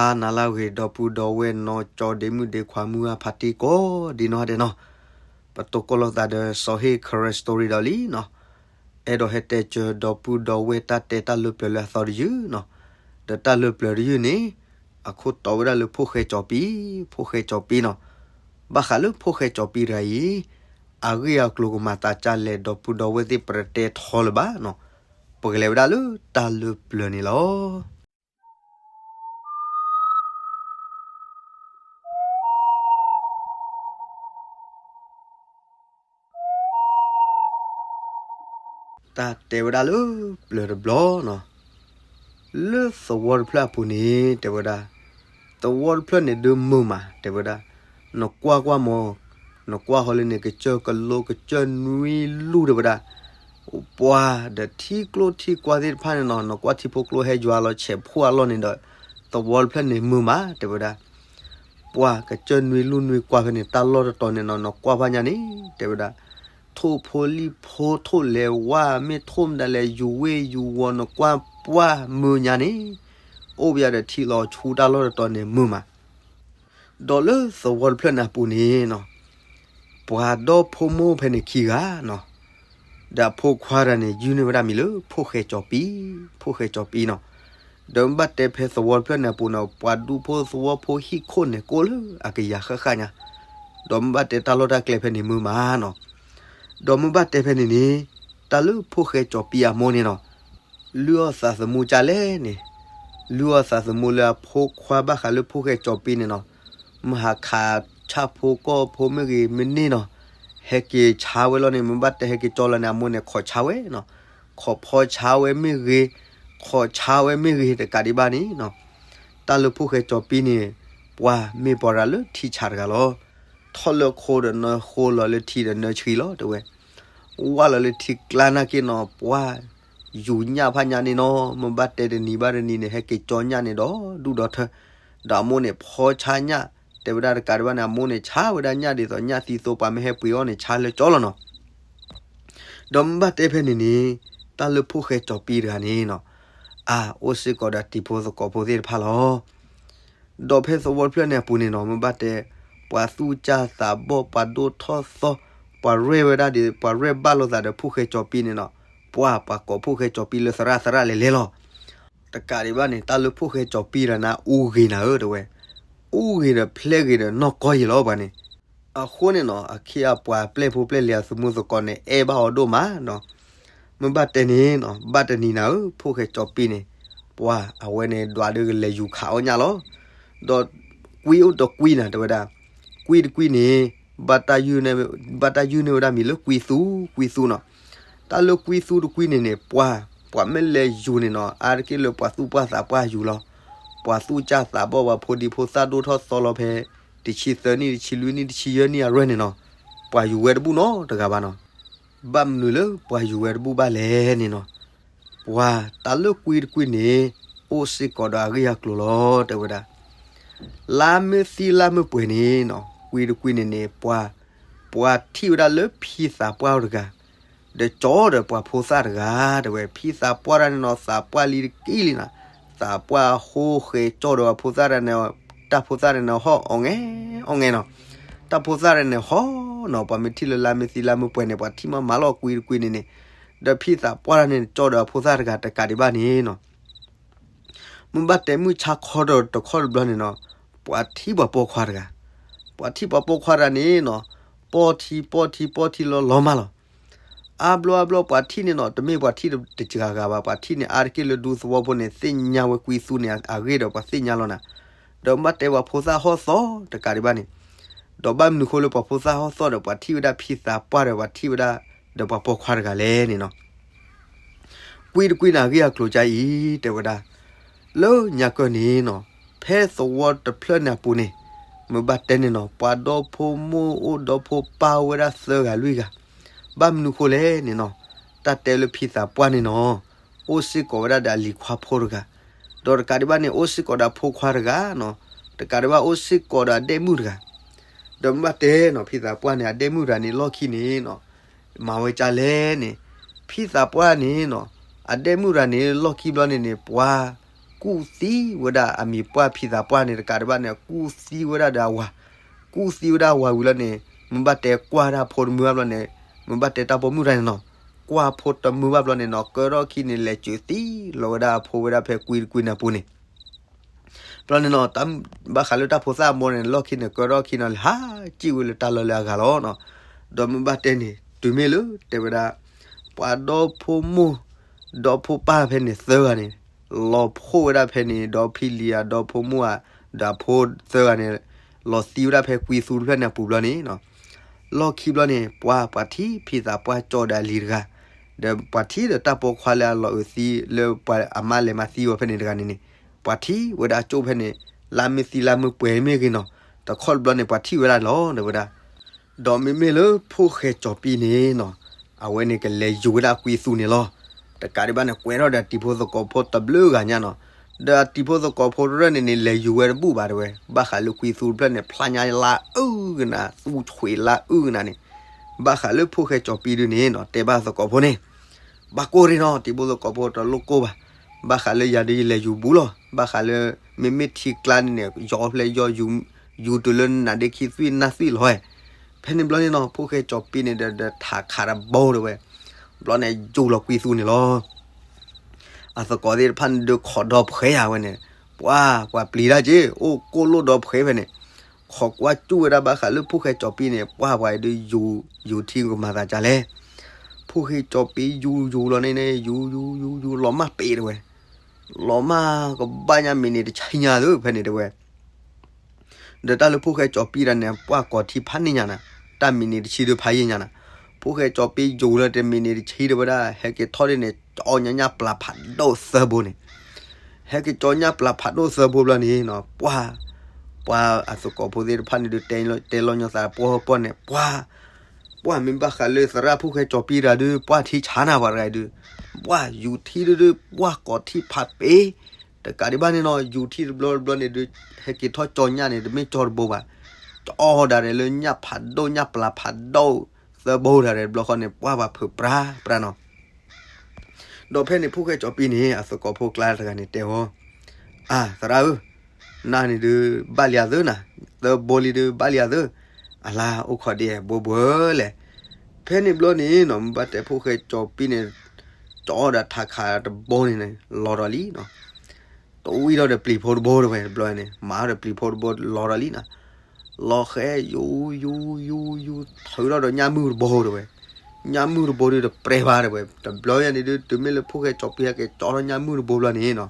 အါနၤလၢအဂ့ၤ ဒီပုၢ်ဒီဝဲၢ်နီၢ်ကၠီဒ့မုၣ်ဒ့ခွါမုၢ်အဖါတံၢ်ကိးဒ်နီၢ်ဒဲးနီၤ, ပတိၢ်ကီၢ်လိာ်သးဒီးစီၤဟ့ၣ် Karen Story ဒီးလံနီၤ, အဲၣ်ဒိးဟဲတဲစၢၤဒီပုၢ်ဒီဝဲၢ်တၢ်တဲတၢ်လၢပျၢၤလၢအသီတယုၢ်နီၤ, ဒီးတၢ်လၢပျၢၤတယုၢ်န့ၣ် အခိၣ်တီဝဲဒၣ်လၢဖိၣ်ဃဲကၠီၤပံ, ဖိၣ်ဃဲကၠီၤပံနီၤ, ဘၣ်ဃးလၢဖိၣ်ဃဲကၠီၤပံတဂၤအံၤ အဂ့ၢ်အကျိၤကမၤသးဒ်လဲၣ် ဒီပုၢ်ဒီဝဲၢ်သ့ၣ်ပတတဲထီလၢၤဘၣ်နီၤ, ပကလဲၤဝဲဒၣ်လၢတၢ်လၢပျၢၤန့ၣ်လီၤ. တၢ်တဲဝဲဒၣ်လၢပျၢၤတဘျီနီၤ, လၢသဝီတဖျၢၣ်အပူၤန့ၣ် တဲဝဲဒၣ်, သဝီတဖျၢၣ်န့ၣ်ဒုးမုာ်မး တဲဝဲဒၣ်, နကွၢ်ကွၢ်မး, နကွၢ်ဃီလၢန့ၣ် ကစၢၢ်ကလိကစၢၢ်နွံလူၢ် တဲဝဲဒၣ်, ပှၤဒီးထံကျိထံကွၢ်သ့ၣ်တဖၣ်န့ၣ်နီၤ နကွၢ်ထံဖိကျိဟဲယွၤလီၤဆဲးဖှိၣ်အလီၢ်န့ၣ်ဒီး သဝီတဖျၢၣ်န့ၣ်မုာ်မး တဲဝဲဒၣ်, ပှၤကစၢၢ်နွံလူၢ်နွံကွၢ်ဖဲန့ၣ် တၢ်လီၢ်တတီၤန့ၣ်နီၤ နကွၢ်ဖၣ်ညါန့ၣ် တဲဝဲဒၣ်, ထိၣ်ဖိလံၣ်ဖိ ထိၣ်လဲၤဝါ မ့ၢ်ထိၣ်မတၤလဲၤယူၤဝ့ၢ်ယူၤဝီၤ နကွၢ်ပှၢ်မုာ်ညါန့ၣ်, အိၣ်ပယၤဒီးထံလီၤဆူတၢ်လီၢ်တတီၤန့ၣ်မုာ်မး ဒီးလၢသဝီတဖျၢၣ်န့ၣ်အပူၤန့ၣ်နီၤ, ပှၤဒီဖိမိၢ်ဖဲန့ၣ်ခံဂၤနီၤ, ဒီးအဖိခွါတဂၤန့ၣ် ယုၢ်န့ၢ်ဝဲဒၣ်မံၤလၢ ဖိၣ်ဃဲကၠီၤပံ, ဖိၣ်ဃဲကၠီၤပံနီၤ, ဒီးမ့ၢ်ဘၣ်တဲဖဲသဝီတဖျၢၣ်န့ၣ်အပူၤန့ၣ် ပှၤဒူဖိသဝီဖိဟံၣ်ခိၣ်န့ၣ် ကိးလၢအကယၤဃၣ်ဃၣ်ညါ, ဒီးမ့ၢ်ဘၣ်တဲတၢ်လီၢ်တၢ်ကျဲဖဲန့ၣ်မုာ်မးနီၤ, ဒီးမ့ၢ်ဘၣ်တဲဖဲန့ၣ်န့ၣ်, တၢ်လၢဖိၣ်ဃဲကၠီၤပံအမိၢ်န့ၣ်နီၤ လုၢ်အီၣ်သးသမူကၢ်လဲၣ်န့ၣ်, လုၢ်အီၣ်သးသမူလၢအဖိခွါဘၣ်ဃးလၢဖိၣ်ဃဲကၠီၤပံန့ၣ်နီၤ, မဟးခးဆၣ်ဖိကီၢ်ဖိမ့ၢ်ဂ့ၤမ့ၢ်န့ၢ်နီၤ, ဟဲက့ၤဆါဝဲလီၤန့ၣ် မ့ၢ်ဘၣ်တဲဟဲက့ၤကၠီလီၤန့ၣ် အမိၢ်န့ၣ်ခိးဆါဝဲနီၤ, ခိးဖီဆါဝဲမ့ၢ်ဂ့ၤ, ခိးဆါဝဲမ့ၢ်ဂ့ၤတကးဒံးဘၣ်န့ၣ်နီၤ, တၢ်လၢဖိၣ်ဃဲကၠီၤပံန့ၣ်, ပှၤမ့ၢ်ပှၤရၤလၢထံဆးတဂၤလီၤ, ထီၣ်လၢခိဒီးနၢဃိလီၤလၢထံဒီးနၢဆှံလီၤ တဲဝဲ ဝၢ်လီၤလၢထံကျါနာ်က့နီၤ ပှၤယူၤညၣ်ဖးညၣ်န့ၣ်နီၤ, မ့ၢ်ဘၣ်တဲတနံၤဘၣ်တနံၤန့ၣ် ဟဲက့ၤကၠီညၣ်န့ၣ်ဒီးဒူၣ်ဒီးထၢ, ဒီးအမိၢ်န့ၣ်ဖီဆါညၣ်, တဲဝဲဒၣ်တကးဒံးဘၣ်န့ၣ် အမိၢ်န့ၣ်ဆါဝဲဒၣ်ညၣ်ဒ်သိး ညၣ်သံသိပှၤမ့ၢ်ဟဲပှ့ၤအီၤန့ၣ် ဆါလၢကၠီလီၤနီၤ. ဒီးမ့ၢ်ဘၣ်တဲဖဲန့ၣ်န့ၣ်, တၢ်လၢဖိၣ်ဃဲကၠီၤပံတဂၤန့ၣ်နီၤ, အအိၣ်စ့ၢ်ကီးဒီးတံၤဖိသကိးဖိသ့ၣ်တဖၣ်လီၤ. ဒီးဖဲသဝီတဖျၢၣ်န့ၣ်အပူၤန့ၣ်နီၤ မ့ၢ်ဘၣ်တဲ, ပှၤသူၣ်စၢ်သးဘီၣ် ပှၤဒိၣ်ထီၣ်သီ, ပှၤရဲၣ်ဝဲဒၣ်ဒီး ပှၤရဲၣ်ဘၣ်လိာ်သးဒီးဖိၣ်ဃဲကၠီၤပံန့ၣ်နီၤ, ပှၤပှၤကိးဖိၣ်ဃဲကၠီၤပံလၢသရၣ်သရၣ်လဲၤလဲၤလီၤ. တကးဒံးဘၣ်န့ၣ် တၢ်လၢဖိၣ်ဃဲကၠီၤပံတဂၤန့ၣ် အူဂ့ၤနၤဧၢ တဲဝဲ, အူဂ့ၤဒီးဖျဲးဂ့ၤဒီးနီၢ်ကီၢ်ယံာ်လီၤပှၤန့ၣ်. အဃိန့ၣ်နီၤ အခ့အပှၤပျဲၢ်ဖိပျဲၢ်လံၤအသမူသကိးန့ၣ် အဲၣ်ဘၣ်အီၤဒိၣ်မးနီၤ. မ့ၢ်ဘၣ်တဲန့ၣ်နီၤ ဘၣ်တနံၤနၤဧၢ ဖိၣ်ဃဲကၠီၤပံန့ၣ်, ပှၤအဝဲန့ၣ်ဒွးဒီးကလဲၤယူၤခးအီၣ်ညၣ်လီၤ. ဒီးကွံအိၣ်တကွံနၤ တဲဝဲဒၣ်, ကွံတကွံန့ၣ် ဘၣ်တၢ်ယုၢ်န့ၢ်ဝဲဒၣ်မံၤလၢကွံသူ, ကွံသူနီၤ. တၢ်လၢကွံသူတကွံန့ၣ်န့ၣ် ပှၤ, ပှၤမ့ၢ်လဲၤယူၤန့ၣ်နီၤ အါတက့ၢ်လၢပှၤသူၣ်ပှၢ်သးပှၢ်ယူၤလီၤ. ပှၤသူၣ်စၢ်သးဘီၣ် ပှၤဖိဒံဖိသၣ်ဒိၣ်ထီၣ်သီလီၤဖဲ တဆံသၢနံၣ် တဆံလွံၢ်နံၣ် တဆံယဲၢ်နံၣ်အရွဲၢ်န့ၣ်နီၤ, ပှၤယူၤဝဲတဘူၣ်နီတဂၤဘၣ်နီၤ. ဘၣ်မနုၤလၢပှၤယူၤဝဲတဘူၣ်ဘၣ်လဲၣ်န့ၣ်နီၤ, ပှၤတၢ်လၢကွံတကွံန့ၣ် အိၣ်စ့ၢ်ကီးဒီးအဂ့ၢ်အကျိၤလီၤ တဲဝဲဒၣ်. လါမ့ၢ်သံလါမ့ၢ်ပှဲၤန့ၣ်နီၤ ကွံတကွံန့ၣ်န့ၣ် ပှၤ, ပှၤထံၣ်ဝဲဒၣ်လၢဖံသးပှၢ်တဂၤ ဒီးကၠီဒီးပှၤဖိသၣ်တဂၤ တဲဝဲ. ဖံသးပှၢ်တဂၤန့ၣ်နီၤ သးပှၢ်လံတက့ၢ်လံနီၤ, သးပှၢ်ဟိဃဲၤကၠီဒီးပှၤဖိသၣ်တဂၤန့ၣ်, တၢ်ဖိသၣ်တဂၤန့ၣ်ဟီၣ်အီၣ်ငဲၢ်အီၣ်ငဲၢ်နီၤ. တၢ်ဖိသၣ်တဂၤန့ၣ်ဟီၣ်နီၤ ပှၤမ့ၢ်ထံၣ်လၢလါမ့ၢ်သံလါမ့ၢ်ပှဲၤန့ၣ် ပှၤထံၣ်မးမးလီၤကွံတကွံန့ၣ်န့ၣ်, ဒီးဖံသးပှၢ်တဂၤန့ၣ် ကၠီဒီးအဖိသၣ်တဂၤတကးဒံးဘၣ်န့ၣ်နီၤ မ့ၢ်ဘၣ်တဲမုၢ်ဆါခီဒီးတခီတဘျီန့ၣ်နီၤ, ပှၤထံၣ်ပှၤပိာ်ခွါတဂၤ, ပှၤထံၣ်ပှၤပိာ်ခွါတဂၤန့ၣ်နီၤ, ပိာ်ထံပိာ်ထံပိာ်ထံလီၤလီၤမးလီၤ. အါဘျီအါဘျီပှၤထံၣ်န့ၣ်နီၤ တမ့ၢ်ပှၤထံၣ်တစှၤဂၤဘၣ် ပှၤထံၣ်န့ၣ် အါတက့ၢ်လၢဒူသဝီဖိန့ၣ် သ့ၣ်ညါဝဲကွံသူန့ၣ်အဂ့ၢ်ဒီးပှၤသ့ၣ်ညါလီၤနၤ. ဒီးမ့ၢ်ဘၣ်တဲပှၤဖိသၣ်ဟီၣ်သီတကးဒံးဘၣ်န့ၣ်, ဒီးဘၣ်မနုၤဃိလၢပှၤဖိသၣ်ဟီၣ်သီဒီးပှၤထံၣ်ဝဲဒၣ်ဖံသးပှၢ်ဒီးပှၤထံၣ်ဝဲဒၣ်ဒီးပှၤပိာ်ခွါတဂၤလဲၣ်န့ၣ်နီၤ ကွံတကွံန့ၣ်အဂ့ၢ်အကျိၤကအံၤ တဲဝဲဒၣ်, လၢညါကၢၢ်န့ၣ်နီၤ, ဖဲသဝီတဖျၢၣ်န့ၣ်အပူၤန့ၣ်, မ့ၢ်ဘၣ်တဲန့ၣ်နီၤ ပှၤဒီဖိမိၢ်အိၣ်ဒီဖိပၢ်အိၣ်ဝဲဒၣ်သၢဂၤလွံၢ်ဂၤ, ဘၣ်မနုၤဃိလဲၣ်န့ၣ်နီၤ, တၢ်တဲလၢဖံသးပှၢ်န့ၣ်နီၤ, အိၣ်စ့ၢ်ကီးဝဲဒၣ်ဒီးအလံၤခွါဖိတဂၤ, ဒီးတကးဒံးဘၣ်န့ၣ် အိၣ်စ့ၢ်ကီးဒီးအဖိခွါတဂၤနီၤ, တကးဒံးဘၣ်အိၣ်စ့ၢ်ကီးဒီးအဒဲၣ်မုၣ်တဂၤ ဒီးမ့ၢ်ဘၣ်တဲနီၤ ဖံသးပှၢ်န့ၣ် အဒဲၣ်မုၣ်တဂၤန့ၣ် လီၢ်ခံန့ၣ်နီၤ, မၤဝဲကၢ်လဲၣ်န့ၣ်, ဖံသးပှၢ်န့ၣ်နီၤ, အဒဲၣ်မုၣ်တဂၤန့ၣ် လီၢ်ခံဘျီန့ၣ်န့ၣ် ပှၤ, ကွ ကူၣ်သံဝဲဒၣ်အမံၤပှၢ်ဖံသးပှၢ်န့ၣ်တကးဒံးဘၣ်န့ၣ် ကူၣ်သံဝဲဒၣ်ဒီးအဝၤ, ကူၣ်သံဝဲဒၣ်အဝၤဝံၤလီၤန့ၣ် မုၢ်ဘၣ်တဲကွၢ်ဒၣ်ဖိတမုၢ်ဘၣ်ဘျီန့ၣ်, မုၢ်ဘၣ်တဲတၢ်ပိာ်မုၣ်တဂၤန့ၣ်နီၤ, ကွၢ်ဖိတမုၢ်ဘၣ်ဘျီန့ၣ်နီၤ ကၢထီၣ်ခံန့ၣ် လဲၤစၢၤသံလီၤဝဲဒၣ်အဖိဝဲဒၣ်ဖဲကွံတကွံန့ၣ်အပူၤန့ၣ် ဘျီန့ၣ်နီၤ ဘၣ်ဃးလၢတၢ်ဖိသၣ်အမိၢ်န့ၣ် လီၢ်ခံန့ၣ် ကၢထီၣ်ခံနီၤ လဲၤဟးစံၣ်ဝဲလၢတၢ်လီၢ်လၢအဂၤလီၤနီၤ. ဒီးမုၢ်ဘၣ်တဲန့ၣ် တုၤမ့ၢ်လၢတဲဝဲဒၣ် ပှၤဒီဖိမိၢ် ဒီဖိပၢ်ဖဲန့ၣ်သၢဂၤန့ၣ် လီၤဖှိၣ်ဝဲဒၣ်ဖဲန့ၣ် ဒီဖံလံၤဧါ ဒီဖိမိၢ်ဧါ ဒီးဖိသၢဂၤန့ၣ် လီၤသံဝဲဒၣ်ဖဲကွံသူတဖျၢၣ်န့ၣ်အပူၤဘျီန့ၣ်နီၤ လီၢ်ခံဘျီန့ၣ် ပှၤ ပှၤထံၣ်ဖံသးပှၢ်ကၠီဒီးအလံၤတဂၤ, ဒီးပှၤထံၣ်ဒီးတၢ်ပိာ်ခွါလၢအလီၤအုးသံလၢပှၤအမါလဲၤမၤသံဝဲဖဲန့ၣ်တဂၤန့ၣ်န့ၣ်, ပှၤထံၣ်ဝဲဒၣ်အကၠိၣ်ဖဲန့ၣ်, လါမ့ၢ်သံလါမ့ၢ်ပှဲၤမ့ၢ်ဂ့ၤနီၤ, တခီတဘျီန့ၣ် ပှၤထံၣ်ဝဲဒၣ်လီၤ တဲဝဲဒၣ် ဒီးမ့မ့ၢ်လၢဖိၣ်ဃဲကၠီၤပံန့ၣ်နီၤ, အဝဲန့ၣ်ကလဲၤယူၤဝဲဒၣ်ကွံသူန့ၣ်လီၤ. တကးဒံးဘၣ်န့ၣ် ကွဲထီၣ်ဒီးတံၤဖိသကိးဖိတဘျုးဂၤညါနီၤ, ဒီးအတံၤဖိသကိးဖိတရၢၣ်န့ၣ်န့ၣ် လဲၤယူၤဝဲတဘူၣ်ဘၣ်တဲဝဲ, ဘၣ်ဃးလၢကွံသူတဖျၢၣ်န့ၣ် ဖျါညါလၢအုၣ်ကနၤ သူဆွံးလၢအုၣ်ကနၤန့ၣ်, ဘၣ်ဃးလၢဖိၣ်ဃဲကၠီၤပံဒုန့ၣ်နီၤ တဲဘၣ်သကိးဖိန့ၣ် ဘၣ်ကိၢ်ရ့ၣ်နီၤ, တံၤဖိသကိးဖိတလိၣ်ကိၢ်ဘၣ်, ဘၣ်ဃးလၢယၤဒုးယလဲၤယူၤဘူးလီၤ, ဘၣ်ဃးလၢ မ့မ့ၢ်ထံကျါန့ၣ်န့ၣ် ယီၤဖျဲယီၤ ယူၤတုၤလၢနးဒ့ခံသွံၣ်နၢ်သွံၣ်လီၤဝဲ, ဖဲန့ၣ်ဘျီန့ၣ်နီၤ ဖိၣ်ဃဲကၠီၤပံန့ၣ်ဒီး ဒီးထးခးတဘိတဲဝဲ, ဘျီန့ၣ်ယူၤလီၤကွံသူန့ၣ်လီၤ. အသကိးသ့ၣ်တဖၣ်န့ၣ်ဒုးခိးဒီဖှဲဧါဝဲန့ၣ်, ပှၤ ပှၤပျံၤတၢ်က့ၤ အိၣ်ကိၢ်လိၣ်ဒီဖှဲဖဲန့ၣ်, ခိးကွၢ်စူၣ်ဝဲဒၣ်ဘၣ်ဃးလၢဖိၣ်ဃဲကၠီၤပံန့ၣ် ပှၤ ပှၤဒုးယူၤ ယူၤထံကမၤသးဒ်လဲၣ် ဖိၣ်ဃဲကၠီၤပံယူၤယူၤလီၤန့ၣ်န့ၣ် ယူၤယူၤယူၤယူၤ လီၤမၢ်ပ့ၤတဲဝဲ, လီၤမၢ်ကဘၣ်ညါမံးနံးတဆံညါသ့ၣ်ဖဲန့ၣ်တဲဝဲ ဒီးတၢ်လၢဖိၣ်ဃဲကၠီၤပံတၢ်န့ၣ် ပှၤကိးထံဖးန့ၢ်ညါနၤ, တၢ်မံးနံးတဆံဒုးဖးယံာ်ညါနၤ, ဖိၣ်ဃဲကၠီၤပံယူၤလၢတမံးနံးတဆံတဲဝဲဒၣ် ဟဲက့ၤထီၣ်ဒ်န့ၣ် ကၠီညါညၣ်ပျၢၤဖးဒိၣ်သၢဘိန့ၣ်, ဟဲက့ၤကၠီညၣ်ပျၢၤဖးဒိၣ်သၢဘိဘျီန့ၣ်နီၤ ပှၤ ပှၤအသကိးဖိသ့ၣ်တဖၣ်န့ၣ်ဒုးတဲလီၤညီသးပှီၢ်ပှီၢ်န့ၣ် ပှၤ ပှၤမ့ၢ်ဘၣ်ဃးလၢသရၣ်ဖိၣ်ဃဲကၠီၤပံတဂၤဒုး ပှၤထံဆါနၤပှၤတဂၤဒုး, ပှၤယူၤထံဒုးဒုး ပှၤကိးထံဖးပ့ၤ, တကးဒံးဘၣ်န့ၣ်နီၤ ယူၤထံတဘျီတဘျီန့ၣ်ဒုး ဟဲက့ၤထီၣ်ကၠီညၣ်န့ၣ် တမ့ၢ်ကၠီတဘိဘၣ်, ကၠီဒၣ်ရဲၣ်လၢညၣ်ဖးဒိၣ်ညၣ်ပျၢၤဖးဒိၣ် သၢဘိဒၣ်ရဲၣ်တဘျီဃီန့ၣ် ပှၤပှၤဖုးပြးပြးနီၤ ဒီးဖဲန့ၣ် ဖိၣ်ဃဲကၠီၤပံန့ၣ် အသကိးဖိကျါတဂၤန့ၣ်တဲအီၤ, အါ သရၣ်ဧၢ, နၤန့ၣ်ဒုး ဘၣ်လံအသၢနၤ, သၢဘိလံဒုး ဘၣ်လံအသၢ, အလါအိၣ်ခိးဒ်ဘိဘိလဲၣ်. ဖဲန့ၣ်ဘျီန့ၣ်နီၤ မ့ၢ်ဘၣ်တဲဖိၣ်ဃဲကၠီၤပံန့ၣ် ကၠီဒီးထးခးတဘိန့ၣ် လီၤဒီးလံနီၤ တဝံၣ်ထီၣ်ဒီးပျံၤဖိတဘိတဲဝဲတဘျီန့ၣ် မၤထီၣ်ဒီးပျံၤဖိတဘိလီၤဒီးလံနီၤ, လီၤဃဲယူၤယူၤယူၤယူၤ ထုးထီၣ်ဒီးညၣ်မုၢ်တဘိတဲဝဲ, ညၣ်မုၢ်တဘိဒုးတပြဲဘၣ်တဲဝဲ, တဘျီညါန့ၣ်ဒုး တုၤမ့ၢ်လၢဖိၣ်ဃဲကၠီၤပံဟဲက့ၤကၠီထီၣ်ညၣ်မုၢ်တဘိဘျီန့ၣ်နီၤ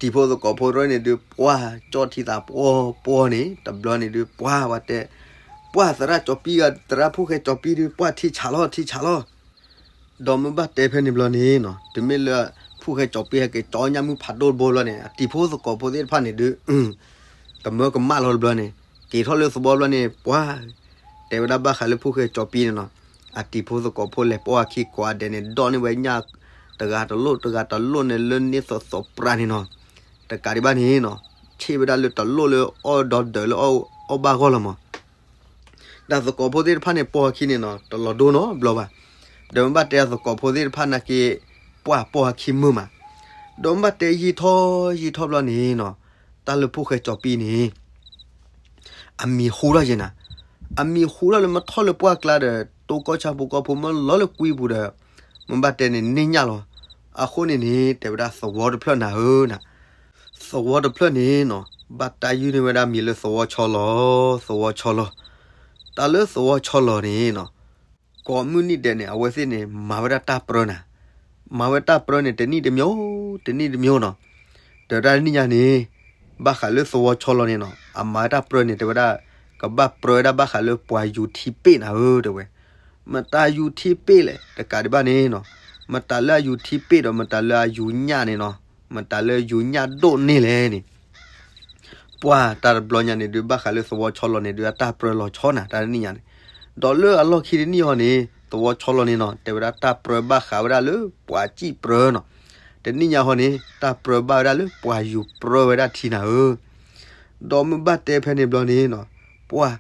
တံၤဖိသကိးဖိတရၢၣ်န့ၣ်ဒုး ပှၤကၠီထံသးပှီၢ်ပှီၢ်န့ၣ် တဘျီန့ၣ်ဒုး ပှၤဝဲတဲ, ပှၤသရၣ်ကၠီၤပံဂၤ သရၣ်ဖိၣ်ဃဲကၠီၤပံဒုး ပှၤထံဆးလီၤ ထံဆးလီၤ ဒီးမ့ၢ်ဘၣ်တဲဖဲန့ၣ်ဘျီန့ၣ်နီၤ တုၤမ့ၢ်လၢ ဖိၣ်ဃဲကၠီၤပံဟဲက့ၤကၠီညၣ်မုၢ်ဖးဒိၣ်တဘိဘျီန့ၣ် အတံၤဖိသကိးဖိသ့ၣ်တဖၣ်န့ၣ်ဒုး ကမၢကမၣ်လီၤတဘျီန့ၣ် က့ၤထီၣ်လၢသဝီဘျီန့ၣ် ပှၤ တဲဝဲဒၣ်ဘၣ်ဃးလၢဖိၣ်ဃဲကၠီၤပံန့ၣ်နီၤ, အတံၤဖိသကိးဖိလဲၤပိာ်အခံကိးဂၤဒဲးန့ၣ် ဒိးန့ၢ်ဝဲညၣ်တဂၤတလိၣ်တဂၤတလိၣ်န့ၣ် လၢန့ၢ်သိးသိးပြးန့ၣ်နီၤ, တကးဒံးဘၣ်န့ၣ်နီၤ, ဆ့ၣ်ဝဲဒၣ်လၢတလိၣ်လၢအီၣ်ဒီဒၢးလၢအီၣ်ဘၣ်ဂီၢ်လီၤမး ဒီးသကိးဖိသ့ၣ်တဖၣ်န့ၣ် ပိာ်အခံန့ၣ်နီၤ တလီၤဒိနီတဘျီဘၣ်. ဒီးမ့ၢ်ဘၣ်တဲသကိးဖိသ့ၣ်တဖၣ်နာ်က့ ပှၤပိာ်အခံမုာ်မး. ဒီးမ့ၢ်ဘၣ်တဲယံာ်ထီၣ်ယံာ်ထီၣ်ဘျီန့ၣ်နီၤ တၢ်လၢဖိၣ်ဃဲကၠီၤပံန့ၣ် အမံၤဟူထီၣ်ယဲနၤ, အမံၤဟူထီၣ်လၢမ့ၢ်ထီၣ်လၢပှၢ်ကျါဒီး တိၢ်ကီၢ်ဆၣ်ဖိကီၢ်ဖိမ့ၢ်လီၤလၢကွံပူၤဒီး မ့ၢ်ဘၣ်တဲန့ၣ်န့ၢ်ညၣ်လီၤ. အဃိန့ၣ်န့ၣ် တဲဝဲဒၣ်သဝီတဖျၢၣ်နၤဧၢနၤ သဝီတဖျၢၣ်န့ၣ်နီၤ ဘၣ်တၢ်ယုၢ်န့ၢ်ဝဲဒၣ်မံၤလၢသဝီဆီလီၤ, သဝီဆီလီၤ. တၢ်လၢသဝီဆီလီၤန့ၣ်နီၤ ကိးမုၢ်နံၤဒဲးန့ၣ် အဝဲသ့ၣ်န့ၣ် မၤဝဲဒၣ်တၢ်ပြၢနၤ, မၤဝဲတၢ်ပြၢန့ၣ် တနံၣ်တမျိုး, တနံၣ်တမျိုးနီၤ. ဒီးတၢ်တနံၣ်ညါန့ၣ် ဘၣ်ဃးလၢသဝီဆီလီၤန့ၣ်နီၤ အမၤဝဲတၢ်ပြၢန့ၣ် တဲဝဲဒၣ် ကဘၣ်ပြၢဝဲဒၣ်ဘၣ်ဃးလၢပှၤယူၤထံပ့ၣ်နၤဧၢ တဲဝဲ. မတၤယူၤထံပ့ၣ်လဲၣ် တကးဒံးဘၣ်န့ၣ်နီၤ မတၤလၢအယူၤထံပ့ၣ်ဒီး မတၤလၢအယူၤညၣ်န့ၣ်နီၤ မတၤလၢယူၤညၣ်ဒိၣ်န့ၢ်လဲၣ်န့ၣ် ပှၤတၢ်တဘျီညါန့ၣ်ဒုး ဘၣ်ဃးလၢသဝီဆီလီၤန့ၣ်ဒုး အတၢ်ပြၢလီၤဆီနၤ တၢ်တနံၣ်ညါန့ၣ်. ဒီးလၢအလီၢ်ခံတနံၣ်အီၤန့ၣ် သဝီဆီလီၤန့ၣ်နီၤ တဲဝဲဒၣ်တၢ်ပြၢဘၣ်ဃးဝဲဒၣ်လၢပှၤစံၣ်ပြၢနီၤ. တနံၣ်ညါဟီန့ၣ် တၢ်ပြၢဘၣ်ဝဲဒၣ်လၢပှၤယူၤပြၢဝဲဒၣ်ထံနၤဧၢ ဒီးမ့ၢ်ဘၣ်တဲဖဲန့ၣ်ဘျီန့ၣ်နီၤ ပှၤ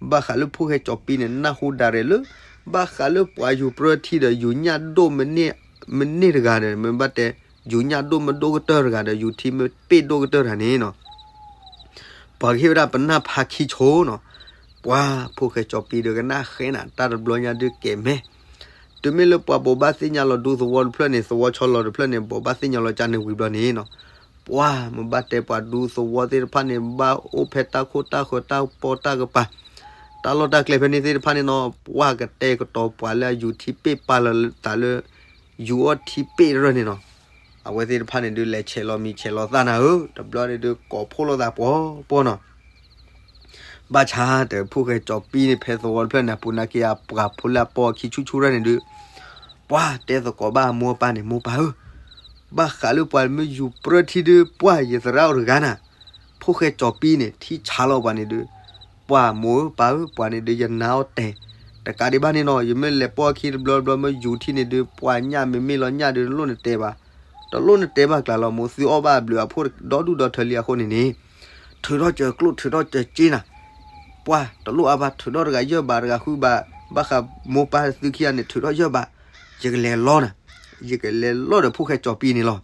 ဘၣ်ဃးလၢဖိၣ်ဃဲကၠီၤပံန့ၣ် နၢ်ဟူဒၣ်ရဲၣ်လၢ ဘၣ်ဃးလၢပှၤယူၤပြၢထံဒီးယူၤညၣ်ဒိၣ်မ့ၢ်န့ၢ်တဂၤဒီး မ့ၢ်ဘၣ်တဲ ယူၤညၣ်ဒိၣ်မ့ၢ်ဒိၣ်ကတၢၢ်တဂၤဒီး ယူၤထံမ့ၢ်ပ့ၣ်ဒိၣ်ကတၢၢ်တဂၤန့ၣ်နီၤ ပှၤကဟ့ၣ်ဝဲဒၣ်ပနၢ်ဖးခံဆိနီၤ. ပှၤဖိၣ်ဃဲကၠီၤပံဒီးကနၣ်ဃဲနၤ တၢ်တဘျီညါဒုးကဲၤမဲာ်, တုၤမ့ၢ်လၢပှၤဘိးဘၣ်သ့ၣ်ညါလီၤဒူသဝီတဖျၢၣ်န့ၣ် သဝီဆီလီၤတဖျၢၣ်န့ၣ် ဘိးဘၣ်သ့ၣ်ညါလီၤကၢန့ၣ်ဝံၤဘျီန့ၣ်နီၤ, ပှၤမ့ၢ်ဘၣ်တဲပှၤဒူသဝီသ့ၣ်တဖၣ်န့ၣ် ဘၣ်အိၣ်ဖဲတၢ်ခိၣ်တၢ်ဃၢၤတၢ်ပီတၢ်ကပၤ တၢ်လီၢ်တၢ်ကျဲဖဲန့ၣ်သ့ၣ်တဖၣ်န့ၣ်နီၤ ပှၤကတဲာ်ကတီၤပှၤလၢအယူၤထံပ့ၣ်ပာ်လီၤသးလၢ ယူၤအီၣ်ထံပ့ၣ်တရၢၢ်န့ၣ်နီၤ. အဝဲသ့ၣ်တဖၣ်န့ၣ်ဒုး လဲၤဆဲးလီၤမံၤဆဲးလီၤသၣ်နၤဧၢ, တဘျီန့ၣ်ဒုး ကိးဖှိၣ်လိာ်သးပှီၤပှီၤနီၤ. ဘၣ်ဆၣ်တဲ ဖိၣ်ဃဲကၠီၤပံန့ၣ် ဖဲသဝီတဖျၢၣ်န့ၣ် အပူၤနာ်က့အပှၤဖိလၢအပိာ်အခံဆူၣ်ဆူၣ်တဖၣ်န့ၣ်ဒုး ပှၤတဲသကိးဘၣ်အမိၢ်အပၢ်န့ၣ် မိၢ်ပၢ်ဧၢ, ဘၣ်ဃးလၢပှၤမ့ၢ်ယူၤပြၢထံဒုး ပှၤယသရၣ်အိၣ်တဂၤနၤ, ဖိၣ်ဃဲကၠီၤပံန့ၣ် ထံၣ်ဆါလီၤပှၤန့ၣ်ဒုး ပှၤမိၢ်ဧၢပၢ်ဧၢ ပှၤန့ၣ်ဒုး ယနာ်အီၤတဲာ်, တကးဒံးဘၣ်န့ၣ်နီၤ ယမ့ၢ်လဲၤပိာ်အခံတဘျီတဘျီ မ့ၢ်ယူၤထံန့ၣ်ဒုး ပှၤညၣ်မ့မ့ၢ်လီၤညၣ်ဒုး တလိၣ်နတဲဘၣ်, တလိၣ်နတဲဘၣ်ကျါလီၤ မိၢ်သုအီၣ်ဘၣ်အဘျုးအဖှိၣ်ဒီဒူၣ်ဒီထၢလံအဃိန့ၣ်န့ၣ်, ထုးထီၣ်စၢၤကျိၣ်ထုးထီၣ်စၢၤစ့နၤ, ပှၤတလိၣ်အါဘၣ် ထုးထီၣ်တဂၤယဲၢ်ဘးတဂၤဃုဘး, ဘၣ်ဃးမိၢ်ပၢ်သုခံဂၤန့ၣ် ထုးထီၣ်ယဲၢ်ဘး, ယကလဲၤလီၤနၤ, ယကလဲၤလီၤဒီးဖိၣ်ဃဲကၠီၤပံန့ၣ်လီၤ.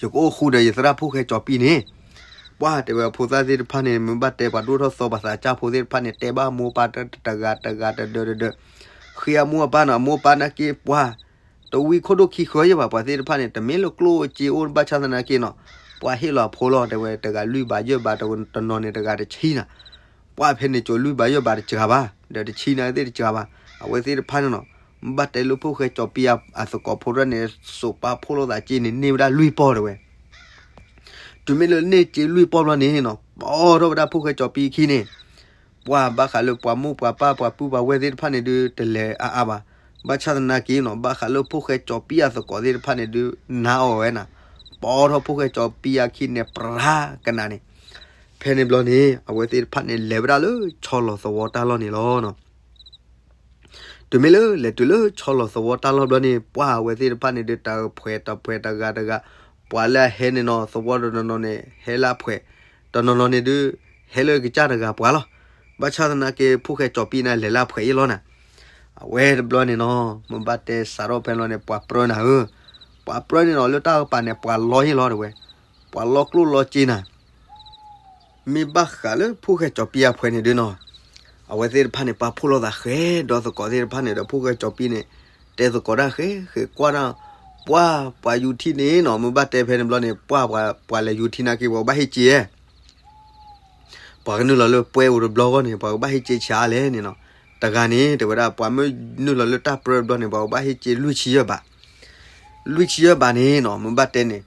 ယကအိၣ်ဃူဒီးယသရၣ်ဖိၣ်ဃဲကၠီၤပံန့ၣ်, ပှၤတဲဝဲဖိသၣ်သ့ၣ်တဖၣ်န့ၣ် မ့ၢ်ဘၣ်တဲပှၤဒိၣ်ထီၣ်သီပှၤသးစၢ်ဖိသ့ၣ်တဖၣ်န့ၣ် တဲဘၣ်မိၢ်ပၢ်တဂၤတဂၤတဒၢတဒၢ, ဃ့အမိၢ်အပၢ်နီၤ အမိၢ်အပၢ်နာ်က့ပှၤ တဝံခိၣ်ဒိၣ်ခံဃၢယဲၢ်ဘၣ် ပှၤသ့ၣ်တဖၣ်န့ၣ် တမ့ၢ်လၢကျိၣ်စ့အိၣ်ဘၣ်ဆၣ်သနာ်က့နီၤ, ပှၤဟ့ၣ်လီၤအဖိလီၤ တဲဝဲတဂၤလွံၢ်ဘးယဲၢ်ဘး တနီၤန့ၣ်တဂၤတဆံနၤ, ပှၤဖဲန့ၣ်ကၠိၤလွံၢ်ဘးယဲၢ်ဘးတစှၤဘၣ်, ဒီးတဆံနၤသ့ၣ်တစှၤဘၣ်, အဝဲသ့ၣ်တဖၣ်န့ၣ်နီၤ, ဘၣ်တဲလၢဖိၣ်ဃဲကၠီၤပံအသကိးဖိတဖၣ်န့ၣ် စိးပာ်ဖှိၣ်လိာ်သးစ့န့ၣ် န့ၢ်ဝဲဒၣ်လွံၢ်ပီၢ်တဲဝဲ တုၤမ့ၢ်လၢန့ၢ်စ့လွံၢ်ပီၢ်ဘျီန့ၣ်နီၤ ပိာ်ထီၣ်ဝဲဒၣ်ဖိၣ်ဃဲကၠီၤပံအခံန့ၣ်, ပှၤဘၣ်ဃးလၢပှၤမိၢ်ပှၤပၢ်ပှၤပုၢ်ပှၤဝဲၢ်သ့ၣ်တဖၣ်န့ၣ်ဒုး တလဲၤအါအါဘၣ်, ဘၣ်ဆၣ်သနာ်က့နီၤ ဘၣ်ဃးလၢဖိၣ်ဃဲကၠီၤပံအသကိးသ့ၣ်တဖၣ်န့ၣ်ဒုး နာ်အီၤဝဲနၤ, ပိာ်ထီၣ်ဖိၣ်ဃဲကၠီၤပံအခံန့ၣ် ပြၤကနၤန့ၣ်, ဖဲန့ၣ်ဘျီန့ၣ် အဝဲသ့ၣ်တဖၣ်န့ၣ် လဲၤဝဲဒၣ်လၢဆီလီၤသဝီတၢ်လီၢ်န့ၣ်လီၤ. တုၤမ့ၢ်လၢလဲၤတုၤလၢဆီလီၤသဝီတၢ်လီၢ်ဘျီန့ၣ် ပှၤအဝဲသ့ၣ်တဖၣ်န့ၣ်ဒုး တၢ်ဖှဲးတၢ်ဖှဲးတဂၤတဂၤ, ပှၤလၢအဟဲန့ၣ်နီၤ သဝီတနီၤနီၤန့ၣ် ဟဲလၢအဖှဲး, တနီၤနီၤန့ၣ်ဒုး ဟဲလၢကစၢ်တဂၤပှၤလီၤ. ဘၣ်ဆၣ်သနာ်က့ ဖိၣ်ဃဲကၠီၤပံန့ၣ် လဲၤလၢအဖှဲးအံၤလီၤနၤ. အဝဲတဘျီန့ၣ်နီၤ မ့ၢ်ဘၣ်တဲစးထီၣ်ဖဲန့ၣ်ဘျီန့ၣ် ပှၤပြၢနၤဧၢ, ပှၤပြၢန့ၣ်နီၤ လၢတၢ်ကပၤန့ၣ် ပှၤလီဟ့ၣ်လီၤတဲဝဲ, ပှၤလီကျိၣ်လီစ့နၤ မ့ၢ်ဘၣ်ဃးလၢဖိၣ်ဃဲကၠီၤပံအဖှဲးန့ၣ်ဒုးနီၤ, အဝဲသ့ၣ်တဖၣ်န့ၣ် ပာ်ဖှိၣ်လိာ်သးဃဲဒီးသကိးသ့ၣ်တဖၣ်န့ၣ်ဒီး ဖိၣ်ဃဲကၠီၤပံန့ၣ် တဲသကိးတၢ်ဃဲဃဲကွၢ်တၢ်, ပှၤ ပှၤယူၤထံန့ၣ်နီၤ မ့ၢ်ဘၣ်တဲဖဲန့ၣ်ဘျီန့ၣ် ပှၤ ပှၤ ပှၤလဲၤယူၤထံနာ်က့ ပှၤကဘၣ်ဟ့ၣ်စ့ဧဲ ပှၤကနုာ်လီၤလၢပှဲၤအိၣ်တဘျီဃီန့ၣ် ပှၤကဘၣ်ဟ့ၣ်စ့ဆံးအါလဲၣ်န့ၣ်နီၤ. တဂၤန့ၣ် တဲဝဲဒၣ် ပှၤမ့ၢ်နုာ်လီၤလၢတၢ်ပြၢတဘျီန့ၣ် ပှၤကဘၣ်ဟ့ၣ်စ့လွံၢ်ဆံယဲၢ်ဘး, လွံၢ်ဆံယဲၢ်ဘးန့ၣ်နီၤ မ့ၢ်ဘၣ်တဲန့ၣ်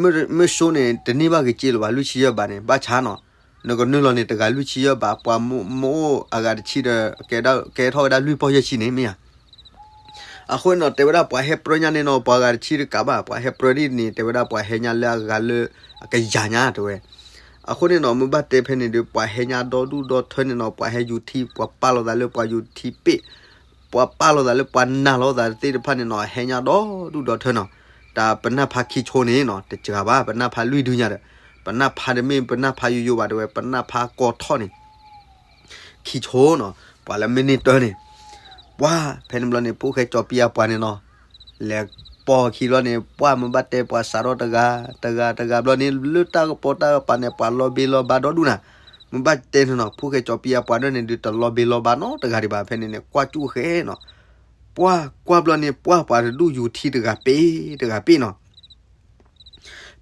မ့ၢ် မ့ၢ်ဆိန့ၣ် တန့ၢ်ဘၣ်က့ၤစ့လၢၤဘၣ် လွံၢ်ဆံယဲၢ်ဘးန့ၣ် ဘၣ်ဆၣ်နီၤ နကနုာ်လီၤန့ၣ် တဂၤလွံၢ်ဆံယဲၢ်ဘး ပှၤမ့ၢ်အိၣ်အဂၤတဆံဒီး ကဲထီၣ်ဝဲဒၣ်လွံၢ်ပီၢ်ယဲၢ်ဆံန့ၣ်မ့ၢ်ဧါ. အဃိန့ၣ်နီၤ တဲဝဲဒၣ်ပှၤဟဲပြၢညါန့ၣ်နီၤ ပှၤဂၤတဆံတကးဘၣ် ပှၤဟဲပြၢဒ်န့ၣ် တဲဝဲဒၣ်ပှၤဟဲညါလၢအဂၤလၢအကယၤညါတဲဝဲ. အဃိန့ၣ်နီၤ မ့ၢ်ဘၣ်တဲဖဲန့ၣ်ဒီး ပှၤဟဲညါဒီဒူၣ်ဒီထၢန့ၣ်နီၤ ပှၤဟဲယူၤထံ ပှၤပာ်လီၤသးလၢပှၤယူၤထံပ့ၣ် ပှၤပာ်လီၤသးလၢပှၤနာ်လီၤသးသ့ၣ်တဖၣ်န့ၣ်နီၤ ဟဲညါဒီဒူၣ်ဒီထၢနီၤ. တၢ်ပနၢ်ဖးခံဆိန့ၣ်နီၤ တစှၤဘၣ် ပနၢ်ဖးလွံၢ်ဒုညါဒီး ပနၢ်ဖးတမ့ၢ်ပနၢ်ဖးယိယိဘၣ်တဲဝဲ ပနၢ်ဖးကီထီၣ်န့ၣ် ခံဆိနီၤ ပှၤလၢမ့ၢ်န့ၢ်တၢန့ၣ် ပှၤဖဲန့ၣ်ဘျီန့ၣ် ဖိၣ်ဃဲကၠီၤပံအပှၤန့ၣ်နီၤ လဲၤပိာ်ခံဘျီန့ၣ် ပှၤမ့ၢ်ဘၣ်တဲပှၤစးထီၣ်တဂၤ တဂၤတဂၤဘျီန့ၣ် လၢတၢ်ကပီၤတၢ်ကပၤန့ၣ် ပှၤလီၤဘ့လီၤဘါဒီဒူၣ်နၤ. မ့ၢ်ဘၣ်တဲန့ၣ်နီၤ ဖိၣ်ဃဲကၠီၤပံအပှၤဒၢန့ၣ်ဒုး တလီၤဘ့လီၤဘါနီတဂၤဒံးဘၣ် ဖဲန့ၣ်န့ၣ် ကွၢ်ကၠူၣ်ဃဲနီၤ ပှၤကွၢ်ဘျီန့ၣ် ပှၤပှၤတဒူၣ်ယူၤထံတဂၤပ့ၢ်တဂၤပ့ၢ်နီၤ.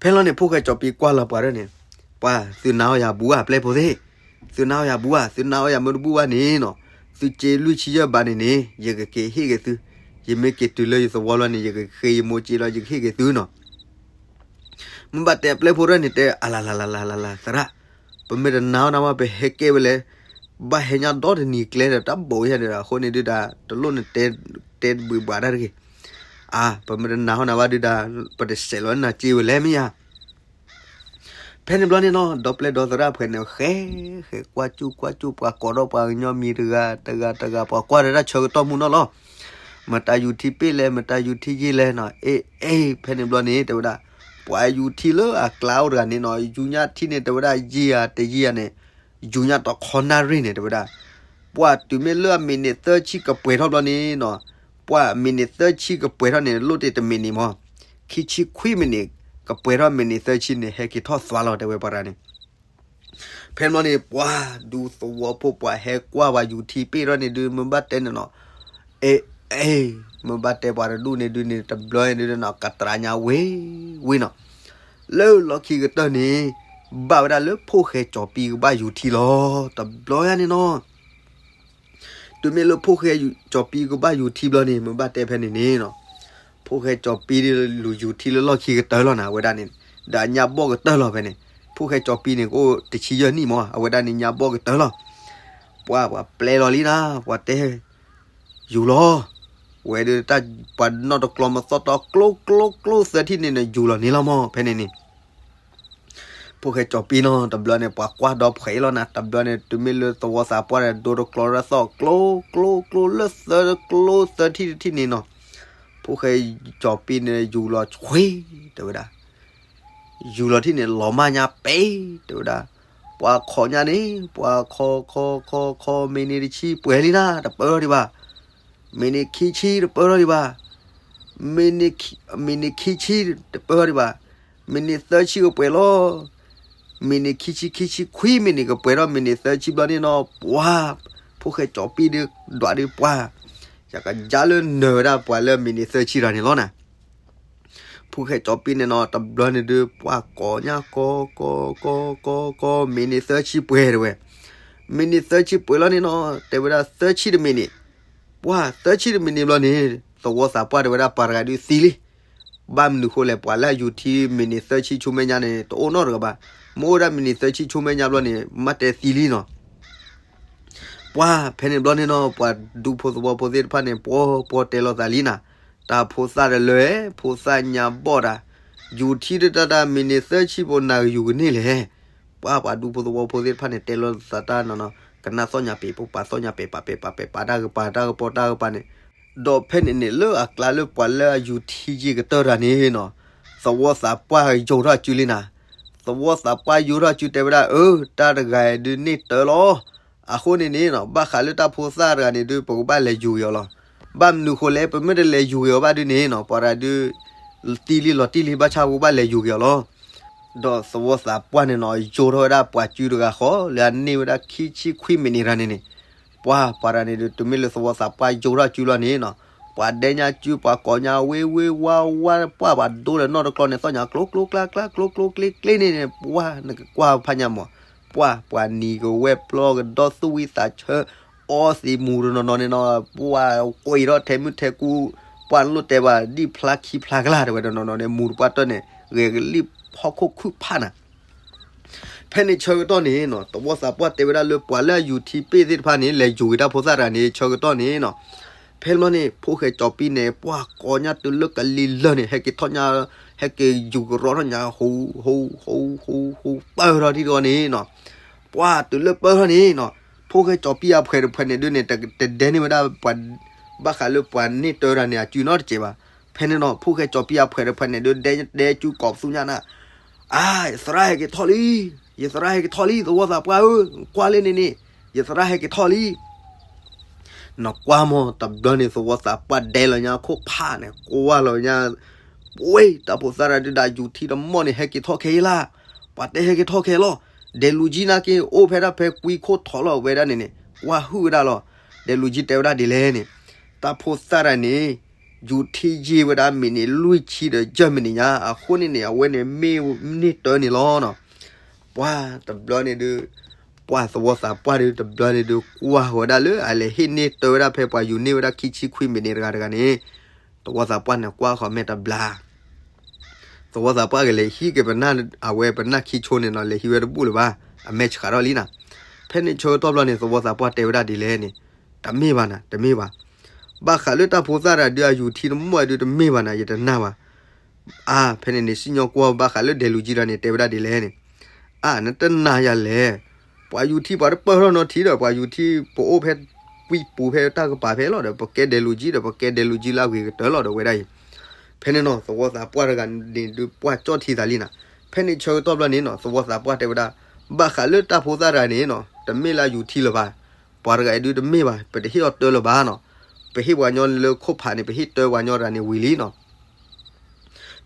ဖဲလီၤန့ၣ် ဖိၣ်ဃဲကၠီၤပံကွၢ်လီၤပှၤဒၢန့ၣ် ပှၤသုနၤအီၣ်ယၤဘူးဧါ ပျဲၢ်ဖိသ့ၣ်, သုနၤအီၣ်ယၤဘူးဧါ သုနၤအီၣ်ယၤမ့ၢ်တဘူးဘၣ်န့ၣ်နီၤ သုစ့လွံၢ်ဆံယဲၢ်ဘးန့ၣ်န့ၣ် ယကက့ၤဟ့ၣ်က့ၤသု, ယမ့ၢ်က့ၤတုၤလၢယသဝီလီၤန့ၣ် ယကဃ့ယမိၢ်စ့လီၤ ယကဟ့ၣ်က့ၤသုနီၤ. မ့ၢ်ဘၣ်တဲပျဲၢ်ဖိဒၢန့ၣ်တဲ အလၤလၤလၤလၤလၤလၤ သရၣ်, ပမ့ၢ်တနာ်အီၤနၤဘၣ် ပဟဲကဲဝဲလဲၣ်, ဘၣ်ဟဲညါဒီတနံၤကျဲဒီး တၢ်ဘိးယဲၢ်န့ၣ်ဒီး အဃိန့ၣ်ဒုးဒၣ် တလိၣ်နတဲ တဲတဘှံးဘှးတၢ်တဂ့ၤ. အါ ပမ့ၢ်တနာ်အီၤနၤဘၣ်ဒုးဒၣ် ပတစဲးလီၤနၤစ့ဝဲလဲၣ်မ့ၢ်ဧါ. ဖဲန့ၣ်ဘျီန့ၣ်နီၤ ဒီပျဲၢ်ဒီသရၣ်ဖှဲးန့ၣ် ဃဲ ဃဲကွၢ်ကၠူၣ်ကွၢ်ကၠူၣ် ပှၤကိးထီၣ်ပှၤကညီမံၤတဂၤတဂၤတဂၤ ပှၤကွၢ်တၢ်ဆၢကတီၢ်မူနီၤလီၤ. မတၤယူၤထံပ့ၢ်လဲၣ် မတၤယူၤထံယ့ၢ်လဲၣ်နီၤ အ့ အ့ ဖဲန့ၣ်ဘျီန့ၣ် တဲဝဲဒၣ် ပှၤယူၤထံလၢအကျါအိၣ်တဂၤန့ၣ်နီၤ ယူၤညါထံန့ၣ် တဲဝဲဒၣ် ယံာ်ဧါတယံာ်ဧါန့ၣ် ယူၤညါတခီနၣ်ရံၣ်န့ၣ် တဲဝဲဒၣ် ပှၤတုၤမ့ၢ်လၢအမံးနံးသၢဆံကပှဲၤထီၣ်ဘျီန့ၣ်နီၤ ပှၤမံးနံးသၢဆံကပှဲၤထီၣ်န့ၣ် လိၣ်တ့ၢ်တမံးနံးမး ခံဆံခွံမံးနံး ကပှဲၤထီၣ်မံးနံးသၢဆံန့ၣ် ဟဲက့ၤထီၣ်သွါလီၤ တဲဝဲပှၤတဂၤန့ၣ်. ဖဲန့ၣ်ဘျီန့ၣ် ပှၤဒူသဝီဖိ ပှၤဟဲကွၢ်ပှၤယူၤထံပ့ၣ်ထီၣ်န့ၣ်ဒုး မ့ၢ်ဘၣ်တဲန့ၣ်နီၤ, အဲ အဲ မ့ၢ်ဘၣ်တဲပှၤတဒူၣ်န့ၣ်ဒုးန့ၣ် တဘျီန့ၣ်ဒုးနီၤ ကတြၤညါဝ့ၤဝ့ၤနီၤ. လၢလီၢ်ခံကတၢၢ်န့ၣ် ဘၣ်ဝဲဒၣ်လၢဖိၣ်ဃဲကၠီၤပံကဘၣ်ယူၤထံလီၤ တဘျီညါန့ၣ်နီၤ. တုၤမ့ၢ်လၢဖိၣ်ဃဲကၠီၤပံကဘၣ်ယူၤထံဘျီန့ၣ် မ့ၢ်ဘၣ်တဲဖဲန့ၣ်န့ၣ်နီၤ, ဖိၣ်ဃဲကၠီၤပံလူၤယူၤထံလၢလီၢ်ခံကတၢၢ်လီၤနၤ အဝဲဒၣ်န့ၣ်, ဒီးညါဘီၣ်ကတၢၢ်လီၤဖဲန့ၣ်, ဖိၣ်ဃဲကၠီၤပံန့ၣ် ကအိၣ်တဆံယဲၢ်နံၣ်မး အဝဲဒၣ်န့ၣ်ညါဘီၣ်ကတၢၢ်လီၤ. ပှၤ ပှၤပျဲလီၤလံနၤ ပှၤတဲ ယူၤလီၤ, ဝဲဒၣ်တၢ်ပှၤနီၣ်တကျီမသီၣ်တီ ကျိကျိကျိသၢထံၣ်န့ၣ်န့ၣ် ယူၤလီၤန့ၣ်လီၤမး ဖဲန့ၣ်န့ၣ် ဖိၣ်ဃဲကၠီၤပံနီၤ တဘျီန့ၣ် ပှၤကွၢ်ဒီဖှဲးလီၤနၤ တဘျီန့ၣ် တုၤမ့ၢ်လၢသဝီသးပှၢ်န့ၣ် ဒိတကျီရၢသီၣ် ကျိကျိကျိလၢသၢကျိသၢထံၣ်တထံၣ်န့ၣ်နီၤ, ဖိၣ်ဃဲကၠီၤပံန့ၣ် ယူၤလီၤဆွ့ တဲဝဲဒၣ် ယူၤလီၤထံၣ်န့ၣ် လီၤမၢ်ညါပဲ တဲဝဲဒၣ်, ပှၤခိးညါန့ၣ် ပှၤခိးခိးခိးခိး မံးနံးတဆံပှဲၤလံနၤ တပၢၢ်ထီၣ်ဒံးဘၣ်, မံးနံးခံဆံတပၢၢ်ထီၣ်ဒံးဘၣ်, မံးနံးခံဆံတပၢၢ်ထီၣ်ဒံးဘၣ်, မံးနံးသၢဆံကပှဲၤလီၤ, မံးနံးခံဆံ ခံဆံခွံမံးနံး ကပှဲၤထီၣ်မံးနံးသၢဆံဘျီန့ၣ်နီၤ ပှၤ ဖိၣ်ဃဲကၠီၤပံဒုး ဒွးဒုးပှၤ ယကယါလၢနၢၤဝဲဒၣ်ပှၤလၢမံးနံးသၢဆံတဂၤန့ၣ်လီၤနၤ. ဖိၣ်ဃဲကၠီၤပံန့ၣ်နီၤ တဘျီန့ၣ်ဒုး ပှၤကိးညါကိး ကိး ကိး ကိး ကိး မံးနံးသၢဆံပှဲၤတဲဝဲ, မံးနံးသၢဆံပှဲၤလီၤန့ၣ်နီၤ တဲဝဲဒၣ်သၢဆံတမံးနံး, ပှၤသၢဆံတမံးနံးဘျီန့ၣ် သဝီသးပှၢ်တဲဝဲဒၣ်ပှၤတဂၤဒုးသံလံ. ဘၣ်မနုၤဃိလဲၣ် ပှၤလၢအယူၤထံမံးနံးသၢဆံဆူမဲာ်ညါန့ၣ် တအိၣ်နီတဂၤဘၣ်. မ့ၢ်အိၣ်ဒၣ်မံးနံးသၢဆံဆူမဲာ်ညါဘျီန့ၣ် မ့ၢ်တဲသံလံနီၤ. ပှၤဖဲန့ၣ်ဘျီန့ၣ်နီၤ ပှၤဒူဖိသဝီဖိသ့ၣ်တဖၣ်န့ၣ် ပှီပှီတဲလိာ်သးလံနၤ, တၢ်ဖိသၣ်တလၢ ဖိသၣ်ညါဘီၣ်တၢ်, ယူၤထံတတၢ်တၢ်မံးနံးသၢဆံဖိနၤကယူၤကန့ၢ်လဲၣ်. ပှၤပှၤဒူဖိသဝီဖိသ့ၣ်တဖၣ်န့ၣ် တဲလိာ်သးတၢ်နီၤနီၤ ကနၣ်သီၣ်ညါပ့ၤ ပပာ်သီၣ်ညါပ့ၤ ပာ်ပ့ၤပာ်ပ့ၤ ပာ်တၢ်ကပၤတၢ်ကပီၤတၢ်ကပၤန့ၣ်, ဒီးဖဲန့ၣ်န့ၣ် လၢအကျါလၢပှၤလၢအယူၤထံယ့ၢ်ကတၢၢ်တၢ်န့ၣ်နီၤ, သဝီသးပှၢ်ယိးထီၣ်စုလံနၤ. သဝီသးပှၢ်ယိးထီၣ်စုတဲဝဲဒၣ် အၢ တၢ်တဂၤဒုးန့ၢ်တၢ်လီၤ. အဃိန့ၣ်န့ၣ်နီၤ ဘၣ်ဃးလၢတၢ်ဖိသၣ်တဂၤန့ၣ်ဒုး ပကဘၣ်လဲၤယူၤက့ၤအီၤလီၤ. ဘၣ်မနုၤဃိလဲၣ် ပမ့ၢ်တလဲၤယူၤက့ၤအီၤဘၣ်ဒုးန့ၣ်နီၤ ပှၤတဂၤဒုး သံလံလီၤတံၢ်လံ ဘၣ်ဆၣ်ပကဘၣ်လဲၤယူၤက့ၤအီၤလီၤ. ဒီးသဝီသးပှၢ်န့ၣ်နီၤ ယိးထီၣ်ဝဲဒၣ်ပှၤစုတဂၤဃီ လၢအန့ၢ်ဝဲဒၣ်ခံဆံခွံမံးနံးတဂၤန့ၣ်န့ၣ်, ပှၤ ပှၤတဂၤန့ၣ်ဒုး တုၤမ့ၢ်လၢသဝီသးပှၢ်ယိးထီၣ်စုလီၤန့ၣ်နီၤ, ပှၤဒဲညါစု ပှၤကိးညါဝ့ဝ့ဝါဝါ ပှၤပှၤဒိလၢနီၢ်တကျီန့ၣ် သီၣ်ညါကျိကျိကျါကျါ ကျိကျိကျ့ကျ့န့ၣ်န့ၣ် ပှၤ နကကွၢ်ဖးညါမး, ပှၤ ပှၤနံၤကဝဲၢ်ပျီကဒီသူၣ်ဝံသးဆၢ အီသံးမူၤတနီၤနီၤန့ၣ်နီၤ ပှၤကွံာ်ထီၣ်ထဲမုၢ်ထဲကူ ပှၤလိၣ်တဲဘၣ် ဒ်ဖျါခံဖျါကလာ်တဲဝဲတနီၤနီၤန့ၣ် မူၤတပှၢ်တၢၢ်န့ၣ် ဂဲၤကလံၣ်ဖီခိၣ်ခုၣ်ဖးနၤ. ဖဲန့ၣ်ဆၢကတီၢ်န့ၣ်နီၤ သဝီသးပှၢ်တဲဝဲဒၣ်လၢပှၤလၢအယူၤထံပ့ၣ်သ့ၣ်တဖၣ်န့ၣ် လဲၤယူၤက့ၤတၢ်ဖိသၣ်တဂၤန့ၣ် ဆၢကတီၢ်န့ၣ်နီၤ ဖဲန့ၣ်ဘျီန့ၣ် ဖိၣ်ဃဲကၠီၤပံန့ၣ် ပှၤကိးညါတုၤလၢကလံၤလၢာ်န့ၣ် ဟဲက့ၤထီၣ်ညါ ဟဲက့ၤယူၤကရီထီၣ်ညါ ဟူ ဟူ ဟူ ဟူ ဟူ ပၢၢ်ထီၣ်ထံၣ်တဂီၢ်န့ၣ်နီၤ ပှၤတုၤလၢပၢၢ်ထီၣ်န့ၣ်နီၤ ဖိၣ်ဃဲကၠီၤပံအဖှဲးတဖှဲးန့ၣ်ဒုးန့ၣ် တ တဒဲန့ၢ်ဝဲဒၣ်ပှၤ ဘၣ်ဃးလၢပှၤန့ၢ်တၢ်တဂၤန့ၣ် အစုနီတစဲးဘၣ်. ဖဲန့ၣ်နီၤ ဖိၣ်ဃဲကၠီၤပံအဖှဲးတဖှဲးန့ၣ်ဒုး ဒဲ ဒဲစုကိးပသူညါနၤ အါ ယသရၣ်ဟဲက့ၤထီၣ်လံ, ယသရၣ်ဟဲက့ၤထီၣ်လံ သဝီသးပှၢ်ဧၢ, ကွၢ်လၢန့ၣ်န့ၣ် ယသရၣ်ဟဲက့ၤထီၣ်လံ. နကွၢ်မး တဘျီန့ၣ် သဝီသးပှၢ်ဒဲလီၤညါခိၣ်ဖးန့ၣ် ကွၢ်လီၤညါ ဝ့ၢ် တၢ်ဖိသၣ်တဂၤဒုးဒီးယူၤထံတမီၢ်န့ၣ် ဟဲက့ၤထီၣ်ခဲအံၤလီၤ. ပှၤတဲဟဲက့ၤထီၣ်ခဲလီၤ. ဒဲလူၤကံနၢ်က့ အိၣ်ဖဲဒၣ်ဖဲကွံခိၣ်ထီၣ်လီၤဝဲဒၣ်န့ၣ်န့ၣ် ကွၢ်ဟုၣ်ဝဲဒၣ်လီၤ. ဒဲလူၤကံတဲဝဲဒၣ်ဒ်လဲၣ်န့ၣ် တၢ်ဖိသၣ်တဂၤန့ၣ် ယူၤထံယ့ၢ်ဝဲဒၣ်မံးနံးလွံၢ်ဆံဒီးယဲၢ်မံးနံးညါ အဃိန့ၣ်န့ၣ် အဝဲန့ၣ်မ့ၢ်န့ၢ်တၢ်န့ၣ်လီၤနီၤ. ပှၤတဘျီန့ၣ်ဒုး ပှၤသဝီသးပှၢ်ဒုး တဘျီန့ၣ်ဒုး ကွၢ်ဃီၤဝဲဒၣ်လၢအလဲၤဟ့ၣ်န့ၢ်တၢ်ဝဲဒၣ်ဖဲပှၤယူၤန့ၢ်ဝဲဒၣ်ခံဆံခွံမံးနံးတဂၤတဂၤန့ၣ် သဝီသးပှၢ်န့ၣ် ကွၢ်ဃီၤမဲာ်တဘျါ သဝီသးပှၢ်ကလဲၤဟံးက့ၤပနၢ် အဝဲပနၢ်ခံဆိန့ၣ်နီၤ လဲၤဟံးဝဲတဘူၣ်လၢၤဘၣ်, အမဲာ်ဆှးထီၣ်လံနၤ. ဖဲန့ၣ်ဆၢကတီၢ်ဘျီန့ၣ် သဝီသးပှၢ်တဲဝဲဒၣ်ဒ်လဲၣ်န့ၣ်, တမ့ၢ်ဘၣ်နၤ, တမ့ၢ်ဘၣ်. ဘၣ်ဃးလၢတၢ်ဖိသၣ်တဂၤဒုး အယူၤထံတမီၢ်ဒုး တမ့ၢ်ဘၣ်နၤ, ယတနာ်ဘၣ်. အါ ဖဲန့ၣ်န့ၣ် စံၣ်ညီၣ်ကွီၢ်ဘၣ်ဃးလၢဒဲလူၤကံဒီးန့ၣ် တဲဝဲဒၣ်ဒ်လဲၣ်န့ၣ်, အါ နတနာ်ယၤလဲၣ်. ပှၤယူၤထံပှၤတပၢၢ်ထီၣ်နီၤထံဒီး ပှၤယူၤထံ ပအိၣ်ဖဲကွံပူၤဖဲတၢ်ကပၤဖဲလီၤဒီး ပကဲဒဲလူၤကံဒီး ပကဲဒဲလူၤကံလၢအဂ့ၤကတၢၢ်လီၤဒီးဝဲဒၣ်အံၤ. ဖဲန့ၣ်နီၤ သဝီသးပှၢ်တဂၤန့ၣ်ဒုး ပှၢ်ကၠီၣ်ထံသးလံနၤ. ဖဲန့ၣ်ဆၢကတီၢ်ဘျီန့ၣ်နီၤ သဝီသးပှၢ်တဲဝဲဒၣ်, ဘၣ်ဃးလၢတၢ်ဖိသၣ်တဂၤန့ၣ်နီၤ တမ့ၢ်လၢအယူၤထံလၢၤဘၣ်. ပှၤတဂၤအံၤဒုးတမ့ၢ်ဘၣ်, ပတဟ့ၣ်အီၤတၢလၢၤဘၣ်နီၤ. ပဟ့ၣ်ပှၤညီလၢခိၣ်ဖးန့ၣ် ပဟ့ၣ်တၢပှၤညီတဂၤန့ၣ်ဝံၤလံနီၤ.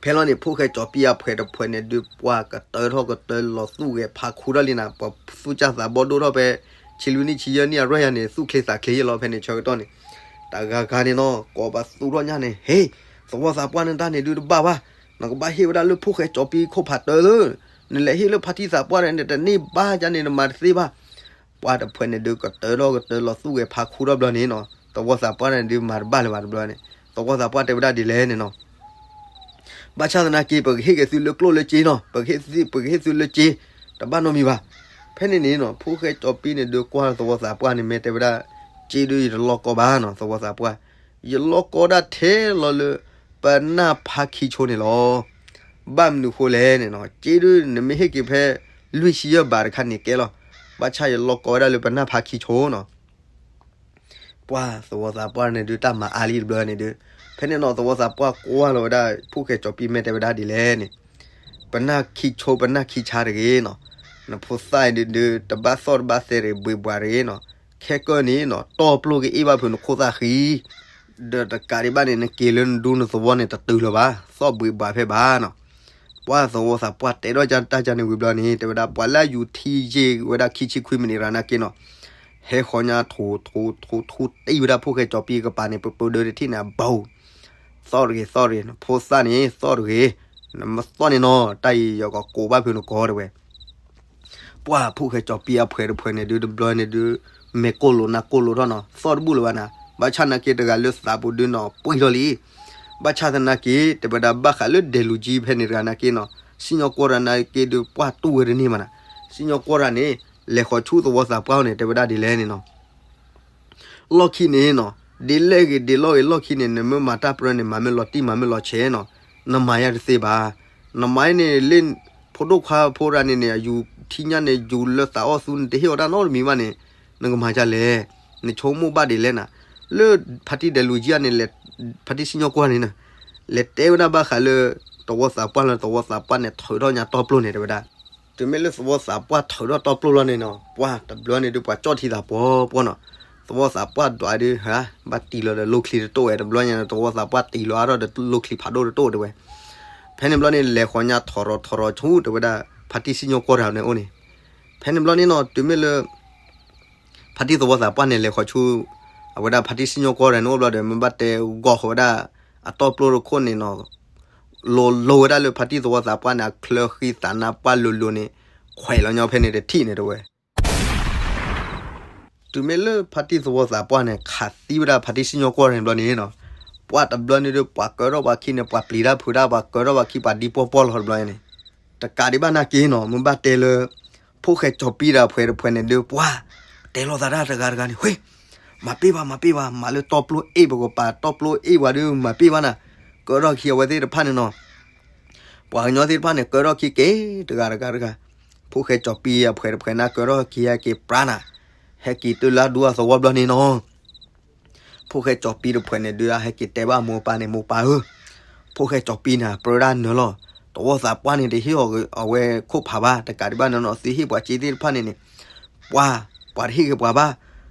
ဖဲလီၤန့ၣ် ဖိၣ်ဃဲကၠီၤပံအဖှဲးတဖှဲးန့ၣ်ဒုး ပှၤကတၢၢ်ထီၣ်ကတၢၢ်လီၤသူၣ်ဂဲၤဖးခူထီၣ်လံနၤ, ပှၤသူၣ်စၢ်သးဘီၣ်ဒိၣ်ထီၣ်ဖဲ ဆံလွံၢ်နံၣ်ဆံယဲၢ်နံၣ်အရွဲၣ်ယၤန့ၣ် သူၣ်ချ့သးချ့ယဲလီၤ ဖဲန့ၣ်ဆၢကတီၢ်န့ၣ် တဂၤဂၤန့ၣ်နီၤ ကိးပသူထီၣ်ညါန့ၣ် ဟ့ သဝီသးပှၢ်န့ၣ်တၢ်န့ၣ်ဒုးတဘၣ်ဘၣ်, နကဘၣ်ဟ့ၣ်ဝဲဒၣ်လၢဖိၣ်ဃဲကၠီၤပံခိၣ်ဖးတၢၢ်လၢ နလဲၤဟ့ၣ်လၢဖါတံၢ်သးပှၢ်န့ၣ် နတန့ၢ်ဘၣ်ကန့ၣ် နမၤတသ့ဘၣ်. ပှၤတဖှဲးန့ၣ်ဒုး ကတၢၢ်ထီၣ်ကတၢၢ်လီၤသူၣ်ဂဲၤဖးခူထီၣ်ဘျီန့ၣ်နီၤ သဝီသးပှၢ်န့ၣ်ဒုးမၤတဘၣ်လၢၤဘၣ်တဘျီန့ၣ် သဝီသးပှၢ်တဲဝဲဒၣ်ဒ်လဲၣ်န့ၣ်နီၤ ဘၣ်ဆၣ်သနာ်က့ ပကဟ့ၣ်က့ၤသုလၢကျိၣ်လၢစ့နီၤ ပကဟ့ၣ်သုလၢစ့ တဘၣ်နီတမံၤဘၣ်. ဖဲန့ၣ်န့ၣ်နီၤ ဖိၣ်ဃဲကၠီၤပံန့ၣ်ဒုးကွၢ်လၢသဝီသးပှၢ်န့ၣ် မ့ၢ်တဲဝဲဒၣ် စ့ဒုးယတလီၢ်ကီဘၣ်နီၤ သဝီသးပှၢ် ယလီၢ်ကီဒၣ်ထဲလီၤလၢ ပနၢ်ဖးခံဆိန့ၣ်လီၤ. ဘၣ်မနုၤဃိလဲၣ်န့ၣ်နီၤ စ့ဒုးနမ့ၢ်ဟ့ၣ်က့ၤဖဲ လွံၢ်ဆံယဲၢ်ဘးတခါန့ၣ်ကဲလီၤ. ဘၣ်ဆၣ်ယလီၢ်ကီဝဲဒၣ်လၢပနၢ်ဖးခံဆိနီၤ ပှၤသဝီသးပှၢ်န့ၣ်ဒုးတၢ်မၤအါလံတဘျီန့ၣ်ဒုး ဖဲန့ၣ်နီၤ သဝီသးပှၢ်ကွၢ်လီၤဝဲဒၣ် ဖိၣ်ဃဲကၠီၤပံမ့ၢ်တဲဝဲဒၣ်ဒ်လဲၣ်န့ၣ် ပနၢ်ခံဆိပနၢ်ခံဆါတဂ့ၤနီၤ နဖိသၣ်အံၤဒုး တဘၣ်သီၣ်တဘၣ်သဲတဂ့ၤ ဘှံးဘှးတဂ့ၤနီၤ ခဲကၢၢ်န့ၣ်နီၤ တီၢ်ပျိၢ်က့ၤအ့ၣ်ဘၣ်ဖုးနခိၣ်သၣ်ဃံ ဒီးတကးဒံးဘၣ်န့ၣ် နက့ၤလၢနဒူနသဝီန့ၣ် တတုၤလၢၤဘၣ် သီၣ်ဘှံးဘှးဖဲဘၣ်နီၤ ပှၤသဝီသးပှၢ်တဲထီၣ်တၢ်ကန့ၣ်ဝံၤဘျီန့ၣ် တဲဝဲဒၣ်ပှၤလၢအယူၤထံယ့ၢ်ဝဲဒၣ်ခံဆံခွံမံးနံးရၤနာ်က့နီၤ ဟဲဃီၤညါထိးထိးထိးထိးတံၢ်ဝဲဒၣ်ဖိၣ်ဃဲကၠီၤပံကပၤန့ၣ် ပပဒၢတထံၣ်န့ၣ် အဘီ သီၣ်တဂ့ၤသီၣ်တဂ့ၤ နဖိသၣ်န့ၣ်သီၣ်တဂ့ၤ နမ့ၢ်သီၣ်န့ၣ်နီၤ တၢ်အံၤယကကိးဘၣ်ဖုးနကိးတဲဝဲ ပှၤဖိၣ်ဃဲကၠီၤပံအဖှဲးတဖှဲးန့ၣ်ဒုးတဘျီန့ၣ်ဒုး မဲာ်ကိၢ်လိာ်နၢ်ကိၢ်လိာ်ထီၣ်နီၤ သီၣ်တဘူၣ်လၢၤဘၣ်နၤ ဘၣ်ဆၣ်နာ်က့တဂၤလၢသးပူၤဒုးနီၤ ပှံၢ်ထီၣ်လံ ဘၣ်ဆၣ်သနာ်က့ တဲဝဲဒၣ်ဘၣ်ဃးလၢဒဲးလူၤကၠံဖဲန့ၣ်တဂၤနာ်က့နီၤ စံၣ်ညီၣ်ကွီၢ်တၢ်နာ်က့ဒုး ပှၢ်တူၢ်ဝဲတန့ၢ်မးနၤ စံၣ်ညီၣ်ကွီၢ်တၢ်န့ၣ် လဲၤဃီၤဆူသဝီသးပှၢ်န့ၣ် တဲဝဲဒၣ်ဒ်လဲၣ်န့ၣ်နီၤ လီၢ်ခံန့ၣ်နီၤ ဒ်လဲၣ်ဂ့ၤဒ်လဲၣ်ဂ့ၤလီၢ်ခံန့ၣ် နမ့ၢ်မၤတၢ်ပြၢန့ၣ် မၤမ့ၢ်လီၤတံၢ်မၤမ့ၢ်လီၤဆဲးနီၤ နမၤယၤတသ့ဘၣ် နမၤန့ၣ်လၢ ဖိဒိၣ်ခွါဖိတဂၤန့ၣ်န့ၣ် အယူၤထံညါန့ၣ် ယူၤလၢသးအီၣ်သူန့ၣ် တဟ့ၣ်အီၤတၢ်နီတမံၤဘၣ်န့ၣ် နကမၤဒ်လဲၣ် နဆိကမိၣ်ဘၣ်ဒ်လဲၣ်နၤ လၢဖါတံၢ်ဒဲးလူၤကၠံန့ၣ် ဖါတံၢ်စံၣ်ညီၣ်ကွီၢ်န့ၣ် လဲၤတဲဝဲဒၣ်ဘၣ်ဃးလၢ သဝီသးပှၢ်လၢသဝီသးပှၢ်န့ၣ် ထုးထီၣ်ညါတီၢ်ပျိၢ်န့ၣ် တဲဝဲဒၣ် တုၤမ့ၢ်လၢသဝီသးပှၢ်ထုးထီၣ်တီၢ်ပျိၢ်လီၤန့ၣ်နီၤ ပှၤတဘျီန့ၣ်ဒုးပှၤကၠီၣ်ထံသးပှီၤပှီၢ်နီၤ သဝီသးပှၢ်ဒွးဒုး ဟါ ဘၣ်တံၢ်လီၤဒီးလိၣ်ချံတတိၣ်ဝဲ တဘျီညါန့ၣ် သဝီသးပှၢ်တံၢ်လီၤအါထီၣ်ဒီးလိၣ်ချံဖးဒိၣ်တတိၣ်တဲဝဲ ဖဲန့ၣ်ဘျီန့ၣ် လဲၤဃီၤညါထီၣ်ရီၣ်ထီၣ်ရီၣ်ဆူ တဲဝဲဒၣ် ဖါတံၢ်စံၣ်ညီၣ်ကွီၢ်တဂၤန့ၣ်အိၣ်န့ၣ် ဖဲန့ၣ်ဘျီန့ၣ်နီၤ တုၤမ့ၢ်လၢ ဖါတံၢ်သဝီသးပှၢ်န့ၣ် လဲၤဃီၤဆူ အဝဲဒၣ်ဖါတံၢ်စံၣ်ညီၣ်ကွီၢ်တဂၤန့ၣ်အိၣ်ဘျီဒီး မ့ၢ်ဘၣ်တဲဂီၢ်ဃီၤဝဲဒၣ် အတီၢ်ပျိၢ်တခိၣ်န့ၣ်နီၤ လိၤလိၤဝဲဒၣ်လၢဖါတံၢ်သဝီသးပှၢ်န့ၣ် အချၢဃံသးနါပှၢ်လိၤလိၤန့ၣ် ခွဲးလီၤညီဖဲန့ၣ်တထံၣ်န့ၣ်တဲဝဲ တုၤမ့ၢ်လၢဖါတံၢ်သဝီသးပှၢ်န့ၣ် ခးသံဝဲဒၣ်ဖါတံၢ်စံၣ်ညီၣ်ကွီၢ်တဂၤန့ၣ်ဘျီန့ၣ်နီၤ ပှၤတဘျီန့ၣ်ဒုး ပှၤကၢထီၣ်ပှၤခံန့ၣ် ပှၤပျံၤတၢ်ဖုးတၢ် ပှၤကၢထီၣ်ပှၤခံ ပှၤဒံပှီၢ်ပှီၢ်လီၤတဘျီန့ၣ် တကးဒံးဘၣ်နာ်က့နီၤ မ့ၢ်ဘၣ်တဲလၢ ဖိၣ်ဃဲကၠီၤပံတၢ်ဖှဲးတဖှဲးန့ၣ်ဒုး ပှၤ တဲလိာ်သးတၢ်တဂၤတဂၤန့ၣ် ဝ့ၢ် မၤပ့ၢ်ဘၣ် မၤပ့ၢ်ဘၣ် မၤလၢတီၢ်ပျိၢ်အ့ၣ် ပကပာ်တီၢ်ပျိၢ်အ့ၣ်ပှၤဒုး မၤပ့ၢ်ဘၣ်နၤ ကၢထီၣ်ခံအဝဲသ့ၣ်တဖၣ်န့ၣ်နီၤ ပှၤကညီသ့ၣ်တဖၣ်န့ၣ် ကၢထီၣ်ခံက့ၤ တဂၤတဂၤတဂၤ ဖိၣ်ဃဲကၠီၤပံအဖှဲးတဖှဲးန့ၣ် ကၢထီၣ်ခံဟဲက့ၤပြါနၤ ဟဲက့ၤတုၤလၢအဒူအသဝီဘျီန့ၣ်နီၤ ဖိၣ်ဃဲကၠီၤပံတဖှဲးန့ၣ်ဒုး ဟဲက့ၤတဲဘၣ်မိၢ်ပၢ်န့ၣ် မိၢ်ပၢ်ဧၢ, ဖိၣ်ဃဲကၠီၤပံန့ၣ် ပြၢဒၣ်နၢၤလီၤ, သဝီသးပှၢ်န့ၣ် တဟ့ၣ်အီၤအဝဲခိၣ်ဖးဘၣ်, တကးဒံးဘၣ်န့ၣ်နီၤ သုဟ့ၣ်ပှၤစ့သ့ၣ်တဖၣ်န့ၣ်န့ၣ်, ပှၤ, ပှၤတဟ့ၣ်က့ၤပှၤဘၣ်,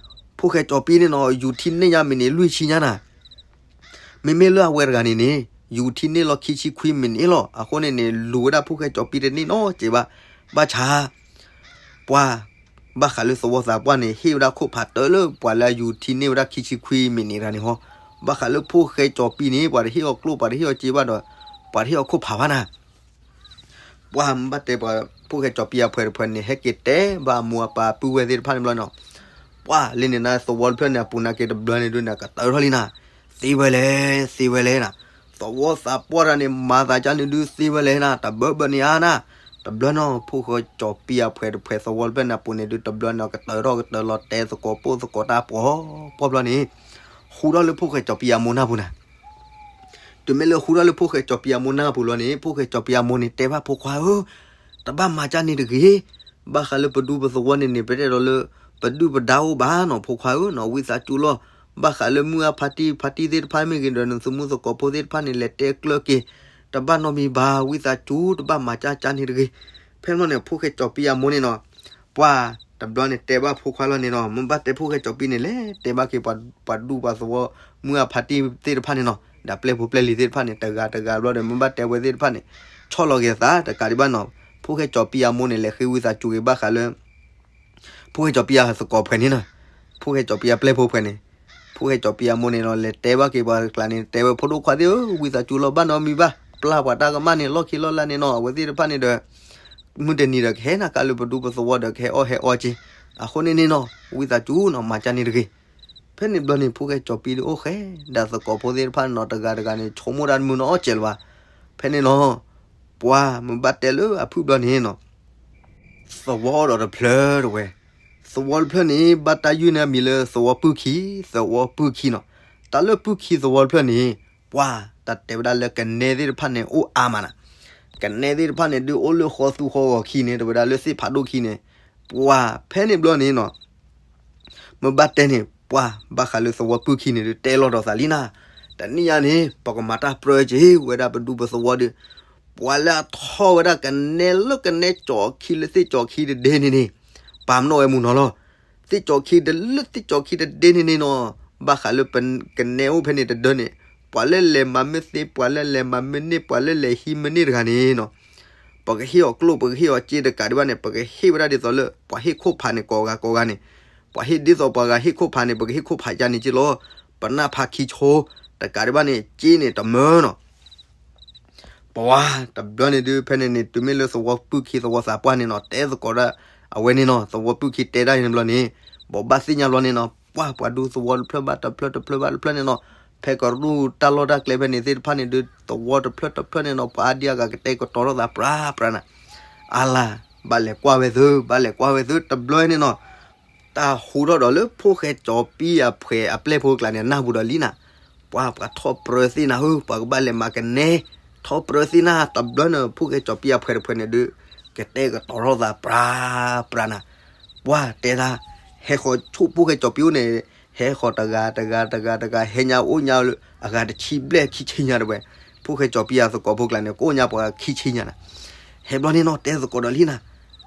ဖိၣ်ဃဲကၠီၤပံန့ၣ်နီၤ ယူၤထံန့ၢ်ညါမံးနံးလွံၢ်ဆံညါနၤ မ့မ့ၢ်လၢအဝဲတဂၤန့ၣ်န့ၣ် ယူၤထံန့ၢ်လီၤခံဆံခွံမံးနံးလီၤ. အဃိန့ၣ်န့ၣ် လူၤဝဲဒၣ်ဖိၣ်ဃဲကၠီၤပံတန့ၢ်နီတစဲးဘၣ်. ဘၣ်ဆၣ် ပှၤ ဘၣ်ဃးလၢသဝီသးပှၢ်န့ၣ် ဟ့ၣ်ဝဲဒၣ်ခိၣ်ဖးတၢၢ်လၢပှၤလၢအယူၤထံန့ၢ်ဝဲဒၣ်ခံဆံခွံမံးနံးတဂၤန့ၣ်ဟီ, ဘၣ်ဃးလၢဖိၣ်ဃဲကၠီၤပံန့ၣ် ပှၤတဟ့ၣ်အီၤကျိၣ် ပှၤတဟ့ၣ်အီၤစ့ဘၣ်ဒီး ပှၤတဟ့ၣ်အီၤခိၣ်ဖးဘၣ်နၤ ပှၤမ့ၢ်ဘၣ်တဲပှၤ ဖိၣ်ဃဲကၠီၤပံအဖှဲးတဖှဲးန့ၣ် ဟဲက့ၤတဲဘၣ်အမိၢ်အပၢ်ပုၢ်ဝဲၢ်သ့ၣ်တဖၣ်န့ၣ်ဘျီနီၤ, ပှၤလၢန့ၣ်နၤ သဝီတဖျၢၣ်န့ၣ်အပူၤနာ်က့တဘျီန့ၣ်ဒုးန့ၣ် ကတၢၢ်ထီၣ်လံနၤ, သ့ဝဲလဲၣ် သ့ဝဲလဲၣ်နၤ, သဝီသးပှၢ်တဂၤန့ၣ် မၤသးကါန့ၣ်ဒုးသ့ဝဲလဲၣ်နၤ, တဘၢဘၢန့ၣ်ဧါနၤ, တဘျီနီၤ ဖိၣ်ဃဲကၠီၤပံအဖှဲးတဖှဲးသဝီတဖျၢၣ်န့ၣ်အပူၤန့ၣ်ဒုး တဘျီန့ၣ်ကတၢၢ်ထီၣ်ကတၢၢ်လီၤတဲသကိးပိၢ်သကိးတၢ်ပှီၢ်ပှီၢ်ဘျီန့ၣ် ဃူထီၣ်လၢဖိၣ်ဃဲကၠီၤပံအမိၢ်နၢ်ပူၤနၤ တုၤမ့ၢ်လၢဃူထီၣ်လၢဖိၣ်ဃဲကၠီၤပံအမိၢ်နၢ်ပူၤလီၤန့ၣ် ဖိၣ်ဃဲကၠီၤပံအမိၢ်န့ၣ် တဲဘၣ်ဖိခွါဧၢ, တဘၣ်မၤကၢန့ၣ်တဂ့ၤ, ဘၣ်ဃးလၢပဒူပသဝီန့ၣ်န့ၣ် ပတဲဒီးလၢ ပဒုၣ်ပဒါအိၣ်ဘၣ်နီၤ ဖိခွါဧၢနီၤ ဝံသးစူၤလီၤ, ဘၣ်ဃးလၢမုၢ်အါဖါတံၢ် ဖါတံၢ်သ့ၣ်တဖၣ်မ့ၢ်ဂ့ၤဒီး နသုးမုၢ်သကိးဖိသ့ၣ်တဖၣ်န့ၣ် လဲၤတဲကျၢၤက့ၤ, တဘၣ်နီတမံၤဘၣ် ဝံသးစူၤ တဘၣ်မၤကၢကၢန့ၣ်တဂ့ၤ. ဖဲန့ၣ်န့ၣ် ဖိၣ်ဃဲကၠီၤပံအမိၢ်န့ၣ်နီၤ ပှၤ တဘျီန့ၣ်တဲဘၣ်ဖိခွါလီၤန့ၣ်နီၤ မ့ၢ်ဘၣ်တဲဖိၣ်ဃဲကၠီၤပံန့ၣ် လဲၤတဲဘၣ်က့ၤပှၤဒူပှၤသဝီ မုၢ်အါဖါတံၢ်သ့ၣ်တဖၣ်န့ၣ်နီၤ, ဒီးပျဲၢ်ဖိပျဲၢ်လံၤသ့ၣ်တဖၣ်န့ၣ် တဂၤတဂၤဘျီဒီး မ့ၢ်ဘၣ်တဲဝဲသ့ၣ်တဖၣ်န့ၣ် ဆီၣ်လီၤက့ၤသးတကးဒံးဘၣ်နီၤ. ဖိၣ်ဃဲကၠီၤပံအမိၢ်န့ၣ် လဲၤဃ့ဝံသးစူၤက့ၤဘၣ်ဃးလၢ ဖိၣ်ဃဲကၠီၤပံအသကိးဖှဲးန့ၣ်နီၤ, ဖိၣ်ဃဲကၠီၤပံအပျဲၢ်ဖိဖှဲးန့ၣ်, ဖိၣ်ဃဲကၠီၤပံအမိၢ်န့ၣ်နီၤ လဲၤတဲဘၣ်က့ၤပှၤကျါန့ၣ် တဲဝဲ ဖိဒိၣ်ခွါသ့ၣ်ဧၢ, ဝံသးစူၤလီၤ ဘၣ်နီတမံၤဘၣ်, ပျၢ်ပှၤတၢ်ကမၣ်န့ၣ် လီၢ်ခံလီၢ်လၢ်န့ၣ်နီၤ, အဝဲသ့ၣ်တဖၣ်န့ၣ်ဒီး မုၢ်တနံၤဒီးကဟဲနၤကးလၢပဒူပသဝီဒီးကဟဲအီၣ်ဟဲအီက့ၤ, အဃိန့ၣ်န့ၣ်နီၤ ဝံသးစူၤနီၤ မၤကၢ်န့ၣ်တဂ့ၤ. ဖဲန့ၣ်ဘျီန့ၣ် ဖိၣ်ဃဲကၠီၤပံဒီးအိၣ်ဃဲ ဒီးသကိးဖိသ့ၣ်တဖၣ်န့ၣ်နီၤ တဂၤတဂၤန့ၣ် ဆိကမိၣ်တၢ်တမုာ်နီၤအီၣ်စဲးလၢၤဘၣ်. ဖဲန့ၣ်နီၤ ပှၤမ့ၢ်ဘၣ်တဲလၢအဖုၣ်ဘျီန့ၣ်နီၤ သဝီအိၣ်ဒီးတဖျၢၣ်တဝဲ, သဝီတဖျၢၣ်န့ၣ် ဘၣ်တၢ်ယုၢ်န့ၢ်အမံၤလၢသဝီပုၢ်ခံ, သဝီပုၢ်ခံနီၤ. တၢ်လၢပုၢ်ခံသဝီတဖျၢၣ်န့ၣ် ပှၤတၢ်တဲဝဲဒၣ်လၢကနဲသ့ၣ်တဖၣ်န့ၣ် အိၣ်အါမးနီၤ. ကနဲသ့ၣ်တဖၣ်န့ၣ် ဒုးအိၣ်လၢဃီသူဃီဂီၤခံန့ၣ် တဲဝဲဒၣ်လၢသ့ၣ်ဖးဒိၣ်ခံန့ၣ်, ပှၤဖဲန့ၣ်ဘျီန့ၣ်နီၤ မ့ၢ်ဘၣ်တဲန့ၣ် ပှၤဘၣ်ဃးလၢသဝီပုၢ်ခံန့ၣ်ဒုး တဲလီၤဒီးသးလံနၤ. တနံၣ်ညါန့ၣ် ပကမၤတၢ်ပြၢက့ၤဝဲဒၣ်ပဒူပသဝီဒီး ပှၤလၢအထီၣ်ဝဲဒၣ်ကနဲလၢကနဲကၠီၤခံလၢသ့ၣ်ကၠီၤခံတဒ့န့ၣ်န့ၣ် ပာ်မနီၣ်ဝဲမုၢ်နီၤလီၤ. သ့ၣ်ကၠီၤခံတလၢသ့ၣ်ကၠီၤခံတဒ့န့ၣ်န့ၣ်နီၤ ဘၣ်ဃးလၢပကနဲအိၣ်ဖဲန့ၣ်တဒၢန့ၣ် ပှၤလၢလဲၤမၤမ့ၢ်သ့ ပှၤလၢလဲၤမၤမ့ၢ်န့ၢ် ပှၤလၢလဲၤဟံးမ့ၢ်န့ၢ်တဂၤန့ၣ်နီၤ ပကဟ့ၣ်အီၤကျိၣ် ပကဟ့ၣ်အီၤစ့တကးဒံးဘၣ်န့ၣ် ပကဟ့ၣ်ဝဲဒၣ်ဒ်သိးလၢ ပှၤဟ့ၣ်ခိၣ်ဖးန့ၣ် ကိးဂၤကိးဂၤန့ၣ်, ပှၤဟ့ၣ်ဒ်သိးပှၤဂၤဟ့ၣ်ခိၣ်ဖးန့ၣ် ပကဟ့ၣ်ခိၣ်ဖးယါန့ၣ်က့လီၤ. ပနၢ်ဖးခံဆိ တကးဒံးဘၣ်န့ၣ် စ့န့ၣ်တမၢနီၤ ပှၤတဘျီန့ၣ်ဒုး ဖဲန့ၣ်န့ၣ် တုၤမ့ၢ်လၢသဝီပုၢ်ခံသဝီသးပှၢ်န့ၣ်နီၤ တဲသကိးဒၣ်အဝဲန့ၣ်နီၤ သဝီပုၢ်ခံတဲဒၣ်န့ၣ်ဘျီန့ၣ် ဘိးဘၣ်သ့ၣ်ညါဘျီန့ၣ်နီၤ ပှၤပှၤဒူသဝီတဖျၢၣ်ဘၣ်တဖျၢၣ်တဖျၢၣ်ဘၣ်တဖျၢၣ်န့ၣ်နီၤ ဖဲကရူၢ်တၢ်လီၢ်တၢ်ကျဲဖဲန့ၣ်သ့ၣ်တဖၣ်န့ၣ်ဒုး သဝီတဖျၢၣ်တဖျၢၣ်န့ၣ်နီၤ ပှၤအါဒံအါဂၤကတဲာ်ကတီၤထီၣ်သးပြးပြးနၤ အါလၢ ဘၣ်လဲၤကွၢ်ဝဲသု ဘၣ်လဲၤကွၢ်ဝဲသု တဘျီန့ၣ်နီၤ တၢ်ဟူထီၣ်ဒီးလၢဖိၣ်ဃဲကၠီၤပံအဖှဲးအပျဲၢ်ဖိကျါန့ၣ် နၢ်ဟူဒီးလံနၤ ပှၤပှၤထီၣ်ပြၢသ့ၣ်နၤဧၢ ပှၤကဘၣ်လဲၤမၤကနဲ ထီၣ်ပြၢသ့ၣ်နၤ တဘျီန့ၣ် ဖိၣ်ဃဲကၠီၤပံအဖှဲးတဖှဲးန့ၣ်ဒုး ကတဲာ်ကတီၤထီၣ်သးပြးပြးနၤ ပှၤတဲသး ဟဲဃီၤဆူဖိၣ်ဃဲကၠီၤပံအိၣ်န့ၣ် ဟဲဃီၤတဂၤတဂၤတဂၤတဂၤ ဟဲညါအိၣ်ညါအဂၤတဆံဘျဲၣ်ခံဆံညါတဝဲ ဖိၣ်ဃဲကၠီၤပံအသကိးဖိကျါန့ၣ် ကအိၣ်ညါပှၤခံဆံညါနၤ ဟဲဘျီန့ၣ်နီၤ တဲသကိးဒီးလံနၤ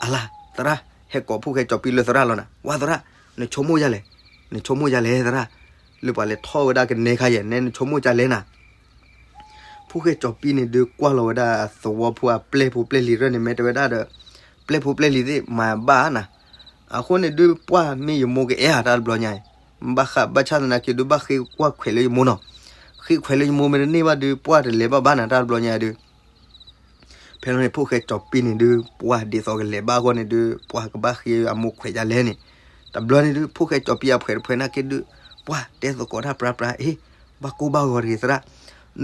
အလၤ သရၣ် ဟဲကိးဖိၣ်ဃဲကၠီၤပံလၢသရၣ်လီၤနၤ ဝဲသရၣ် နဆိကမိၣ်ယၤလဲၣ် နဆိကမိၣ်ယၤလဲၣ်သရၣ် လၢပှၤလဲၤထီၣ်ဝဲဒၣ်ကနဲခါယဲၢ် နဲ နဆိကမိၣ်ယၤလဲၣ်နၤ ဖိၣ်ဃဲကၠီၤပံန့ၣ်ဒုးကွၢ်လီၤဝဲဒၣ်သဝီဖိအပျဲၢ်ဖိပျဲၢ်လံၤရၢၢ်န့ၣ် မ့ၢ်တဲဝဲဒၣ်ဒီး ပျဲၢ်ဖိပျဲၢ်လံၤသ့ၣ်မၤဘၣ်နၤ အဃိန့ၣ်ဒုးပှၢ်မ့ၢ်ယမိၢ်ကအဲၣ်အတၢ်တဘျီညါ ဘၣ်ဃးဘၣ်ဆၣ်သနာ်က့ဒုးဘၣ်ဃ့ကွၢ်ခွဲးလၢယမိၢ်နီၤ ဃ့ခွဲးလၢယမိၢ်မ့ၢ်တန့ၢ်ဘၣ်ဒုး ပှၢ်တလဲၤဘၣ်ဘၣ်နၤတၢ်တဘျီညါဒုး ဖဲန့ၣ် ဖိၣ်ဃဲကၠီၤပံန့ၣ်ဒုး ပှၢ်ဒ်သိးကလဲၤဘၣ်အဂီၢ်န့ၣ်ဒုး ပှၢ်ကဘၣ်ဃ့အမိၢ်ခွဲးဒ်လဲၣ်န့ၣ် တဘျီန့ၣ်ဒုး ဖိၣ်ဃဲကၠီၤပံအဖှဲးတဖှဲးနာ်က့ဒုး ပှၢ်တဲသကိးတၢ်ပြးပြး အ့ ဘၣ်ကိၢ်ဘၣ်ဂီၤတဂ့ၤသရၣ်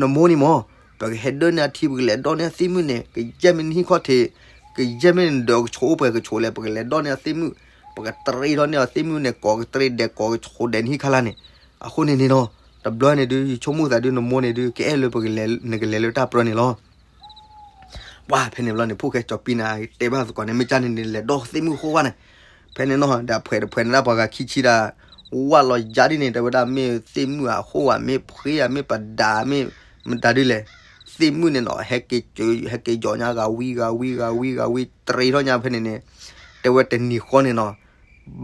နမိၢ်န့ၣ်မ့ၢ် ပကဟဲဒၢန့ၢ်အထံ ပကလဲၤဒိးန့ၢ်အသ့ၣ်မုၣ်န့ၣ် ကယဲၢ်မ့ၢ်နဟံၣ်ခီၣ်ထံး ကယဲၢ်မ့ၢ်နဒၢးကဆိးအိၣ်ပှဲၤကဆိးလဲၣ် ပကလဲၤဒိးန့ၢ်အသ့ၣ်မုၣ် ပကတရံးထီၣ်န့ၢ်အသ့ၣ်မုၣ်န့ၣ် ကိးကတရံးဒဲးကိးကဆိးဒဲးနဟံၣ်ခါလၢ်န့ၣ် အဃိန့ၣ်န့ၣ်နီၤ တဘျီန့ၣ်ဒုး ယဆိကမိၣ်သးဒုး နမိၢ်န့ၣ်ဒုး ကအဲၣ်လၢပကလဲၤ နကလဲၤလၢတၢ်ပြၢန့ၣ်လီၤ ပှၢ်ဖဲန့ၣ်ဘျီန့ၣ် ဖိၣ်ဃဲကၠီၤပံန့ၣ် တဲဘၣ်သကိးန့ၣ် မ့ၢ်ကန့ၣ်န့ၣ် လဲၤဒိးသ့ၣ်မုၣ်ဃိဝဲန့ၣ် ဖဲန့ၣ်နီၤ ဒီးဖှဲးတဖှဲးန့ၣ်ဒၣ်ပှၤဂၤခံဆံဒၣ် ဝၢ်လီၤယါဒ်န့ၣ် တဲဝဲဒၣ်မ့ၢ်သ့ၣ်မုၣ်အဃိဝဲ မ့ၢ်ဖှ့ဧါ မ့ၢ်ပဒး မ့ၢ်မတၤဒ်လဲၣ် သ့ၣ်မုၣ်န့ၣ်နီၤ ဟဲက့ၤယီၤညါဂၤဝံဂၤဝံဂၤဝံဂၤဝံ တရံးထီၣ်ညါဖဲန့ၣ်န့ၣ် တဲဝဲတနံၤဃီန့ၣ်နီၤ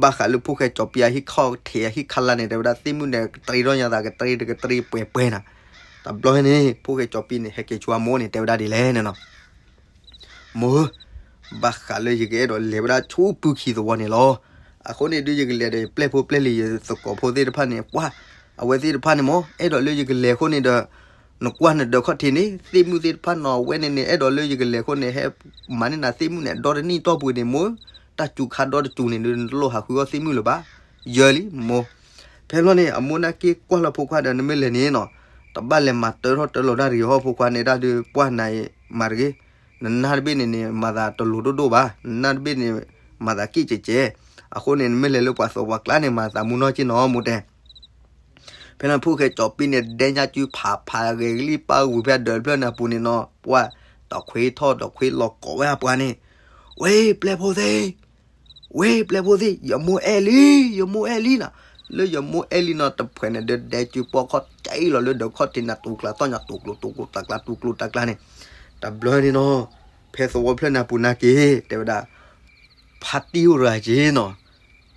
ဘၣ်ဃးလၢဖိၣ်ဃဲကၠီၤပံအဟံၣ်ခီၣ်ထံးအဟံၣ်ခါလၢ်န့ၣ် တဲဝဲဒၣ်သ့ၣ်မုၣ်န့ၣ် ကတရံးထီၣ်ညါသး ကတရံးတကတရံးပှဲၤပှဲၤနၤ တဘျီန့ၣ် ဖိၣ်ဃဲကၠီၤပံန့ၣ် ဟဲက့ၤဆူအမိၢ်န့ၣ် တဲဝဲဒၣ်ဒ်လဲၣ်န့ၣ်နီၤ မိၢ်ဧၢ, ဘၣ်ဃးလၢယကအဲၣ်ဒိးလဲၤဝဲဒၣ်ဆူပုၢ်ခံသဝီန့ၣ်လီၤ. အဃိန့ၣ်ဒုး ယကလဲၤဒီးယပျဲၢ်ဖိပျဲၢ်လံၤယသကိးဖိသ့ၣ်တဖၣ်န့ၣ် ပှၢ် အဝဲသ့ၣ်တဖၣ်န့ၣ်မ့ၢ် အဲၣ်ဒိးလၢယကလဲၤအဃိန့ၣ်ဒီး နကွၢ်နဒၢးခီၣ်ထံးန့ၣ် သ့ၣ်မုၣ်သ့ၣ်တဖၣ်နီၤ အဝဲန့ၣ်န့ၣ် အဲၣ်ဒိးလၢယကလဲၤအဃိန့ၣ် ဟဲမၤန့ၢ်နၤသ့ၣ်မုၣ်န့ၣ် ဒီတနံၣ်တီၢ်ပူၤန့ၣ် မိၢ်ဧၢ, တၢ်စူၤခါဒီတစူၤန့ၣ်ဒုး နတလိၣ်ဟးဃုအီၣ်သ့ၣ်မုၣ်လၢၤဘၣ်. ယၢလံ မိၢ် ဖဲဘျီန့ၣ် အမိၢ်န့ၣ်က့ၤကွၢ်လီၤဖိခွါဒီး နမ့ၢ်လဲၤန့ၣ်နီၤ တဘၣ်လဲၤမၤတၢထီၣ်တၢလီၤတၢ်တဂ့ၤဟီၣ်ဖိခွါန့ၣ်ဒၣ်ဒုး ပှၢ်နၤအံၤ မၤတဂ့ၤ, နနၢ်တဘ့ၣ်န့ၣ်န့ၣ် မၤသးတလိၤဒိၣ်ဒိၣ်ဘၣ်, နနၢ်တဘ့ၣ်န့ၣ် မၤသးကံၣ်ကဲးကဲး, အဃိန့ၣ် နမ့ၢ်လဲၤလၢပှၤသဝီကျါန့ၣ် မၤသးမူနီၢ်က့နီၤ မိၢ်တဲ ဖဲန့ၣ်ဖိၣ်ဃဲကၠီၤပံန့ၣ် ဒဲညါစုဖးဖးဂဲၤကလံၣ်ပၢ်ဝံၤဖဲအဒၢးတဖျၢၣ်န့ၣ်အပူၤန့ၣ်နီၤ ပှၢ် တခွ့ထီၣ်တခွ့လီၤကိးဝဲအပှၤန့ၣ်, ဝ့ၢ်ပျဲၢ်ဖိသ့ၣ်, ဝ့ၢ်ပျဲၢ်ဖိသ့ၣ်, ယမိၢ်အဲၣ်လံ, ယမိၢ်အဲၣ်လံနီၤ, လၢယမိၢ်အဲၣ်လံနီၤ တဖှဲးန့ၣ်ဒီးဒဲစုပီၢ်ခီၣ်တဲအံၤလီၤလၢဒၢးခီၣ်ထံးန့ၣ် တူၤကျါသီၣ်ညါ တူၤကျိၤတူၤကျိၤတၢ်ကျါ တူၤကျိၤတၢ်ကျါန့ၣ်, တဘျီန့ၣ်နီၤ, ဖဲသဝီဖျၢၣ်န့ၣ်အပူၤနာ်က့ တဲဝဲဒၣ် ဖါတံၢ်အိၣ်တဂၤက့နီၤ,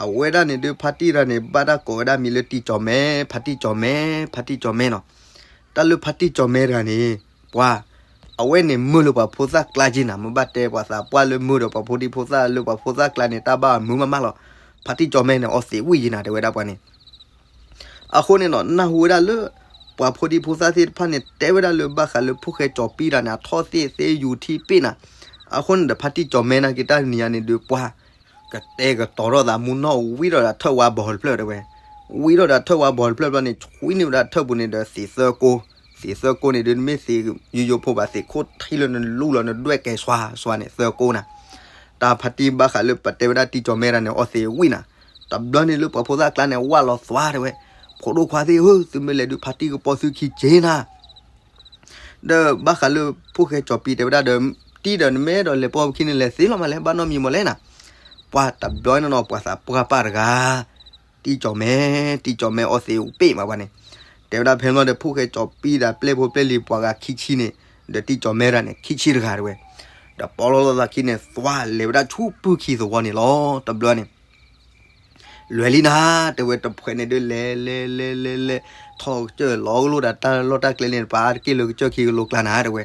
အဝဲဒၣ်န့ၣ်ဒုး ဖါတံၢ်တဂၤန့ၣ် ဘၣ်တၢ်ကိးဝဲဒၣ်မံၤလၢတံၢ်ကၠီၤမဲ, ဖါတံၢ်ကၠီၤမဲ, ဖါတံၢ်ကၠီၤမဲနီၤ, တ တၢ်လၢဖါတံၢ်ကၠီၤမဲတဂၤန့ၣ် ပှၤ အဝဲန့ၣ်မုာ်လၢပှၤဖိသၣ်ကျါက့နၤ, မ့ၢ်ဘၣ်တဲပှၤသးပှၢ်လၢမုာ်ဒီးပှၤဖိဒံဖိသၣ်လၢပှၤဖိသၣ်ကျါန့ၣ် တၢ်ဘၣ်အမုာ်မးမးလီၤ. ဖါတံၢ်ကၠီၤမဲန့ၣ် အီသံးဝံၣ်ယံၤနၤ တဲဝဲဒၣ်ပှၤန့ၣ် အဃိန့ၣ်နီၤ နၢ်ဟူဝဲဒၣ်လၢ ပှၤဖိဒံဖိသၣ်သ့ၣ်တဖၣ်န့ၣ် တဲဝဲဒၣ်လၢဘၣ်ဃးလၢဖိၣ်ဃဲကၠီၤပံတၢ်န့ၣ် အထီၣ်သ့ၣ်သ့ယူၤထံပ့ၣ်နၤ, အဃိန့ၣ်ဒီး ဖါတံၢ်ကၠီၤမဲနာ်က့တၢ်နံၤညါန့ၣ်ဒုး ပှၤ ကတဲာ်ကတီၤထီၣ်သးမူနီၣ် ဝံထီၣ်ဒီးထၢၣ်ဝါဘီတဖျၢၣ်တဲဝဲ, ဝံထီၣ်ဒီးထၢၣ်ဝါဘီတဖျၢၣ်ဘျီန့ၣ် ဆွံန့ၢ်ဝဲဒၣ်ထၢၣ်ပူၤန့ၣ်ဒီး သံးသၢကိ, သံးသၢကိန့ၣ်ဒုး နမ့ၢ်သံးယိယိဖိဘၣ် သံးခိၣ်ထံလၢနလူလီၤ နဒွဲၣ်ကဲစွါစွါန့ၣ် သၢကိနၤ, တၢ်ဖါတံၢ်ဘၣ်ဃးလၢပတဲဝဲဒၣ်တံၢ်ကၠီၤမဲတၢ်န့ၣ် အီသံးဝံၣ်နၤ, တဘျီန့ၣ်လၢပှၤဖိသၣ်ကျါန့ၣ် ဝၢ်လီၤသွါတဲဝဲ, ဖိဒိၣ်ခွါသ့ၣ်ဧၢ သုမ့ၢ်လဲၤဒုးဖါတံၢ်ကပီၤသုခံက့နၤ ဒီးဘၣ်ဃးလၢဖိၣ်ဃဲကၠီၤပံတဲဝဲဒၣ်ဒီး တံၢ်ဒီးနမ့ၢ်အဲၣ်ဒိးလဲၤပိာ်ပခံန့ၣ် လဲၤသ့လီၤမးလဲၣ် ဘၣ်နီတမံၤမးလဲၣ်နၤ, ပှၤတဘျီန့ၣ်နီၤ ပှၤသးပှၢ်ပၢ်တဂၤ တံၢ်ကၠီၤမဲ, တံၢ်ကၠီၤမဲအီသံးပ့ၣ်မးပှၤန့ၣ်, တဲဝဲဒၣ်ဖဲလီၤဒီး ဖိၣ်ဃဲကၠီၤပံဒီးပျဲၢ်ဖိပျဲၢ်လံၤပှၤဂၤခံဆံန့ၣ်, ဒီးတံၢ်ကၠီၤမဲတၢ်န့ၣ် ခံဆံတဂၤတဲဝဲ, ဒီးပီလီၤသးခံန့ၣ် သွါလဲၤဝဲဒၣ်ဆူပုၢ်ခံသဝီန့ၣ်လီၤ တဘျီန့ၣ် လဲၤလံနၤ တဲဝဲ တဖုန့ၣ်ဒုး လဲၤလဲၤလဲၤလဲၤလဲၤ ထီၣ်ကစၢၢ်လီၤကလိဒီးတၢ်လီၢ်တၢ်ကျဲန့ၣ် ပှၤအါတက့ၢ်လၢကစၢၢ်ခံကလိကျါနၤ တဲဝဲ,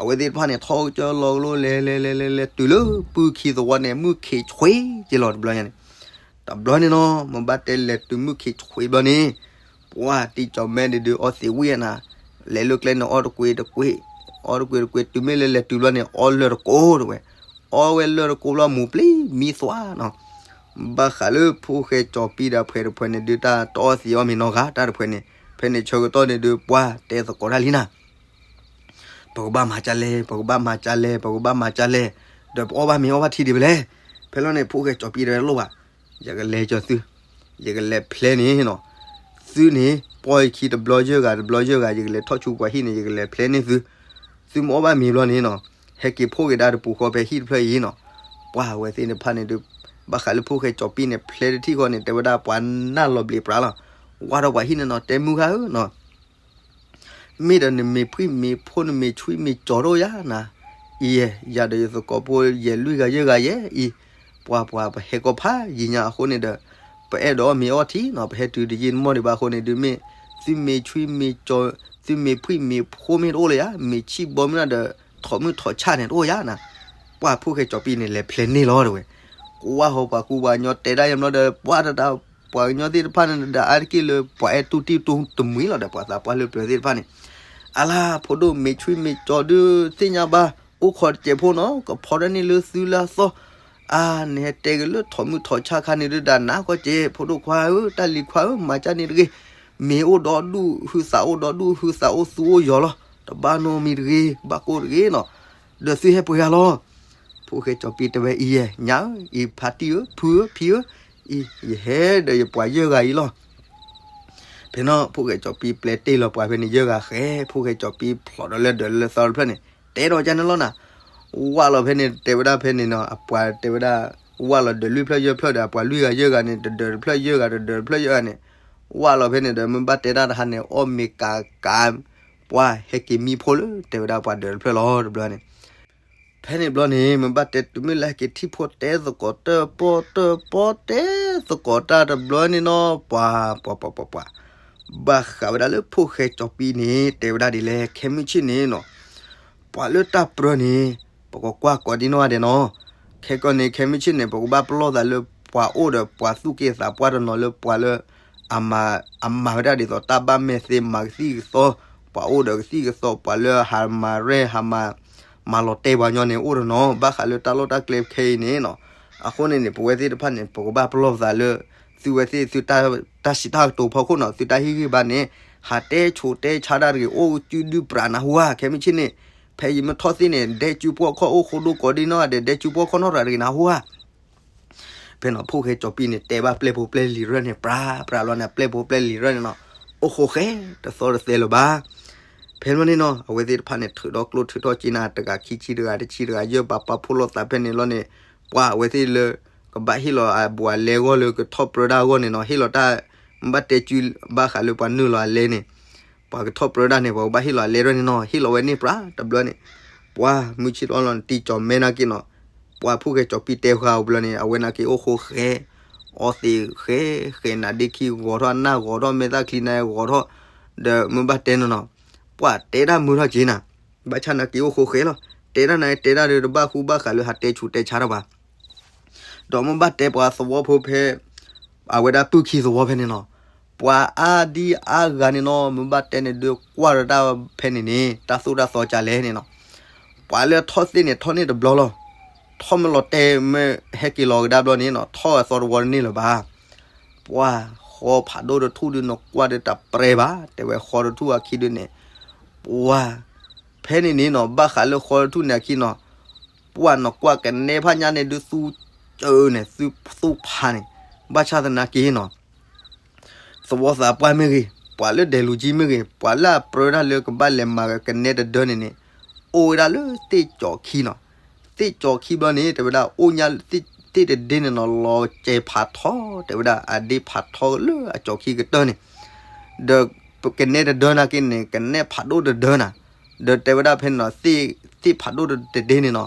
အဝဲသ့ၣ်တဖၣ်န့ၣ် ထီၣ်ကစၢၢ်လီၤကလိ လဲၤလဲၤလဲၤလဲၤလဲၤ တုၤလၢပုၢ်ခံသဝီန့ၣ် မုၢ်ခံးဆွံက့လီၤ တဘျီညါန့ၣ်, တဘျီန့ၣ်နီၤ မ့ၢ်ဘၣ်တဲလဲၤတုၤမုၢ်ခံးဆွံဘျီန့ၣ် ပှၤတံၢ်ကၠီၤမဲန့ၣ်ဒုး အီသံးဝံၣ်နၤ, လဲၤလၢကျဲန့ၣ် အီတကွံတကွံ, အီတကွံတကွံ တုၤမ့ၢ်လၢလဲၤတုၤဘျီန့ၣ် အီလၢၢ်တကိးတဲဝဲ, အီဝဲလၢၢ်တကိးဘျီ မူၤပျံၤမံသွါနီၤ ဘၣ်ဃးလၢဖိၣ်ဃဲကၠီၤပံဒီးဖုၣ်တဖုန့ၣ်ဒုး တၢ်တအီသံးအီမ့ၤနီတဂၤ တၢ်တဖုန့ၣ်, ဖဲန့ၣ်ဆၢကတီၢ်န့ၣ်ဒုး ပှၤတဲသကိးတၢ်လံနၤ, ပကဘၣ်မၤကလဲၣ် ပကဘၣ်မၤကလဲၣ် ပကဘၣ်မၤကလဲၣ်, ဒီးပအီၣ်ဘၣ်မ့ၤအီၣ်ဘၣ်ထံဒံးဖဲလဲၣ်, ဖဲလီၤန့ၣ် ဖိၣ်ဃဲကၠီၤပံတဲဝဲလိၣ်ဘၣ်, ယကလဲၤကၠီၤသု, ယကလဲၤဖျဲန့ၣ်နီၤ, သုန့ၣ် ပီၢ်ယခံတဘျီယဲၢ်ဂၤတဘျီယဲၢ်ဂၤ ယကလဲၤထီၣ်ဆူပှၤဟံၣ်န့ၣ် ယကလဲၤဖျဲန့ၢ်သု, သုမ့ၢ်အီၣ်ဘၣ်မ့ၤဘျီန့ၣ်နီၤ, ဟဲက့ၤဖှိၣ်က့ၤဒၣ်တပူၤဃီဖဲဟံၣ်တဖျၢၣ်အံၤနီၤ, ပှၤအဝဲသ့ၣ်တဖၣ်န့ၣ်ဒုး ဘၣ်ဃးလၢဖိၣ်ဃဲကၠီၤပံန့ၣ် ဖျဲတထံၣ်ဃီန့ၣ် တဲဝဲဒၣ်ပှၤနၢ်လီၤဘျံးပြးလီၤ, ဝါထီၣ်ပှၤဟံၣ်န့ၣ်နီၤ တဲမုၢ်ဂၤဧၢနီၤ မ့ၢ်ဒီးနမ့ၤဖှံမ့ၤဖိ နမ့ၤဆွံမ့ၤကၠီၤတအိၣ်ယၤနၤ, အံၤ ယၤဒီးယသကိးဖိယဲၢ်လွံၢ်ဂၤယဲၢ်ဂၤယဲၢ်အံၤ, ပှၤပှၤပဟဲကီၢ်ဖးယံာ်ညါအဃိန့ၣ်ဒီး ပအဲၣ်ဒိးအီၣ်မ့ၤအီထံနီၤ ပဟဲတုၤတယံာ်တမီၢ်ဒံးဘၣ်အဃိန့ၣ်ဒုး မ့ၢ်သုမ့ၤဆွံမ့ၤကၠီၤ သုမ့ၤဖှံမ့ၤဖိမ့ၢ်တအိၣ်လၢယၤ မ့ၤဆံၣ်ဘီမ့ၢ်ဒီး ထိးမုၢ်ထိးဆၣ်န့ၣ်တအိၣ်ယၤနၤ, ပှၤဖိၣ်ဃဲကၠီၤပံန့ၣ် လဲၤဖျဲန့ၢ်လီၤတဲဝဲ, ကွၢ်ဟီပှၤကူပှၤကညီတဲဒၣ်ယါဘျီဒီး ပှၤတဒၣ် ပှၤကညီသ့ၣ်တဖၣ်န့ၣ်ဒီး အါတက့ၢ်လၢပှၤအဲၣ်တူၢ်တံၢ်တူၢ်တမှံၤလီၤဒီး ပှၤသးပှၢ်လၢပျၢၤသ့ၣ်တဖၣ်န့ၣ်, အလါ ဖိဒိၣ်မ့ၤဆွံမ့ၤကၠီၤဒုးသ့ၣ်ညါဘၣ် အိၣ်ခိးတစဲးဖိနီၤ ကဖီဒၣ်န့ၢ်လၢသုလၢအသီ, အါ နဟဲတဲက့ၤလၢထိးမုၢ်ထိးဆၣ်ခါန့ၣ်ဒုး ဒၣ်နၤကီၢ်စဲး ဖိဒိၣ်ခွါဧၢ တၢ်လံၤခွါဧၢ မၤကၢ်န့ၣ်တဂ့ၤ, မ့ၤအိၣ်ဒီဒူၣ် ဟုသးအိၣ်ဒီဒူၣ် ဟုသးအိၣ်သူၣ်အိၣ်ယီၤလီၤ, တဘၣ်နီတမံၤတဂ့ၤ ဘၣ်ကိၢ်တဂ့ၤနီၤ, ဒီးသုဟဲပှဲၤဂၤလီၤ ဖိၣ်ဃဲကၠီၤပံတဲဝဲ အံၤယဲၢ် ညၣ်ဧၢ အံၤဖါတံၢ်ဧၢ ဖုဧၢ ဖံဧၢ, အံၤ ယဟဲဒီးယပှၤယဲၢ်ဂၤအံၤလီၤ. ဖဲနီၤ ဖိၣ်ဃဲကၠီၤပံပျဲတ့ၢ်လီၤပှၤဖဲန့ၣ်ယဲၢ်ဂၤဃဲ, ဖိၣ်ဃဲကၠီၤပံဖျိးဒီးလၢဒၢးလၢသီတဖျၢၣ်န့ၣ် တဲဒီးကန့ၣ်လီၤနၤ, ဝၢ်လီၤဖဲန့ၣ် တဲဝဲဒၣ်ဖဲန့ၣ်နီၤ အပှၤတဲဝဲဒၣ် ဝၢ်လီၤဒၢးလွံၢ်ဖျၢၣ်ယဲၢ်ဖျၢၣ်ဒီး အပှၤလွံၢ်ဂၤယဲၢ်ဂၤန့ၣ် တဒၢးတဖျၢၣ်ယဲၢ်ဂၤ တဒၢးတဖျၢၣ်ယဲၢ်ဂၤန့ၣ်, ဝၢ်လီၤဖဲန့ၣ်ဒီး မ့ၢ်ဘၣ်တဲတၢ်တဟါန့ၣ် အီၣ်မ့ၤကးကး ပှၤဟဲက့ၤမံဖိလၢ တဲဝဲဒၣ်ပှၤဒၢးတဖျၢၣ်လီၤ တဘျီန့ၣ်, ဖဲန့ၣ်ဘျီန့ၣ် မ့ၢ်ဘၣ်တဲတုၤမ့ၢ်လၢဟဲက့ၤထံၣ်ဖိတဲသကိးတၢ်ပီၢ်တၢ်ပီၢ် တဲသကိးတၢ်တဘျီန့ၣ်နီၤ ပှၤ ပှၤ ပှၤ ပှၤ ပှၤ ဘၣ်ဃးဝဲဒၣ်လၢဖိၣ်ဃဲကၠီၤပံန့ၣ် တဲဝဲဒၣ်ဒ်လဲၣ် ခဲမုၢ်ဆ့ၣ်န့ၣ်နီၤ ပှၤလၢတၢ်ပြၢန့ၣ် ပကကွၢ်ကိးဒ်နီၢ်ဂၤဒဲးနီၤ, ခဲကီၢ်န့ၣ် ခဲမုၢ်ဆ့ၣ်န့ၣ် ပကဘၣ်ပလီၢ်သးလၢပှၤအိၣ်ဒီးပှၤသူၣ်က့သးပှၢ်တနီၤလၢပှၤလၢ အမၤ အမၤဝဲဒၣ်ဒ်သိးတၢ်ဘၣ်မဲာ်သ့ မၤကသံၣ်ကသီ, ပှၤအိၣ်ဒီးကသံၣ်ကသီ ပှၤလၢဟးမၤရဲၣ်ဟးမၤ မၤလီၤတဲာ်ပှၤကညီန့ၣ် အိၣ်တနီၤ ဘၣ်ဃးလၢတၢ်လီၢ်တၢ်ကျဲခဲအံၤန့ၣ်နီၤ, အဃိန့ၣ်န့ၣ် ပဝဲသ့ၣ်တဖၣ်န့ၣ် ပကဘၣ်ပလီၢ်ပသးလၢ သုဝဲသ့ၣ်သုတၢ် တၢ်စံးတၢ်ကတိၤဖီခိၣ်နီၤ သုတၢ်ဟ့ၣ်ဂံၢ်ဘါန့ၣ် ဟးတဲဆိတဲဆါတၢ်တဂ့ၤ အိၣ်စုဒုၣ်ပြးနၢ်ဟူဧါ ခဲမုၢ်ဆ့ၣ်န့ၣ်, ဖဲယမ့ၢ်ထီၣ်သ့ၣ်န့ၣ် ဒဲကၠူပှီၢ်ခီၣ် အိၣ်ဃိဒိၣ်ကိးဒံနီၢ်ဂၤဒဲး ဒဲကၠူပှီၢ်ခီၣ်နီတဂၤတဂ့ၤနၢ်ဟူဧါ ဖဲနီၤ ဖိၣ်ဃဲကၠီၤပံန့ၣ် တဲဘၣ်ပျဲၢ်ဖိပျဲၢ်လံၤရၢၢ်န့ၣ် ပြးပြးလီၤန့ၣ် ပျဲၢ်ဖိပျဲၢ်လံၤရၢၢ်န့ၣ်နီၤ, အိၣ်ဃိဃဲ တသီတသဲလၢၤဘၣ်. ဖဲန့ၣ်န့ၣ်နီၤ အဝဲသ့ၣ်တဖၣ်န့ၣ် ထုးထီၣ်ကျိၣ်ထုးထီၣ်စ့နၤ တဂၤခံဆံ တဂၤတဆံ တဂၤယဲၢ် ပာ်ပာ်ဖှိၣ်လိာ်သးဖဲန့ၣ်လီၤန့ၣ်, ပှၤအဝဲသ့ၣ်လၢ ကဘၣ်ဟ့ၣ်လီၤအဘူးအလဲအဂီၢ်လၢကထီၣ်ပြၢဒၣ်အဂီၢ်န့ၣ်နီၤ ဟ့ၣ်လီၤတၢ် မ့ၢ်ဘၣ်တဲကၠူ ဘၣ်ဃးလၢပှၤနုာ်လီၤအလဲန့ၣ် ပှၤကထီၣ်ပြၢဒၣ်န့ၣ် ပှၤကဘၣ်ဟ့ၣ်လီၤအလဲရဲၣ်န့ၣ်နီၤ ဟ့ၣ်လီၤဝဲန့ၣ်ပြးတဘျီန့ၣ်, ပှၤမုၢ်ဆ့ၣ်လီၤလီၤန့ၣ် တံၢ်ကၠီၤမဲနာ်က့နီၤ, ပှၤဖိၣ်ဃဲကၠီၤပံတဲဃာ်အီၤဘျီန့ၣ် အဝဲနာ်က့အိၣ်ဃိဃဲ, အီသံးဃဲ, ဃဲနၤဒ့ခံဂီၤထီၣ် နၢ်ဂီၤထီၣ် မဲာ်သၣ်ချံနါဂီၤထီၣ်, ဒီးမ့ၢ်ဘၣ်တဲန့ၣ်နီၤ, ပှၤတဲတၢ်မုာ်ထီၣ်က့ၤနၤ, ဘၣ်ဆၣ်နာ်က့အိၣ်ဃိဃဲလီၤ, တဲတၢ်နာ်က့တဲတၢ်ဒီးတဘၣ်ဃူဘၣ်ဃးလၢဟးတဲဆူးတဲဆါထီၣ်ဘၣ်. ဒီးမ့ၢ်ဘၣ်တဲပှၤသဝီဖိဖဲ အဝဲဒၣ်ပုၢ်ခံသဝီဖဲန့ၣ်နီၤ, ပှၤအါဒံအါဂၤန့ၣ်နီၤ မ့ၢ်ဘၣ်တဲန့ၣ်ဒုးကွၢ်ဒီးတၢ်ဖဲန့ၣ်န့ၣ် တၢ်သိၣ်တၢ်သီကလဲၣ်န့ၣ်နီၤ, ပှၤလၢထီၣ်သ့ၣ်န့ၣ် ထီၣ်န့ၢ်တဘျီလီၤ. ထီၣ်မ့ၢ်လီၤတဲာ်မ့ၢ်ဟဲက့ၤလီၤကဒါဘျီန့ၣ်နီၤ ထီၣ်အသီတဝီတန့ၢ်လၢၤဘၣ်. ပှၤဃီဖးဒိၣ်တထူၣ်ဒုးနကွၢ်ဒီးတၢ်ပြဲဘၣ် တဲဝဲဃီတထူၣ်အခံဒုးန့ၣ်, ပှၤ ဖဲန့ၣ်န့ၣ်နီၤ ဘၣ်ဃးလၢဃီတထူၣ်န့ၣ်အခံနီၤ, ပှၤနကွၢ်ကနဲဖးညါန့ၣ်ဒုးသူကၢန့ၣ် သူသူဖးန့ၣ်, ဘၣ်ဆၣ်သနာ်က့နီၤ သဝီသးပှၢ်မ့ၢ်ဂ့ၤ, ပှၤလၢဒဲးလူၤကံမ့ၢ်ဂ့ၤ, ပှၤလၢအပြၢတၢ်လၢကဘၣ်လဲၤမၤကနဲတဒၢန့ၣ်န့ၣ်, အိၣ်ဝဲဒၣ်လၢသ့ၣ်ကၠီၤခံနီၤ. သ့ၣ်ကၠီၤခံဘျီန့ၣ် တဲဝဲဒၣ်အိၣ်ညါသ့ၣ်တဒ့န့ၣ်နီၤ လီၤစဲၤဖးထီ တဲဝဲဒၣ်အဒ့ဖးထီလၢအကၠီၤခံကတၢၢ်န့ၣ်, ဒီးကနဲတဒၢနာ်က့န့ၣ် ကနဲဖးဒိၣ်တဒၢနၤ, ဒီးတဲဝဲဒၣ်ဖဲန့ၣ်နီၤ သ့ၣ်ဖးဒိၣ်တဒ့န့ၣ်နီၤ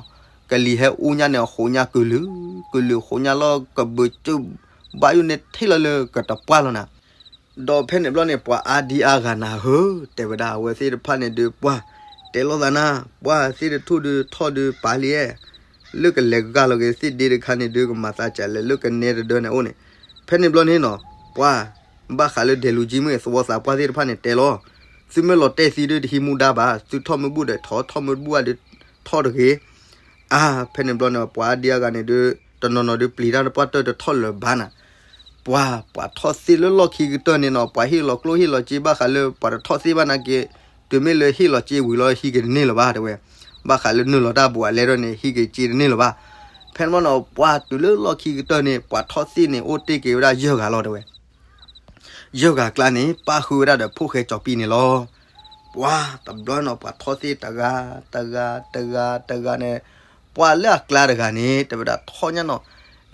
ကလံၤဟဲအိၣ်ညါန့ၣ်အဃိညါကလုာ်, ကလုာ်ဃိညါလီၤကဘုးကၠုၢ် ဘၣ်ယိၣ်န့ၣ်ထံၣ်လီၤလၢကတပှၢ်လီၤနၤ. ဒီးဖဲန့ၣ်ဘျီန့ၣ် ပှၤအါဒံအါဂၤနၤဧၢ, တဲဝဲဒၣ်အဝဲသ့ၣ်တဖၣ်န့ၣ်ဒုးပှၢ်, တဲလိာ်သးနၤ, ပှၢ်သ့ၣ်တထူၣ်ဒုးထီၣ်ဒုးပာ်လံ, လၢကလဲၤဂာ်လီၤက့ၤသ့ၣ်ဒ့တခါန့ၣ်ဒုးကမၤသးကလဲၣ်လၢကနဲတဒၢန့ၣ်အိၣ်န့ၣ်, ဖဲန့ၣ်ဘျီန့ၣ်နီၤ ပှၢ် ဘၣ်ဃးလၢဒဲးလူၤကံမ့ၢ်ဂ့ၤ သဝီသးပှၢ်သ့ၣ်တဖၣ်န့ၣ်တဲလီၤ, သုမ့ၢ်လီၤတဲာ်သံဒုးတဟံးမူဒါဘၣ်, သုထီၣ်မ့ၢ်ဘူၣ်ဒီးထီၣ်, ထီၣ်မ့ၢ်ဘူၣ်အဒုးထီၣ်တဂ့ၤ. အါ ဖဲန့ၣ်ဘျီန့ၣ် ပှၤအါဒံအါဂၤန့ၣ်ဒုး တနီၤနီၤဒုးပျံၤတၢ်တပှၢ်တၢၢ်တထီၣ်လၢၤဘၣ်နၤ, ပှၤ ပှၤထီၣ်သ့ၣ်လၢလီၢ်ခံကတၢၢ်န့ၣ်နီၤ ပှၤဟ့ၣ်လီၤကျိၣ်ဟ့ၣ်လီၤစ့ဘၣ်ဃးလၢပှၤတထီၣ်သ့ၣ်ဘၣ်နာ်က့, တုၤမ့ၢ်လၢဟ့ၣ်လီၤစ့ဝံၤလီၤဟံးက့ၤတန့ၢ်လၢၤဘၣ်တဲဝဲ, ဘၣ်ဃးလၢနုာ်လီၤတၢ်ဘူးအလဲထီၣ်န့ၣ် ဟံးက့ၤစ့တန့ၢ်လၢၤဘၣ်. ဖဲန့ၣ်ဘျီန့ၣ် ပှၤတုၤလၢလီၢ်ခံကတၢၢ်န့ၣ် ပှၤထီၣ်သ့ၣ်န့ၣ် အိၣ်တ့ၢ်က့ၤဝဲဒၣ်ယဲၢ်ဂၤလီၤတဲဝဲ ယဲၢ်ဂၤကျါန့ၣ် ပၣ်ဃုာ်ဝဲဒၣ်ဒီးဖိၣ်ဃဲကၠီၤပံန့ၣ်လီၤ. ပှၤတဘျီနီၤ ပှၤထီၣ်သ့ၣ်တဂၤ, တဂၤ, တဂၤ, တဂၤန့ၣ်, ပှၤလၢအကျါတဂၤန့ၣ် တဲဝဲဒၣ်ထီၣ်ညါနီၤ,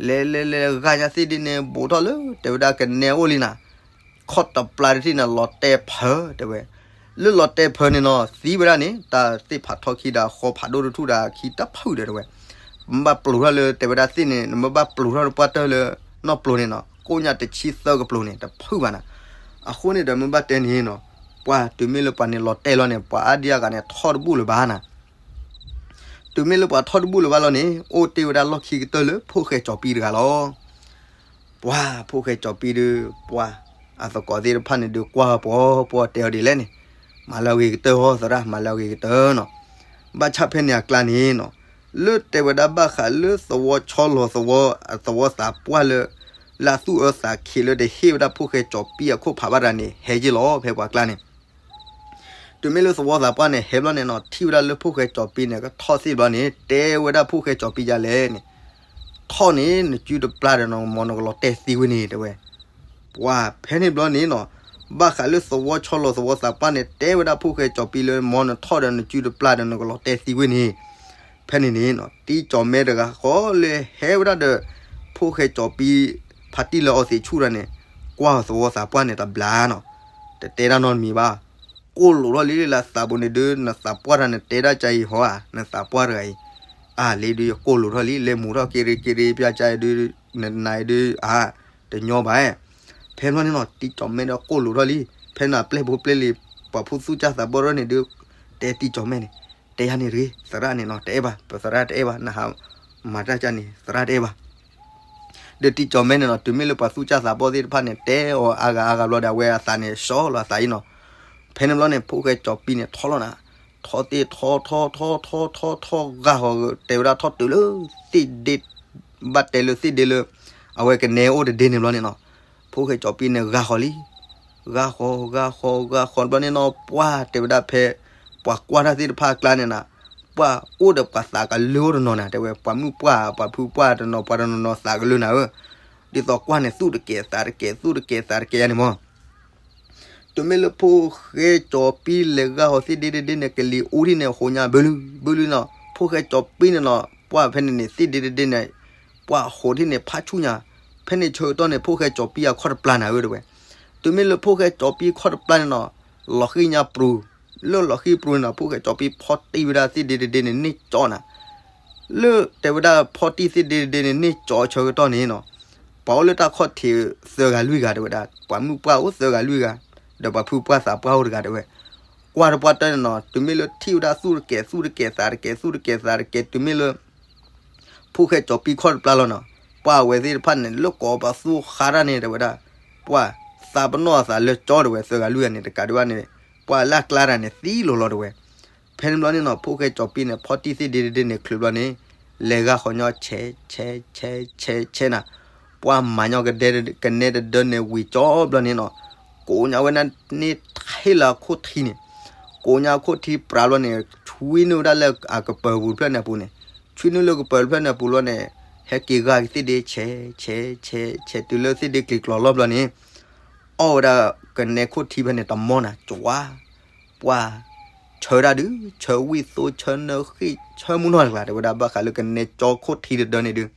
လဲၤလဲၤလဲၤဂာ်ညါသ့ၣ်ဒ့န့ၣ် ဘူးထီၣ်လၢ တဲဝဲဒၣ်ကနဲအိၣ်လံနၤ, ခီၣ်တပျၢ်တထံၣ်န့ၣ် လီၤတဲာ်ဖၢတဲဝဲ, လၢလီၤတဲာ်ဖၢန့ၣ်နီၤ သံဝဲဒၣ်န့ၣ် တၢ်သ့ၣ်ဖးထီခံဒီးဃီဖးဒိၣ်တထူၣ်ဒီးခံတဖုဒီးတဲဝဲ, မ့ၢ်ဘၣ်ပျိၤထီၣ်လၢတဲဝဲဒၣ်သ့ၣ်န့ၣ် နမ့ၢ်ဘၣ်ပျိၤထီၣ်တပှၢ်တၢၢ်လၢ နီၢ်ပျိၤန့ၣ်နီၤ ကိၣ်ညါတဆံသၢကပျိၤန့ၣ် တဖုဘၣ်နၤ. အဃိန့ၣ်ဒီးမ့ၢ်ဘၣ်တဲန့ၣ်နီၤ, ပှၤတုၤမ့ၢ်လၢပှၤန့ၣ်လီၤတဲာ်လီၤန့ၣ် ပှၤအါဒံအါဂၤန့ၣ်ထီၣ်တဘူၣ်လၢၤဘၣ်နၤ. တုၤမ့ၢ်လၢပှၤထီၣ်တဘူၣ်လၢၤဘၣ်လီၤန့ၣ် အိၣ်တ့ၢ်ဝဲဒၣ်လီၢ်ခံကတၢၢ်လၢဖိၣ်ဃဲကၠီၤပံတဂၤလီၤ. ပှၤဖိၣ်ဃဲကၠီၤပံဒုး ပှၤအသကိးသ့ၣ်တဖၣ်န့ၣ်ဒုးကွၢ်ပှၤ ပှၤတဲအီၤဒ်လဲၣ်န့ၣ်, မၤလၢအဂ့ၤကတၢၢ်ဟီသရၣ် မၤလၢအဂ့ၤကတၢၢ်နီၤ. ဘၣ်ဆၣ်ဖဲန့ၣ်အကျါန့ၣ်နီၤ, လၢတဲဝဲဒၣ်ဘၣ်ဃးလၢသဝီဆီလီၤသဝီ သဝီသးပှၢ်လၢ လၢအသူၣ်အၢသးခံးလၢတဟ့ၣ်ဝဲဒၣ်ဖိၣ်ဃဲကၠီၤပံအခိၣ်ဖးဘၣ်တဂၤန့ၣ် ဟဲယ့ၢ်လီၤဖဲပှၤကျါန့ၣ် တုၤမ့ၢ်လၢသဝီသးပှၢ်န့ၣ် ဟဲဘျီန့ၣ်နီၤ ထံၣ်ဝဲဒၣ်လၢဖိၣ်ဃဲကၠီၤပံန့ၣ် ကထီၣ်သ့ၣ်ဘျီန့ၣ် တဲဝဲဒၣ်ဖိၣ်ဃဲကၠီၤပံဒ်လဲၣ်န့ၣ်, ထီၣ်န့ၣ် နစုတပျၢ်ဒီးနမီၤနကလီၤတဲာ်သံဝဲန့ၣ် တဲဝဲ. ပှၤဖဲန့ၣ်ဘျီန့ၣ်နီၤ, ဘၣ်ဃးလၢသဝီဆီလီၤသဝီသးပှၢ်န့ၣ် တဲဝဲဒၣ်ဖိၣ်ဃဲကၠီၤပံလၢ မီၤနထီၣ်ဒီးနစုတပျၢ်ဒီးနကလီၤတဲာ်သံဝဲန့ၣ်, ဖဲန့ၣ်န့ၣ်နီၤ တံၢ်ကၠီၤမဲတဂၤဃီလၢဟဲဝဲဒၣ်ဒီး ဖိၣ်ဃဲကၠီၤပံ ဖါတံၢ်လၢအီသံးဆူၣ်တဂၤန့ၣ်, ကွၢ်သဝီသးပှၢ်န့ၣ်တဘျီနီၤ, တတဲတၢ်နီတမံၤဘၣ်. ကိၢ်လိာ်ထီၣ်လံလၢအသးပူၤန့ၣ်ဒုး နသးပှၢ်တဂၤန့ၣ် တဲဒၣ်ကါအံၤဟီဧါ, နသးပှၢ်တဂၤအံၤ, အါလံဒုးယကိၢ်လိာ်ထီၣ်လံ လဲၤမူၤထီၣ်က့ၤရ့က့ၤရ့ ပျၢ်ကါအံၤဒုး နနၤအံၤဒုး အါ တညီဘၣ်. ဖဲဘျီန့ၣ်နီၤ တံၢ်ကၠီၤမဲဒီးကိၢ်လိာ်ထီၣ်လံ, ဖဲန့ၣ်အပျဲၢ်ဖိပျဲၢ်လံၤ ပှၤဖိသူၣ်စၢ်သးဘီၣ်ထီၣ်န့ၣ်ဒုး တဲတံၢ်ကၠီၤမဲန့ၣ်, တဲယၤန့ၣ်တဂ့ၤ သရၣ်န့ၣ်နီၤ တအဲၣ်ဘၣ် ပသရၣ်တအဲၣ်ဘၣ် နဟးမၤတၢ်ကါန့ၣ် သရၣ်တအဲၣ်ဘၣ်. ဒီးတံၢ်ကၠီၤမဲန့ၣ်နီၤ တုၤမ့ၢ်လၢပှၤသူၣ်စၢ်သးဘီၣ်သ့ၣ်တဖၣ်န့ၣ် တဲအီၤအါဂၤအါဂၤဘျီဒီး အဝဲအသးန့ၣ် ဆှီလီၤအသးအံၤနီၤ. ဖဲန့ၣ်ဘျီန့ၣ် ဖိၣ်ဃဲကၠီၤပံန့ၣ်ထီၣ်လီၤနၤ, ထီၣ်သ့ၣ်ထီၣ်ထီၣ်ထီၣ်ထီၣ်ထီၣ်ထီၣ်ဂာ်ဃီၤ တဲဝဲဒၣ်ထီၣ်တုၤလၢသ့ၣ်ဒ့, ဘၣ်တဲလၢသ့ၣ်ဒ့လၢ အဝဲကနဲအိၣ်တဒ့န့ၣ်ဘျီန့ၣ်နီၤ, ဖိၣ်ဃဲကၠီၤပံန့ၣ်ဂာ်ဃီၤလံ. ဂာ်ဃီၤ ဂာ်ဃီၤ ဂာ်ဃီၤဘျီန့ၣ်နီၤ ပှၢ်တဲဝဲဒၣ်ဖဲ ပှၤကွၢ်တၢ်သ့ၣ်တဖၣ်အကျါန့ၣ်နၤ, ပှၢ်အိၣ်ဒီးပှၤသးကလၢအိၣ်တနီၤနၤ တဲဝဲ ပှၤမုၣ်ပှၢ် ပှၤဖုပှၢ်တနီၤ ပှၤတနီၤနီၤသးကလၢနၤဧၢ, ဒ်သိးကွၢ်န့ၣ် သူၣ်တကဲးသးတကဲး သူၣ်တကဲးသးတကဲးယါန့ၣ်မး. တုၤမ့ၢ်လၢဖိၣ်ဃဲကၠီၤပံလဲၤဂာ်ဃီၤသ့ၣ်ဒ့တဒ့န့ၣ် ကလံၤအူထံၣ်န့ၣ် အဃိညါဘၢလုာ်ဘၢလုာ်နီၤ, ဖိၣ်ဃဲကၠီၤပံန့ၣ်နီၤ ပှၢ်ဖဲန့ၣ်န့ၣ် သ့ၣ်ဒ့တဒ့န့ၣ် ပှၢ်ဃီၤထံၣ်န့ၣ် ဖးဆူၣ်ညါ, ဖဲန့ၣ်ဆၢကတီၢ်န့ၣ် ဖိၣ်ဃဲကၠီၤပံအခီၣ်တပျၢ်နၤဧၢ တဲဝဲ. တုၤမ့ၢ်လၢဖိၣ်ဃဲကၠီၤပံခီၣ်တပျၢ်န့ၣ်နီၤ, လီၤဃံၣ်ညါပြူၤ, လၢလီၤဃံၣ်ပြူၤန့ၣ်နီၤ ဖိၣ်ဃဲကၠီၤပံဖီၣ်တံၢ်ဝဲဒၣ်သ့ၣ်ဒ့တဒ့န့ၣ် န့ၢ်ကၠီနၤ လၢတဲဝဲဒၣ်ဖီၣ်တံၢ်သ့ၣ်ဒ့တဒ့န့ၣ် န့ၢ်ကၠီဆၢကတီၢ်န့ၣ်နီၤ, ပှၤအိၣ်လၢတၢ်ခီၣ်ထံးသၢဂၤလွံၢ်ဂၤတဲဝဲဒၣ်, ပှၤမုၣ်ပှၢ်အိၣ်သၢဂၤလွံၢ်ဂၤ, ဒီးပှၤဖုပှၢ်သးပှၢ်အိၣ်တဂၤတဲဝဲ. ကွၢ်တပှၢ်တၢၢ်န့ၣ်နီၤ တုၤမ့ၢ်လၢထံၣ်ဝဲဒၣ်သူၣ်တကဲးသူၣ်တကဲးသးတကဲးသူၣ်တကဲးသးတကဲး တုၤမ့ၢ်လၢ ဖိၣ်ဃဲကၠီၤပံခီၣ်တပျၢ်လီၤနီၤ, ပှၢ်အဝဲသ့ၣ်တဖၣ်န့ၣ်လၢကိးပသူဃါတၢ်န့ၣ် တဲဝဲဒၣ်, ပှၢ်သးပနီၣ်အသးလၢကၠီတဲဝဲ သၢဂၤလွံၢ်ဂၤန့ၣ် တကးဒံးဘၣ်န့ၣ် ပှၢ်လၢအကျါတၢ်န့ၣ်သံလီၤလီၤတဲဝဲ. ဖဲန့ၣ်ဘျီန့ၣ်နီၤ ဖိၣ်ဃဲကၠီၤပံန့ၣ် ဖီၣ်တံၢ်သ့ၣ်ဒ့တဒ့န့ၣ်ချုးဘျီန့ၣ် လဲၤဂၤဃီညီ ဆဲး ဆဲး ဆဲး ဆဲး ဆဲးနၤ, ပှၢ်မၤညီကဒဲကနဲတဒၢန့ၣ်ဝံၤကၠီဘျီန့ၣ်နီၤ, ကိးညါဝဲဒၣ်န့ၣ် ဟ့ၣ်လီၤအခိၣ်ထံန့ၣ်, ကိးညါအခိၣ်ထံပြးဘျီန့ၣ် ဆွံနုာ်ဝဲဒၣ်လၢအကပၤပူၤတဖျၢၣ်န့ၣ်အပူၤန့ၣ်, ဆွံနုာ်လၢကပၤတဖျၢၣ်န့ၣ်အပူၤဘျီန့ၣ် ဟဲက့ၤဂၤက့ၤသ့ၣ်ဒ့ ဆဲး ဆဲး ဆဲး ဆဲးတုၤလၢသ့ၣ်ဒ့ကျံၤကျီၤလီၤဘျီန့ၣ် အီၣ်ဝဲဒၣ်ကနဲခိၣ်ထံဖဲန့ၣ်တမီၢ်နၤ ကၠီၤ, ပှၢ် ဆၢဒၣ်ဒုး ဆၢဝံၣ်သိ ဆၢနၢဃ့ၣ် ဆၢမုၢ်နီၢ်တကျါ တဲဝဲဒၣ်ဘၣ်ဃးလၢကနဲကၠီခိၣ်ထံတဒၢန့ၣ်ဒုး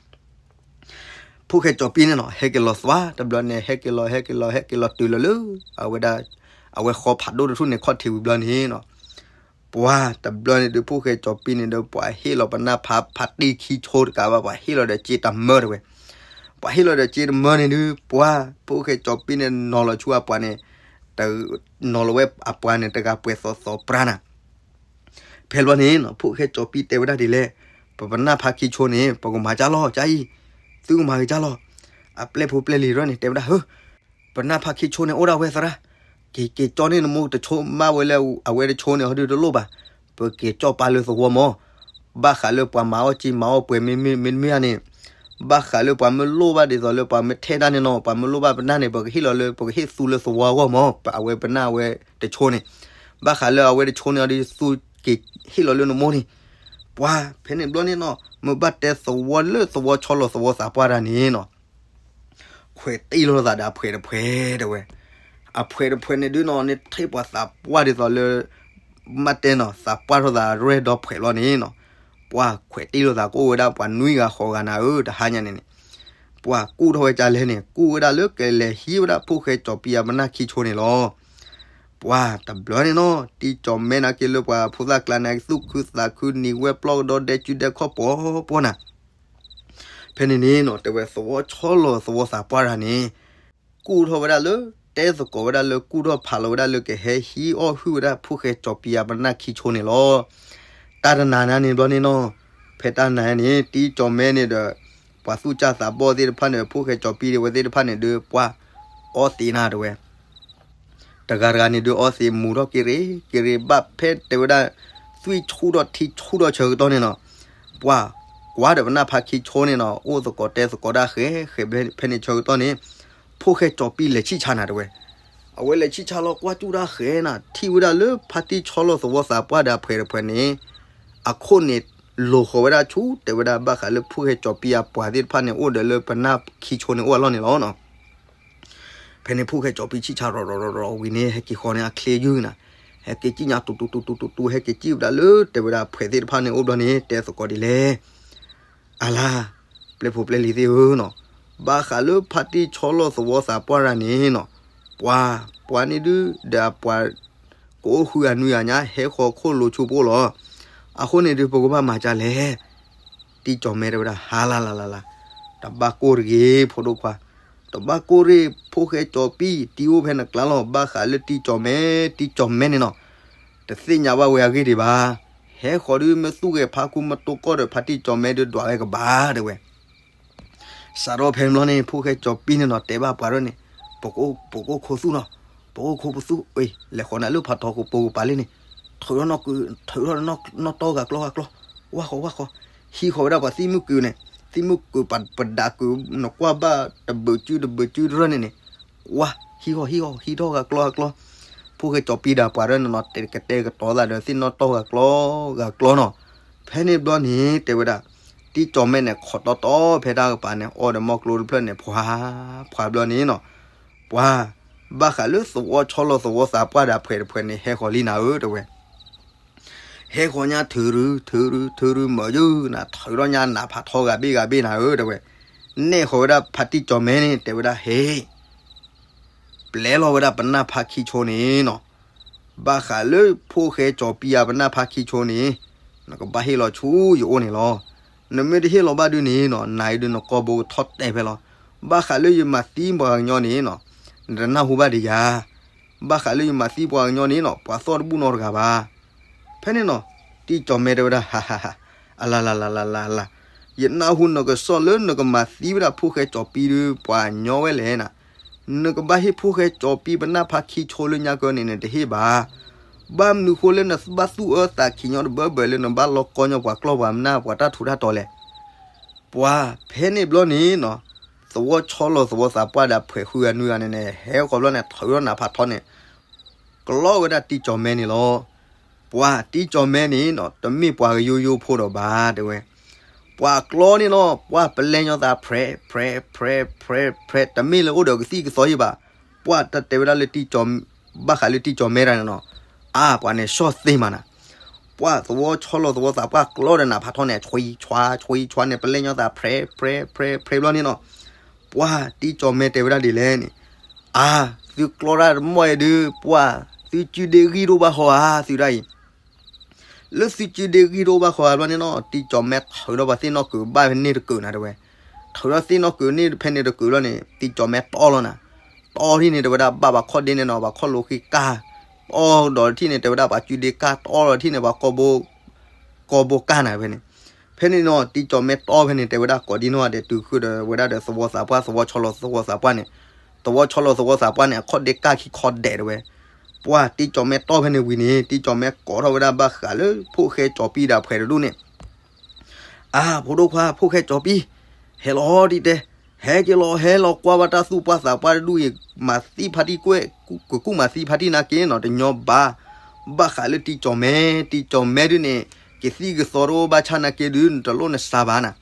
ဖိၣ်ဃဲကၠီၤပံန့ၣ်နီၤ ဟဲက့ၤလီၤသွါတဘျီန့ၣ် ဟဲက့ၤလီၤ ဟဲက့ၤလီၤ ဟဲက့ၤလီၤတုၤလီၤလၢ အဝဲဒၣ် အဝဲဃီဖးဒိၣ်တထူၣ်န့ၣ်ခီၣ်ထံးဝံၤဘျီန့ၣ်နီၤ, ပှၢ်တဘျီန့ၣ်ဒုး ဖိၣ်ဃဲကၠီၤပံန့ၣ်ဒီး ပှၤဟ့ၣ်လီၤပနၢ်ဖးဖါတံၢ်ခံဆိတကးဘၣ် ပှၤဟ့ၣ်လီၤဒီးစ့တမၢတဲဝဲ, ပှၤဟ့ၣ်လီၤဒီးစ့တမၢန့ၣ်ဒုး ပှၢ် ဖိၣ်ဃဲကၠီၤပံန့ၣ် နီၤလီၤဆူအပှၤန့ၣ် တ နီၤလီၤဝဲအပှၤန့ၣ် တဂၤပှဲၤသီသီပြါနၤ ဖဲဘျီန့ၣ်နီၤ ဖိၣ်ဃဲကၠီၤပံတဲဝဲဒၣ်ဒ်လဲၣ်, ပပနၢ်ဖးခံဆိန့ၣ် ပကမၤကၢ်လီၤကၢ်အံၤ, သုကမၤက့ၤကၢ်လီၤ, အပျဲၢ်ဖိပျဲၢ်လံၤရဲၣ်န့ၣ် တဲဝဲဒၣ် ဟၢ ပနၢ်ဖးခံဆိန့ၣ်အိၣ်ဒၣ်ဝဲသရၣ်, က့ၤက့ၤကၠီန့ၢ်နမိၢ်တဆိမၢ်ဝဲလၢအဝဲတဆိန့ၣ် ဟီဒုးတလိၣ်ဘၣ်, ပက့ၤကၠီပာ်လၢသဝီမၢ်, ဘၣ်ဃးလၢပှၤမၤအီၣ်က့ၤမၤအီၣ်ပှဲၤမ့မ့ၢ်မ့ၢ်ဧါန့ၣ်, ဘၣ်ဃးလၢပှၤမ့ၢ်လိၣ်ဘၣ်ဒ်သိးလၢပှၤမ့ၢ်ထဲတၢ်န့ၣ်နီၤ ပှၤမ့ၢ်လိၣ်ဘၣ်ပနၢ်န့ၣ် ပကဟ့ၣ်လီၤလၢ ပကဟ့ၣ်သူလၢသဝီအဂီၢ်မၢ်, အဝဲပနၢ်အဝဲတဆိန့ၣ်, ဘၣ်ဃးလၢအဝဲတဆိန့ၣ် အီၤဒုးသူက့ၤဟ့ၣ်လီၤလၢနမိၢ်န့ၣ်, ပှၤဖဲန့ၣ်ဘျီန့ၣ်နီၤ မ့ၢ်ဘၣ်တဲသဝီလၢသဝီဆီလီၤသဝီသးပှၢ်တၢ်န့ၣ်နီၤ ခွဲးတံၢ်လိာ်သးဒီးအဖှဲးတဖှဲးတဲဝဲ, အဖှဲးတဖှဲးန့ၣ်ဒုးနီၤ န့ၣ်ထဲပှၤသးပှၢ်ဒ်သိးလၢ မ့ၢ်တဲနီၤ သးပှၢ်ထီၣ်သးရဲၣ်ဒီးဖှဲးလီၤန့ၣ်နီၤ, ပှၤခွဲးတံၢ်လိာ်သးကအိၣ်ဝဲဒၣ်ပှၤနွံဂၤဃိးဂၤနၤဧၢ တဟါညါန့ၣ်န့ၣ်, ပှၤကူၣ်ထီၣ်ဝဲကၢ်လဲၣ်န့ၣ် ကူၣ်ဝဲဒၣ်လၢကလဲၤဟံးဝဲဒၣ်ဖိၣ်ဃဲကၠီၤပံအပနၢ်ခံဆိန့ၣ်လီၤ. ပှၤတဘျီန့ၣ်နီၤ တံၢ်ကၠီၤမဲန့ၣ်က့ၤလၢပှၤဖိသၣ်ကျါန့ၣ် သူၣ်ခုသးခုနံၤဝဲပျီကဒီဒဲကၠူဒဲခီၣ်ပှီၤပှီၤနၤ ဖဲန့ၣ်န့ၣ်နီၤ တဲဝဲသဝီဆီလီၤသဝီသးပှၢ်တၢ်န့ၣ် ကူၣ်ထီၣ်ဝဲဒၣ်လၢ တဲသကိးဝဲဒၣ်လၢ ကူၣ်ထီၣ်ဖးလီၤဝဲဒၣ်လၢကဟဲဟံးအီၣ်ဟုၣ်ဝဲဒၣ်ဖိၣ်ဃဲကၠီၤပံအပနၢ်ခံဆိန့ၣ်လီၤ. တၢ်တနၤနၤန့ၣ်ဘျီန့ၣ်နီၤ ဖဲတၢ်နၤန့ၣ် တံၢ်ကၠီၤမဲန့ၣ်ဒီး ပှၤသူၣ်စၢ်သးဘီၣ်သ့ၣ်တဖၣ်န့ၣ် ဖိၣ်ဃဲကၠီၤပံဒၣ်ဝဲသ့ၣ်တဖၣ်န့ၣ်ဒီး ပှၤအီသံးနၤတဲဝဲ တဂၤတဂၤန့ၣ်ဒုးအီသံးမူၤထီၣ်က့ၤရ့က့ၤရ့ဘၣ်ဖဲတဲဝဲဒၣ် သွံၣ်ဆူၣ်ထီၣ်ထံဆူၣ်ထီၣ်ဆၢကတီၢ်န့ၣ်နီၤ, ပှၤကွၢ်ဒီးပနၢ်ဖးခံဆိန့ၣ်နီၤ အိၣ်သကိးတဲသကိးဒၣ်ဃဲဃဲဖဲန့ၣ်ဆၢကတီၢ်န့ၣ် ဖိၣ်ဃဲကၠီၤပံလဲၤဆံၣ်ဆါနၤတဲဝဲ, အဝဲလဲၤဆံၣ်ဆါလီၤကွၢ်ကၠူၣ်ဒၣ်ဃဲနၤ ထံၣ်ဝဲဒၣ်လၢဖါတံၢ်ဆီလီၤသဝီသးပှၢ်ဒီးအဖှဲးတဖှဲးန့ၣ် အခိၣ်န့ၣ် လိာ်ဃီၤဝဲဒၣ်ဆူ တဲဝဲဒၣ်ဘၣ်ဃးလၢဖိၣ်ဃဲကၠီၤပံအပှၤသ့ၣ်တဖၣ်န့ၣ် အိၣ်ဒီးလၢပနၢ်ခံဆိန့ၣ်အိၣ်အလီၢ်န့ၣ်လီၤနီၤ. ဖဲန့ၣ်ဖိၣ်ဃဲကၠီၤပံဆံၣ်ဆါရီၤရီၤရီၤရီၤဝံၤန့ၣ် ဟဲက့ၤဃီန့ၣ်အချ့ယုၢ်နၤ, ဟဲက့ၤစံၣ်ညါတူတူတူတူတူတူ ဟဲက့ၤစံၣ်ဝဲဒၣ်လၢတဲဝဲဒၣ်ဖှဲးသ့ၣ်တဖၣ်န့ၣ်အိၣ်ဘျီန့ၣ် တဲသကိးဒ်လဲၣ် အလါ ပျဲၢ်ဖိပျဲၢ်လံၤသ့ၣ်ဧၢနီၤ, ဘၣ်ဃးလၢဖါတံၢ်ဆီလီၤသဝီသးပှၢ်တၢ်န့ၣ်နီၤ, ပှၤ ပှၤန့ၣ်ဒုး ဒီးအပှၤ ကအိၣ်ဃုဂၤနွံဂၤညါ ဟဲဃီၤခိၣ်လိၤဆူပအိၣ်လီၤ. အဃိန့ၣ်ဒုး ပကဘၣ်မၤကၢ်လဲၣ်. တံၢ်ကၠီၤမဲတဲဝဲဒၣ် ဟါလါလါလါလါ, တဘၣ်ကိၢ်တဂ့ၤ ဖိဒိၣ်ခွါ, တဘၣ်ကိၢ်ရ့ၣ် ဖိၣ်ဃဲကၠီၤပံ တံၢ်အိၣ်ဖဲနကျါလီၤ. ဘၣ်ဃးလၢတံၢ်ကၠီၤမဲ တံၢ်ကၠီၤမဲန့ၣ်နီၤ တသ့ၣ်ညါဘၣ်ဝဲအဂ့ၢ်ဒံးဘၣ်. ဟဲဃီၤဒုး မ့ၢ်သူၣ်ဂဲၤဖးခူမ့ၢ်တိၢ်ကီၢ်ဒီးဖါတံၢ်ကၠီၤမဲဒုး ဒွးဝဲကဘၣ်တဲဝဲ စးထီၣ်ဖဲန့ၣ်ဘျီန့ၣ် ဖိၣ်ဃဲကၠီၤပံန့ၣ်နီၤ တဲဘၣ်ပှၤဒ်န့ၣ်, ပကအိၣ်ခိၣ်သူၣ်နီၤ, ပကအိၣ်ခိၣ်ပသူၣ်, လဲၤဃီၤနၤလၢဖးထီခိၣ်ပူၤကပၤလံန့ၣ်, ထုးထီၣ်နီၢ်ကီၢ် ထုးထီၣ်နီၢ်တီၢ်ဂၤကျီဂၤကျီ, ဝၢ်ဃီဝၢ်ဃီ, ဟံးဃီၤဝဲဒၣ်ပှၤသံၣ်မုၣ်ကုာ်န့ၣ်, သံၣ်မုၣ်ကုာ်ပဒးကုာ် နကွၢ်ဘၣ် တဘုးစုတဘုးစုတရၢၢ်န့ၣ်န့ၣ်, ဝၢ် ဟံးဃီၤဟံးဃီၤ ဟံးထီၣ်ဂၤကျီဂၤကျီ, ဖိၣ်ဃဲကၠီၤပံဒီးပှၤဒ်န့ၣ်နီၤ တဲကတဲာ်ကတီၤသးဒီးသ့ၣ်နီၢ်တီၢ်ဂၤကျီဂၤကျီနီၤ. ဖဲန့ၣ်ဘျီန့ၣ် တဲဝဲဒၣ် တံၢ်ကၠီၤမဲန့ၣ် ခိးတီတီဖဲတၢ်ကပၤန့ၣ် အီၣ်ဒီးမီၢ်ကျိတဖျၢၣ်န့ၣ် ဖှါ ဖှါဘျီန့ၣ်နီၤ, ပှၤ ဘၣ်ဃးလၢသဝီဆီလီၤသဝီသးပှၢ်ဒီးအဖှဲးတဖှဲးန့ၣ် ဟဲဃီၤလံနၤဧၢ တဲဝဲ. ဟဲဃီၤညါထုးရု ထုးရု ထုးရုမၤယုၢ်နၤ ထုးထီၣ်ညါနးဖးထီဂၤဘ့ၣ်ဂၤဘ့ၣ်နၤဧၢ တဲဝဲ. နဲၣ်ဃီၤဝဲဒၣ်ဖါတံၢ်ကၠီၤမဲန့ၣ် တဲဝဲဒၣ် ဟ့ ပျဲလီၤဝဲဒၣ်ပနၢ်ဖးခံဆိန့ၣ်နီၤ, ဘၣ်ဃးလၢဖိၣ်ဃဲကၠီၤပံယၤပနၢ်ဖးခံဆိန့ၣ်, နကဘၣ်ဟ့ၣ်လီၤဆူယအိၣ်န့ၣ်လီၤ. နမ့ၢ်တဟ့ၣ်လီၤဘၣ်ဒုန့ၣ်နီၤ, နၤအံၤဒုးနကိာ်ဘိကထီၣ်တဲာ်ဖဲလီၤ. ဘၣ်ဃးလၢယမၤသံပှၤကညီန့ၣ်နီၤ, နတနၢ်ဟူဘၣ်ဒံးယၤ ဘၣ်ဃးလၢယမၤသံပှၤကညီန့ၣ်နီၤ ပှၤသီၣ်တဘူၣ်နီတဂၤဘၣ်. ဖဲန့ၣ်နီၤ တံၢ်ကၠီၤမဲတဲဝဲဒၣ်, ဟးဟးဟး, အလၤလၤလၤလၤလၤလၤ, ယနၢ်ဟူနကစီၣ်လၢနကမၤသံဝဲဒၣ်ဖိၣ်ဃဲကၠီၤပံဒီး ပှၤကညီဝဲလဲၣ်နၤ. နကဘၣ်ဟ့ၣ်ဖိၣ်ဃဲကၠီၤပံပနၢ်ဖးခံဆိလၢညါကၢန့ၣ် နတဟ့ၣ်ဘၣ်. ဘၣ်မနုၤဃိလၢနဘၣ်သူၣ်အၢသးခံညီတဘၢဘၢလၢနဘၣ်လီၤကီညီပှၤကျီၢ်ပှၤမနၢ်ပှၤတၢ်ထူးတၢ်တီၤလဲၣ်. ပှၤဖဲန့ၣ်ဘျီန့ၣ်နီၤ, သဝီဆီလီၤသဝီသးပှၢ်ဒီးအဖှဲးဃုဂၤနွံဂၤန့ၣ်န့ၣ် ဟဲဃီၤဘျီန့ၣ် ထုးထီၣ်နးဖးထီန့ၣ် ကျီဝဲဒၣ်တံၢ်ကၠီၤမဲန့ၣ်လီၤ. ပှၤတံၢ်ကၠီၤမဲန့ၣ်နီၤ တမ့ၢ်ပှၤကယိယိဖိဒီးဘၣ်တဲဝဲ. ပှၤကျီန့ၣ်လီၤ ပှၤပလဲၤညီသးဖြဲး ဖြဲး ဖြဲး ဖြဲး ဖြဲး တမ့ၢ်လၢအိၣ်ဒီးကသံၣ်ကသီယံၤဘၣ်. ပှၤတၢ်တဲဝဲဒၣ်လၢ ဘၣ်ဃးလၢတံၢ်ကၠီၤမဲတၢ်န့ၣ်နီၤ, အါ ပှၤန့ၣ်ဆီၣ်သ့မးနၤ. ပှၤသဝီဆီလီၤသဝီသးပှၢ်ကျီဒီးနးဖးထီန့ၣ် ဆွံဆွါ ဆွံဆွါန့ၣ် ပလဲၤညီသးဖြဲး ဖြဲး ဖြဲး ဖြဲးဘျီန့ၣ်နီၤ, ပှၤတံၢ်ကၠီၤမဲတဲဝဲဒၣ်ဒ်လဲၣ်န့ၣ်, အါ သုကျီတၢ်တမီၢ်အံၤဒုး ပှၤသုစုဒ့ဂံၢ်တအိၣ်ဘၣ်ဃီဧါ သုဒၣ်အံၤ လၢသုစုဒ့ဂံၢ်တအိၣ်ဘၣ်ဃီဧါဘျီန့ၣ်နီၤ, တံၢ်ကၠီၤမဲထုးဒီးပှၤသ့ၣ်နီၣ်ကုာ်ဘၣ်ဖဲန့ၣ်တကုာ်နၤတဲဝဲ. ထုးဒီးသ့ၣ်နီၣ်ကုာ်န့ၣ်ဖဲန့ၣ်တကုာ်ဘျီန့ၣ် တံၢ်ကၠီၤမဲတီလီၤနၤ. တီထံၣ်န့ၣ်တဲဝဲဒၣ်ဘၣ်ပှၤခီၣ်ဒ့န့ၣ်နီၤ ပှၤခီၣ်လိာ်ဃံကၢ်, တီဒီးထံၣ်န့ၣ်တဲဝဲဒၣ်ပှၤစုဒ့ကၢ် တီဒီးထံၣ်န့ၣ်ပှၤ ကီၢ်ဘိကၢ်နၤဖဲန့ၣ်. ဖဲန့ၣ်နီၤ တံၢ်ကၠီၤမဲတီဖဲန့ၣ် တဲဝဲဒၣ်ကိးဒံနီၢ်ဂၤဒဲး တုၤဃုာ်ဒီးဝဲဒၣ်ဒီးသဝီသးပှၢ် သဝီဆီလီၤသဝီသးပှၢ်န့ၣ်, သဝီဆီလီၤသဝီသးပှၢ်န့ၣ် အခီၣ်ဒ့ကၢ်ခံခီဒဲးတဲဝဲ. ပှၤတံၢ်ကၠီၤမဲတီဖဲန့ၣ်ဝံၤန့ၣ် တံၢ်ကၠီၤမဲကိးထီၣ်ဝဲဒၣ်ဘၣ်ဃးလၢဖိၣ်ဃဲကၠီၤပံဒီးအဖှဲးတဒူၣ်န့ၣ် အါ ဖိဒိၣ်ခွါ ဖိၣ်ဃဲကၠီၤပံ, ဟဲလီၤဒ်တဲ, ဟဲက့ၤလီၤ ဟဲလီၤကွၢ်ဘၣ်တၢ်သူၣ်ပှၢ်သးပှၢ်တဒူၣ်အံၤ မၤသံဖါတံၢ်ကွဲၢ်, ကကူၣ်မၤသံဖါတံၢ်နာ်က့နီၤ တညီဘၣ်. ဘၣ်ဃးလၢတံၢ်ကၠီၤမဲ, တံၢ်ကၠီၤမဲဒုးန့ၣ် ကသံၣ်ကသီတအိၣ်ဘၣ်ဆၣ်နာ်က့ဒုး နတလိၣ်နစါဘၣ်နၤ.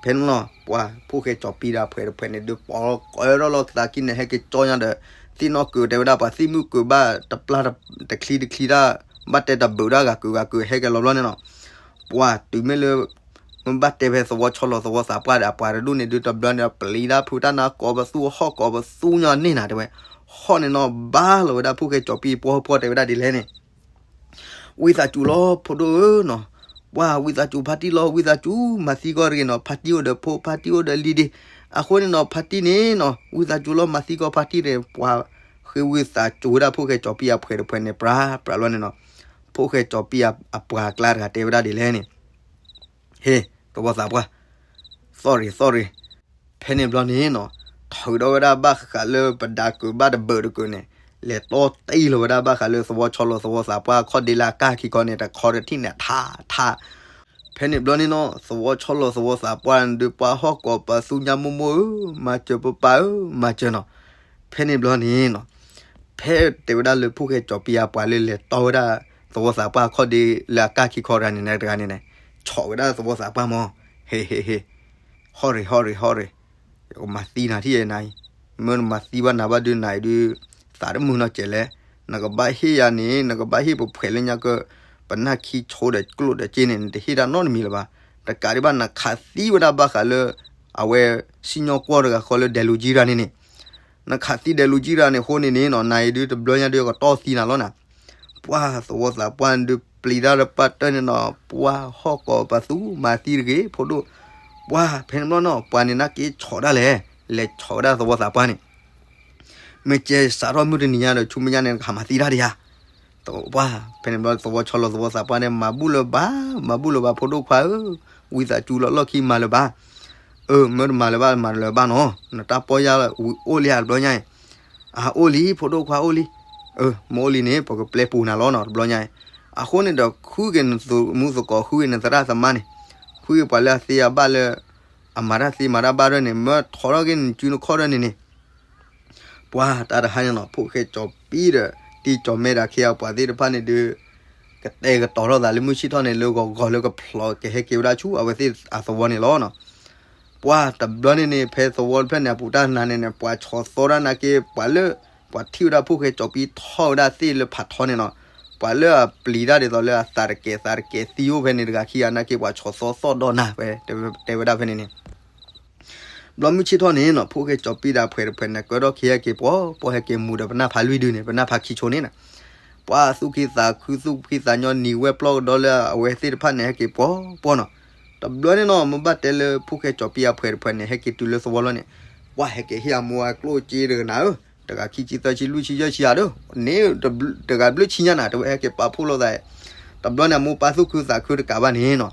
ဖဲန့ၣ်လီၤ ပှၤဖိၣ်ဃဲကၠီၤပံဒီးအဖှဲးတဖှဲးန့ၣ် ဒုးပိာ်လီၤကီးထီၣ်လီၤသးကံၢ်န့ၣ် ဟဲက့ၤကၠီညါဒီး သ့ၣ်နီၣ်ကုာ်တဲဝဲဒၣ် ပှၤသ့ၣ်မုၣ်ကုာ်ဘၣ်တပျၢ်တချံတချံတၢ် ဘၣ်တဲတဘုးတၢ်ဂၤကုာ်ဂၤကုာ်ဟဲက့ၤလီၤဘျီန့ၣ်နီၤ. ပှၤတုၤမ့ၢ်လၢ မ့ၢ်ဘၣ်တဲဖဲသဝီဆီလီၤသဝီသးပှၢ်ဒီးအပှၤတဒူၣ်န့ၣ် ဒုးတဘျီန့ၣ်ဒီး ပျံၤတၢ်ဖုးတၢ်နါကိးပသူ ဟီၣ်ကိးပသူညီန့ၢ်နၤတဲဝဲ. ဟီၣ်န့ၣ်နီၤ ဘါလီၤဝဲဒၣ်ဖိၣ်ဃဲကၠီၤပံအပှီၢ်ပှီၢ်တဲဝဲဒၣ်ဒ်လဲၣ်န့ၣ် ဝံသးစူၤလီၤ ဖိဒိၣ်ဧၢနီၤ, ပှၤဝံသးစူၤဖါတံၢ်လီၤ ဝံသးစူၤမၤသံကီၢ်တဂ့ၤနီၤ, ဖါတံၢ်အိၣ်ဒီးဖိ ဖါတံၢ်အိၣ်ဒီးလံၤဒ့, အဃိန့ၣ်နီၤ ဖါတံၢ်န့ၣ်နီၤ ဝံသးစူၤလီၤမၤသံကီၢ်ဖါတံၢ်န့ၣ် ပှၤဃ့ဝံသးစူၤဝဲဒၣ်ဖိၣ်ဃဲကၠီၤပံအဖှဲးတဖှဲးန့ၣ် ပြးပြးလီၤန့ၣ်နီၤ, ဖိၣ်ဃဲကၠီၤပံအပှၤကျါတဂၤတဲဝဲဒၣ်ဒ်လဲၣ်န့ၣ် ဟ့ၣ် သဝီသးပှၢ်, သီၣ်ရ့ၣ်သီၣ်ရ့ၣ်, ဖဲန့ၣ်ဘျီန့ၣ်နီၤ, ထုးထီၣ်ဝဲဒၣ်ဘၣ်ဃးလၢပဒးကုာ်ဘၣ်တဘုးတကုာ်န့ၣ်, လဲၤတီတံၢ်လီၤဝဲဒၣ်ဘၣ်ဃးလၢသဝီဆီလီၤသဝီသးပှၢ် ခီၣ်ဒ့လၢအကၢ်ခံခီန့ၣ် တခီတထံၣ်န့ၣ်ထးထး ဖဲန့ၣ်ဘျီန့ၣ်နီၤ သဝီဆီလီၤသဝီသးပှၢ်န့ၣ်ဒုး ပှၤဟီၣ်ကိးပသူညါမိၢ်မိၢ်ဧၢ, မၤစၢၤပပၢ်ဧၢ, မၤစၢၤနီၤ. ဖဲန့ၣ်ဘျီန့ၣ်နီၤ, ဖဲတဲဝဲဒၣ်လၢဖိၣ်ဃဲကၠီၤပံအပှၤလၢလဲၤတီဝဲဒၣ် သဝီသးပှၢ်ခီၣ်ဒ့လၢအကၢ်ခံခီတဂၤန့ၣ် တဂၤန့ၣ်န့ၣ်, ဆီၣ်ဝဲဒၣ်သဝီသးပှၢ်မး, ဟ့ၣ်ဟ့ၣ်ဟ့ၣ်, ဟီၣ်ရ့ၣ်ဟီၣ်ရ့ၣ်ဟီၣ်ရ့ၣ်, ယကမၤသံနၤထံၣ်နၤအံၤ, မ့ၢ်နမၤသံဘၣ်နၤဘၣ်ဒုးနၤအံၤဒုး, သးတမုာ်နီတစဲးလဲၣ်, နကဘၣ်ဟ့ၣ်ယၤန့ၣ် နကဘၣ်ဟ့ၣ်ပဖှဲးလၢညါကၢ, ပနၢ်ခံဆိဒီးကျိၣ်ဒီးစ့န့ၣ် နတဟ့ၣ်တၢ်နီတမံၤလၢၤဘၣ်. တကးဒံးဘၣ် နခးသံဝဲဒၣ်ဘၣ်ဃးလၢ အဝဲစံၣ်ညီၣ်ကွီၢ်တဂၤဃီလၢဒဲးလူၤကံရၤန့ၣ်န့ၣ်, နခးသံဒဲးလူၤကံရၤန့ၣ်အဃိန့ၣ်န့ၣ်နီၤ နၤအံၤဒုးတဘျီညါဒုးကတီၢ်သံနၤလီၤနၤ. ပှၤသဝီသးပှၢ်ဒုးပျံၤတၢ်လၢပှၢ်တၢၢ်န့ၣ်နီၤ ပှၤဟီၣ်ကိးပသူမၤသံတဂ့ၤ ဖိဒိၣ်, ပှၤဖဲန့ၣ်ဘျီနီၤ ပှၤန့ၣ်နာ်က့ဆီၣ်ဒၣ်လဲာ်, လဲၤဆီၣ်ဝဲဒၣ်သဝီသးပှၢ်န့ၣ် မ့ၢ်ကဲစးထီၣ်မုၢ်တနံၤညါဒီး ဆူမဲာ်ညါန့ၣ် နကမၤသံတၢ်ဒံးဧါ. သဝီပှၢ် ဖဲန့ၣ်ဘျီသဝီဆီလီၤသဝီသးပှၢ်န့ၣ် မၤဘူၣ်လၢၤဘၣ်, မၤဘူၣ်လၢၤဘၣ် ဖိဒိၣ်ခွါဧၢ, ဝံသးစူၤလီၤလီၢ်ခံမၤလၢၤဘၣ်. အၢ မ့ၢ်တမၤလၢၤဘၣ် မၤလၢၤဘၣ်နီၤ, နတၢ်ပီၢ်ယၢ်ဝံၤအိၣ်လံဧါတဘျီညါအံၤ. အၢ အိၣ်လံ ဖိဒိၣ်ခွါအိၣ်လံ. အၢ မ့ၢ်အိၣ်လံန့ၣ် ပကပျဲပူၤနၤလီၤနီၤ တဘျီညါအံၤ. အဃိန့ၣ်ဒီး ဃုက့ၤနသူၣ်မူသကိး ဃုက့ၤနသရၣ်သမါန့ၣ်, ဃုက့ၤပှၤလၢအသ့အဘၣ်လၢ အမၤတၢ်သ့မၤတၢ်ဘၣ်ဒၣ်န့ၣ် မၢထီထီၣ်က့ၤနစုနခီၣ်ဒၣ်န့ၣ်န့ၣ် ပှၤတၢ်တဟါန့ၣ်နီၤ ဖိၣ်ဃဲကၠီၤပံဒီး တံၢ်ကၠီၤမဲဒီးအခ့အပှၤသ့ၣ်တဖၣ်န့ၣ်ဒုး ကတဲာ်ကတီၤထီၣ်သးလၢမုၢ်ဆ့ၣ်ထီၣ်န့ၣ် လၢဂီၤဂီၤလၢကဖျိးကဟဲက့ၤဝဲဒၣ်ဆူအဝဲသ့ၣ်အသဝီန့ၣ်လီၤနီၤ. ပှၤတဘျီန့ၣ်န့ၣ် ဖဲသဝီတဖျၢၣ်န့ၣ် အပူၤတၢ်နါန့ၣ်န့ၣ် ပှၤဆီၣ်သီတၢ်နာ်က့ ပှၤလၢ ပှၤထံၣ်ဝဲဒၣ်ဖိၣ်ဃဲကၠီၤပံထီၣ်ဝဲဒၣ်သ့ၣ်လၢဖးထီန့ၣ်နီၤ, ပှၤလၢအပျံၤတၢ်ဒ်သိးလၢအသးတကဲးသးတကဲးသံအိၣ်ဖဲန့ၣ်တဂၤခံဂၤနာ်က့ ပှၤဆီၣ်သီသီၣ်ဒီးနၤဖဲ တဲဝဲဒၣ်ဖဲန့ၣ်န့ၣ် ဘျီမုၢ်ဆ့ၣ်ထီၣ်န့ၣ်နီၤ ဖိၣ်ဃဲကၠီၤပံဒီးအဖှဲးတဖှဲးန့ၣ် ကၢထီၣ်ခံဟဲက့ၤပှီၤပှီၤ ဟဲက့ၤမူၤဒီးပနၢ်ဖးလွံၢ်ဒုန့ၣ် ပနၢ်ဖးခံဆိန့ၣ်နီၤ, ပှၤသူၣ်က့သးခု သူၣ်ဖှံသးညီနံၤဝဲပျီၢ်ကဒီးလၢအဝဲသ့ၣ်တဖၣ်န့ၣ် ဟဲက့ၤပှီၤပှီၤနီၤ. တဘျီန့ၣ်နီၤ မ့ၢ်ဘၣ်တဲလၢဖိၣ်ဃဲကၠီၤပံအဖှဲးတဖှဲးန့ၣ် ဟဲက့ၤတုၤလၢသဝီလီၤန့ၣ်, ပှၤဟဲက့ၤဟ့ၣ်အမိၢ်အကျိၣ်စ့တဂၤနၤဧၢ, တဂၤခံဆံသၢဆံလွံၢ်ဆံယဲၢ်ဆံဧါဒီး န့ၣ်တဂၤဘျုးဆံညါနၤ တဲဝဲဟဲက့ၤပာ်ဖှိၣ်လိာ်သး တဘျီန့ၣ် အမိၢ်ပၢ်သူၣ်ခုသးခုတကးဘၣ်န့ၣ်နီၤ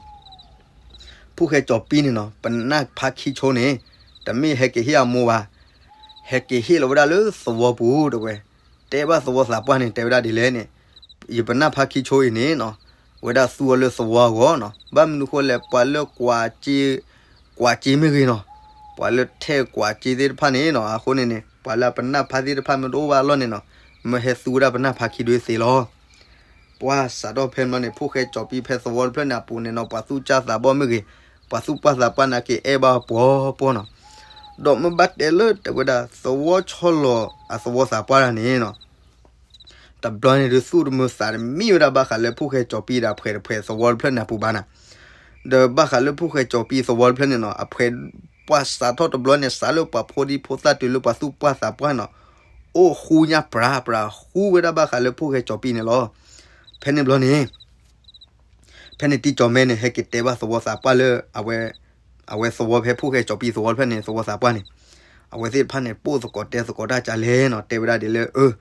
ဖိၣ်ဃဲကၠီၤပံန့ၣ်နီၤ ပနၢ်ဖါခံဆိန့ၣ် တမ့ၢ်ဟဲက့ၤဟ့ၣ်အမိၢ်ဘၣ် ဟဲက့ၤဟ့ၣ်လီၤဝဲဒၣ်လၢသဝီပူၤတဲဝဲ တဲဘၣ်သဝီသးပှၢ်န့ၣ် တဲဝဲဒၣ်ဒ်လဲၣ်န့ၣ် ယပနၢ်ဖါခံဆိအံၤန့ၣ်နီၤ အဝဲဒၣ်သူအီၤလၢသဝီအဂီၢ်နီၤ ဘၣ်မနုၤဃိလဲၣ် ပှၤလၢကွၢ်စ့ ကွၢ်စ့မ့ၢ်ဂ့ၤနီၤ ပှၤလၢထဲကွၢ်စ့သ့ၣ်တဖၣ်န့ၣ်နီၤ အဃိန့ၣ်န့ၣ် ပှၤလၢအပနၢ်ဖါသ့ၣ်တဖၣ်မ့ၢ်တအိၣ်ဘၣ်အလီၢ်န့ၣ်နီၤ မ့ၢ်ဟဲသူဝဲဒၣ်ပနၢ်ဖါခံဒုသ့လီၤ ပှၤစးထီၣ်ဖဲန့ၣ်ဘျီန့ၣ် ဖိၣ်ဃဲကၠီၤပံဖဲသဝီတဖျၢၣ်န့ၣ်အပူၤန့ၣ်နီၤ ပှၤသူၣ်စၢ်သးဘီၣ်မ့ၢ်ဂ့ၤ, ပှၤသူၣ်ပှၢ်သးပှၢ်နာ်က့ၤအဲၣ်ဘၣ်ပှီၤပှီၤနီၤ. ဒီးမ့ၢ်ဘၣ်တဲလၢတဲဝဲဒၣ် သဝီဆီလီၤအသဝီသးပှၢ်တဂၤန့ၣ်နီၤ တဘျီန့ၣ်ဒုး သူၣ်တမုာ်သးတမံဝဲဒၣ်ဘၣ်ဃးလၢဖိၣ်ဃဲကၠီၤပံဒီးအဖှဲးတဖှဲးသဝီတဖျၢၣ်န့ၣ်အပူၤဘၣ်နီၤ. ဒီးဘၣ်ဃးလၢဖိၣ်ဃဲကၠီၤပံသဝီတဖျၢၣ်န့ၣ်နီၤ အဖှဲး ပှၤစးထီၣ်တဘျီန့ၣ် စးလၢပှၤဖိဒံဖိသၣ်တုၤလၢပှၤသူၣ်ပှၢ်သးပှၢ်နီၤ အိၣ်ဃူညါပြၤပြၤဃူဝဲဒၣ်ဘၣ်ဃးလၢဖိၣ်ဃဲကၠီၤပံန့ၣ်လီၤ. ဖဲန့ၣ်ဘျီန့ၣ် ဖဲန့ၣ်တံၤကၠီၤမဲန့ၣ် ဟဲက့ၤတဲဘၣ်သဝီသးပှၢ်လၢ အဝဲသဝီဖဲဖိၣ်ဃဲကၠီၤပံသဝီတဖျၢၣ်န့ၣ် သဝီသးပှၢ်န့ၣ် အဝဲသ့ၣ်တဖၣ်န့ၣ် ပိၣ်သကိးတဲသကိးတၢ်ကလဲၣ်နီၤ တဲဝဲဒၣ်ဒ်လၢ အၢ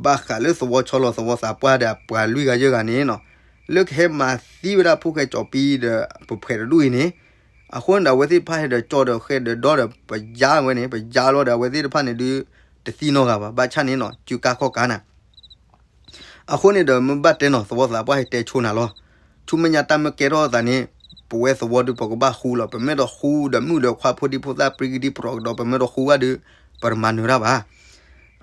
ဘၣ်ဃးလၢသဝီဆီလီၤသဝီသးပှၢ်ဒီးပှၤလွံၢ်ဂၤယဲၢ်ဂၤန့ၣ်နီၤ လၢကဟဲမၤသံဝဲဒၣ်ဖိၣ်ဃဲကၠီၤပံဒီးပဖှဲးတဒူၣ်အံၤန့ၣ် အဃိန့ၣ်ဒီးအဝဲသ့ၣ်တဖၣ်ဟဲဒီးကၠီဒီးဃဲဒီးဒီဒီးပယါဝဲန့ၣ် ပယါလီၤဒီးအဝဲသ့ၣ်တဖၣ်န့ၣ်ဒုး တသံနီတဂၤဘၣ် ဘၣ်ဆၣ်န့ၣ်နီၤ စုကါခီၣ်ကါနၤ အဃိန့ၣ်ဒီးမ့ၢ်ဘၣ်တဲနီၤ သဝီသးပှၢ်ဟဲတဲဆိနၤလီၤ. ဆူမဲာ်ညါတၢ်မ့ၢ်ကဲထီၣ်အသးန့ၣ် ပဝဲသဝီဒုးပကဘၣ်ဃူလီၤ. ပမ့ၢ်တဃူဒီးမုၣ်ဒီးခွါဖိဒံဖိသၣ်ပြံကဒံပရီကဒီး ပမ့ၢ်တဃူဘၣ်ဒီး ပတမၤနၢၤတၢ်ဘၣ်.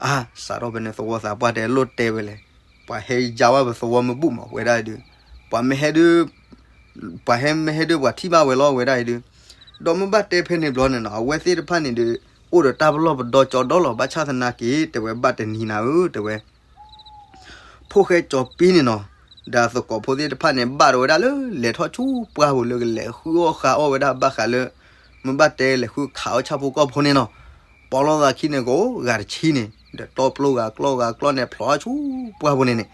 အါ စးထီၣ်ဖဲန့ၣ် သဝီသးပှၢ်တဲလိၣ်တဲဝဲလဲၣ်, ပှၤဟဲယါဝဲပသဝီမ့ၢ်ဘူၣ်မး ဝဲဒၣ်အံၤဒုး ပှၤမ့ၢ်ဟဲဒုး ပှၤဟဲမ့ၢ်ဟဲဒုးပှၤထံၣ်ဘၣ်ဝဲလီၤ ဝဲဒၣ်အံၤဒုး ဒီးမ့ၢ်ဘၣ်တဲဖဲန့ၣ်ဘျီန့ၣ်နီၤ အဝဲသ့ၣ်တဖၣ်န့ၣ်ဒုး အိၣ်ဒီးတၢ်ပလီၢ်ပဒီကၠီဒီလီၤ ဘၣ်ဆၣ်သနာ်က့ တဲဝဲဘၣ်တနံၤနၤဧၢ တဲဝဲ ဖိၣ်ဃဲကၠီၤပံန့ၣ်နီၤ ဒီးသကိးဖိသ့ၣ်တဖၣ်န့ၣ် ဘၣ်ဒီးဝဲဒၣ်လၢလဲၤထီၣ်ဆူပှၢ်ပူၤလၢကလဲၤဃုအီၣ်ဃုအီၣ်ဝဲဒၣ် ဘၣ်ဃးလၢ မ့ၢ်ဘၣ်တဲလဲၤဃုခးအီၣ်ဆၣ်ဖိကီၢ်ဖိန့ၣ်နီၤ ပီလီၤသးခံန့ၣ်ကအိၣ်ဂၤတဆံန့ၣ် ဒီးတီပျိဂၤကျီၢ်ဂၤကျီၢ်န့ၣ် ဖျိးဆူပှၢ်ပူၤန့ၣ်န့ၣ်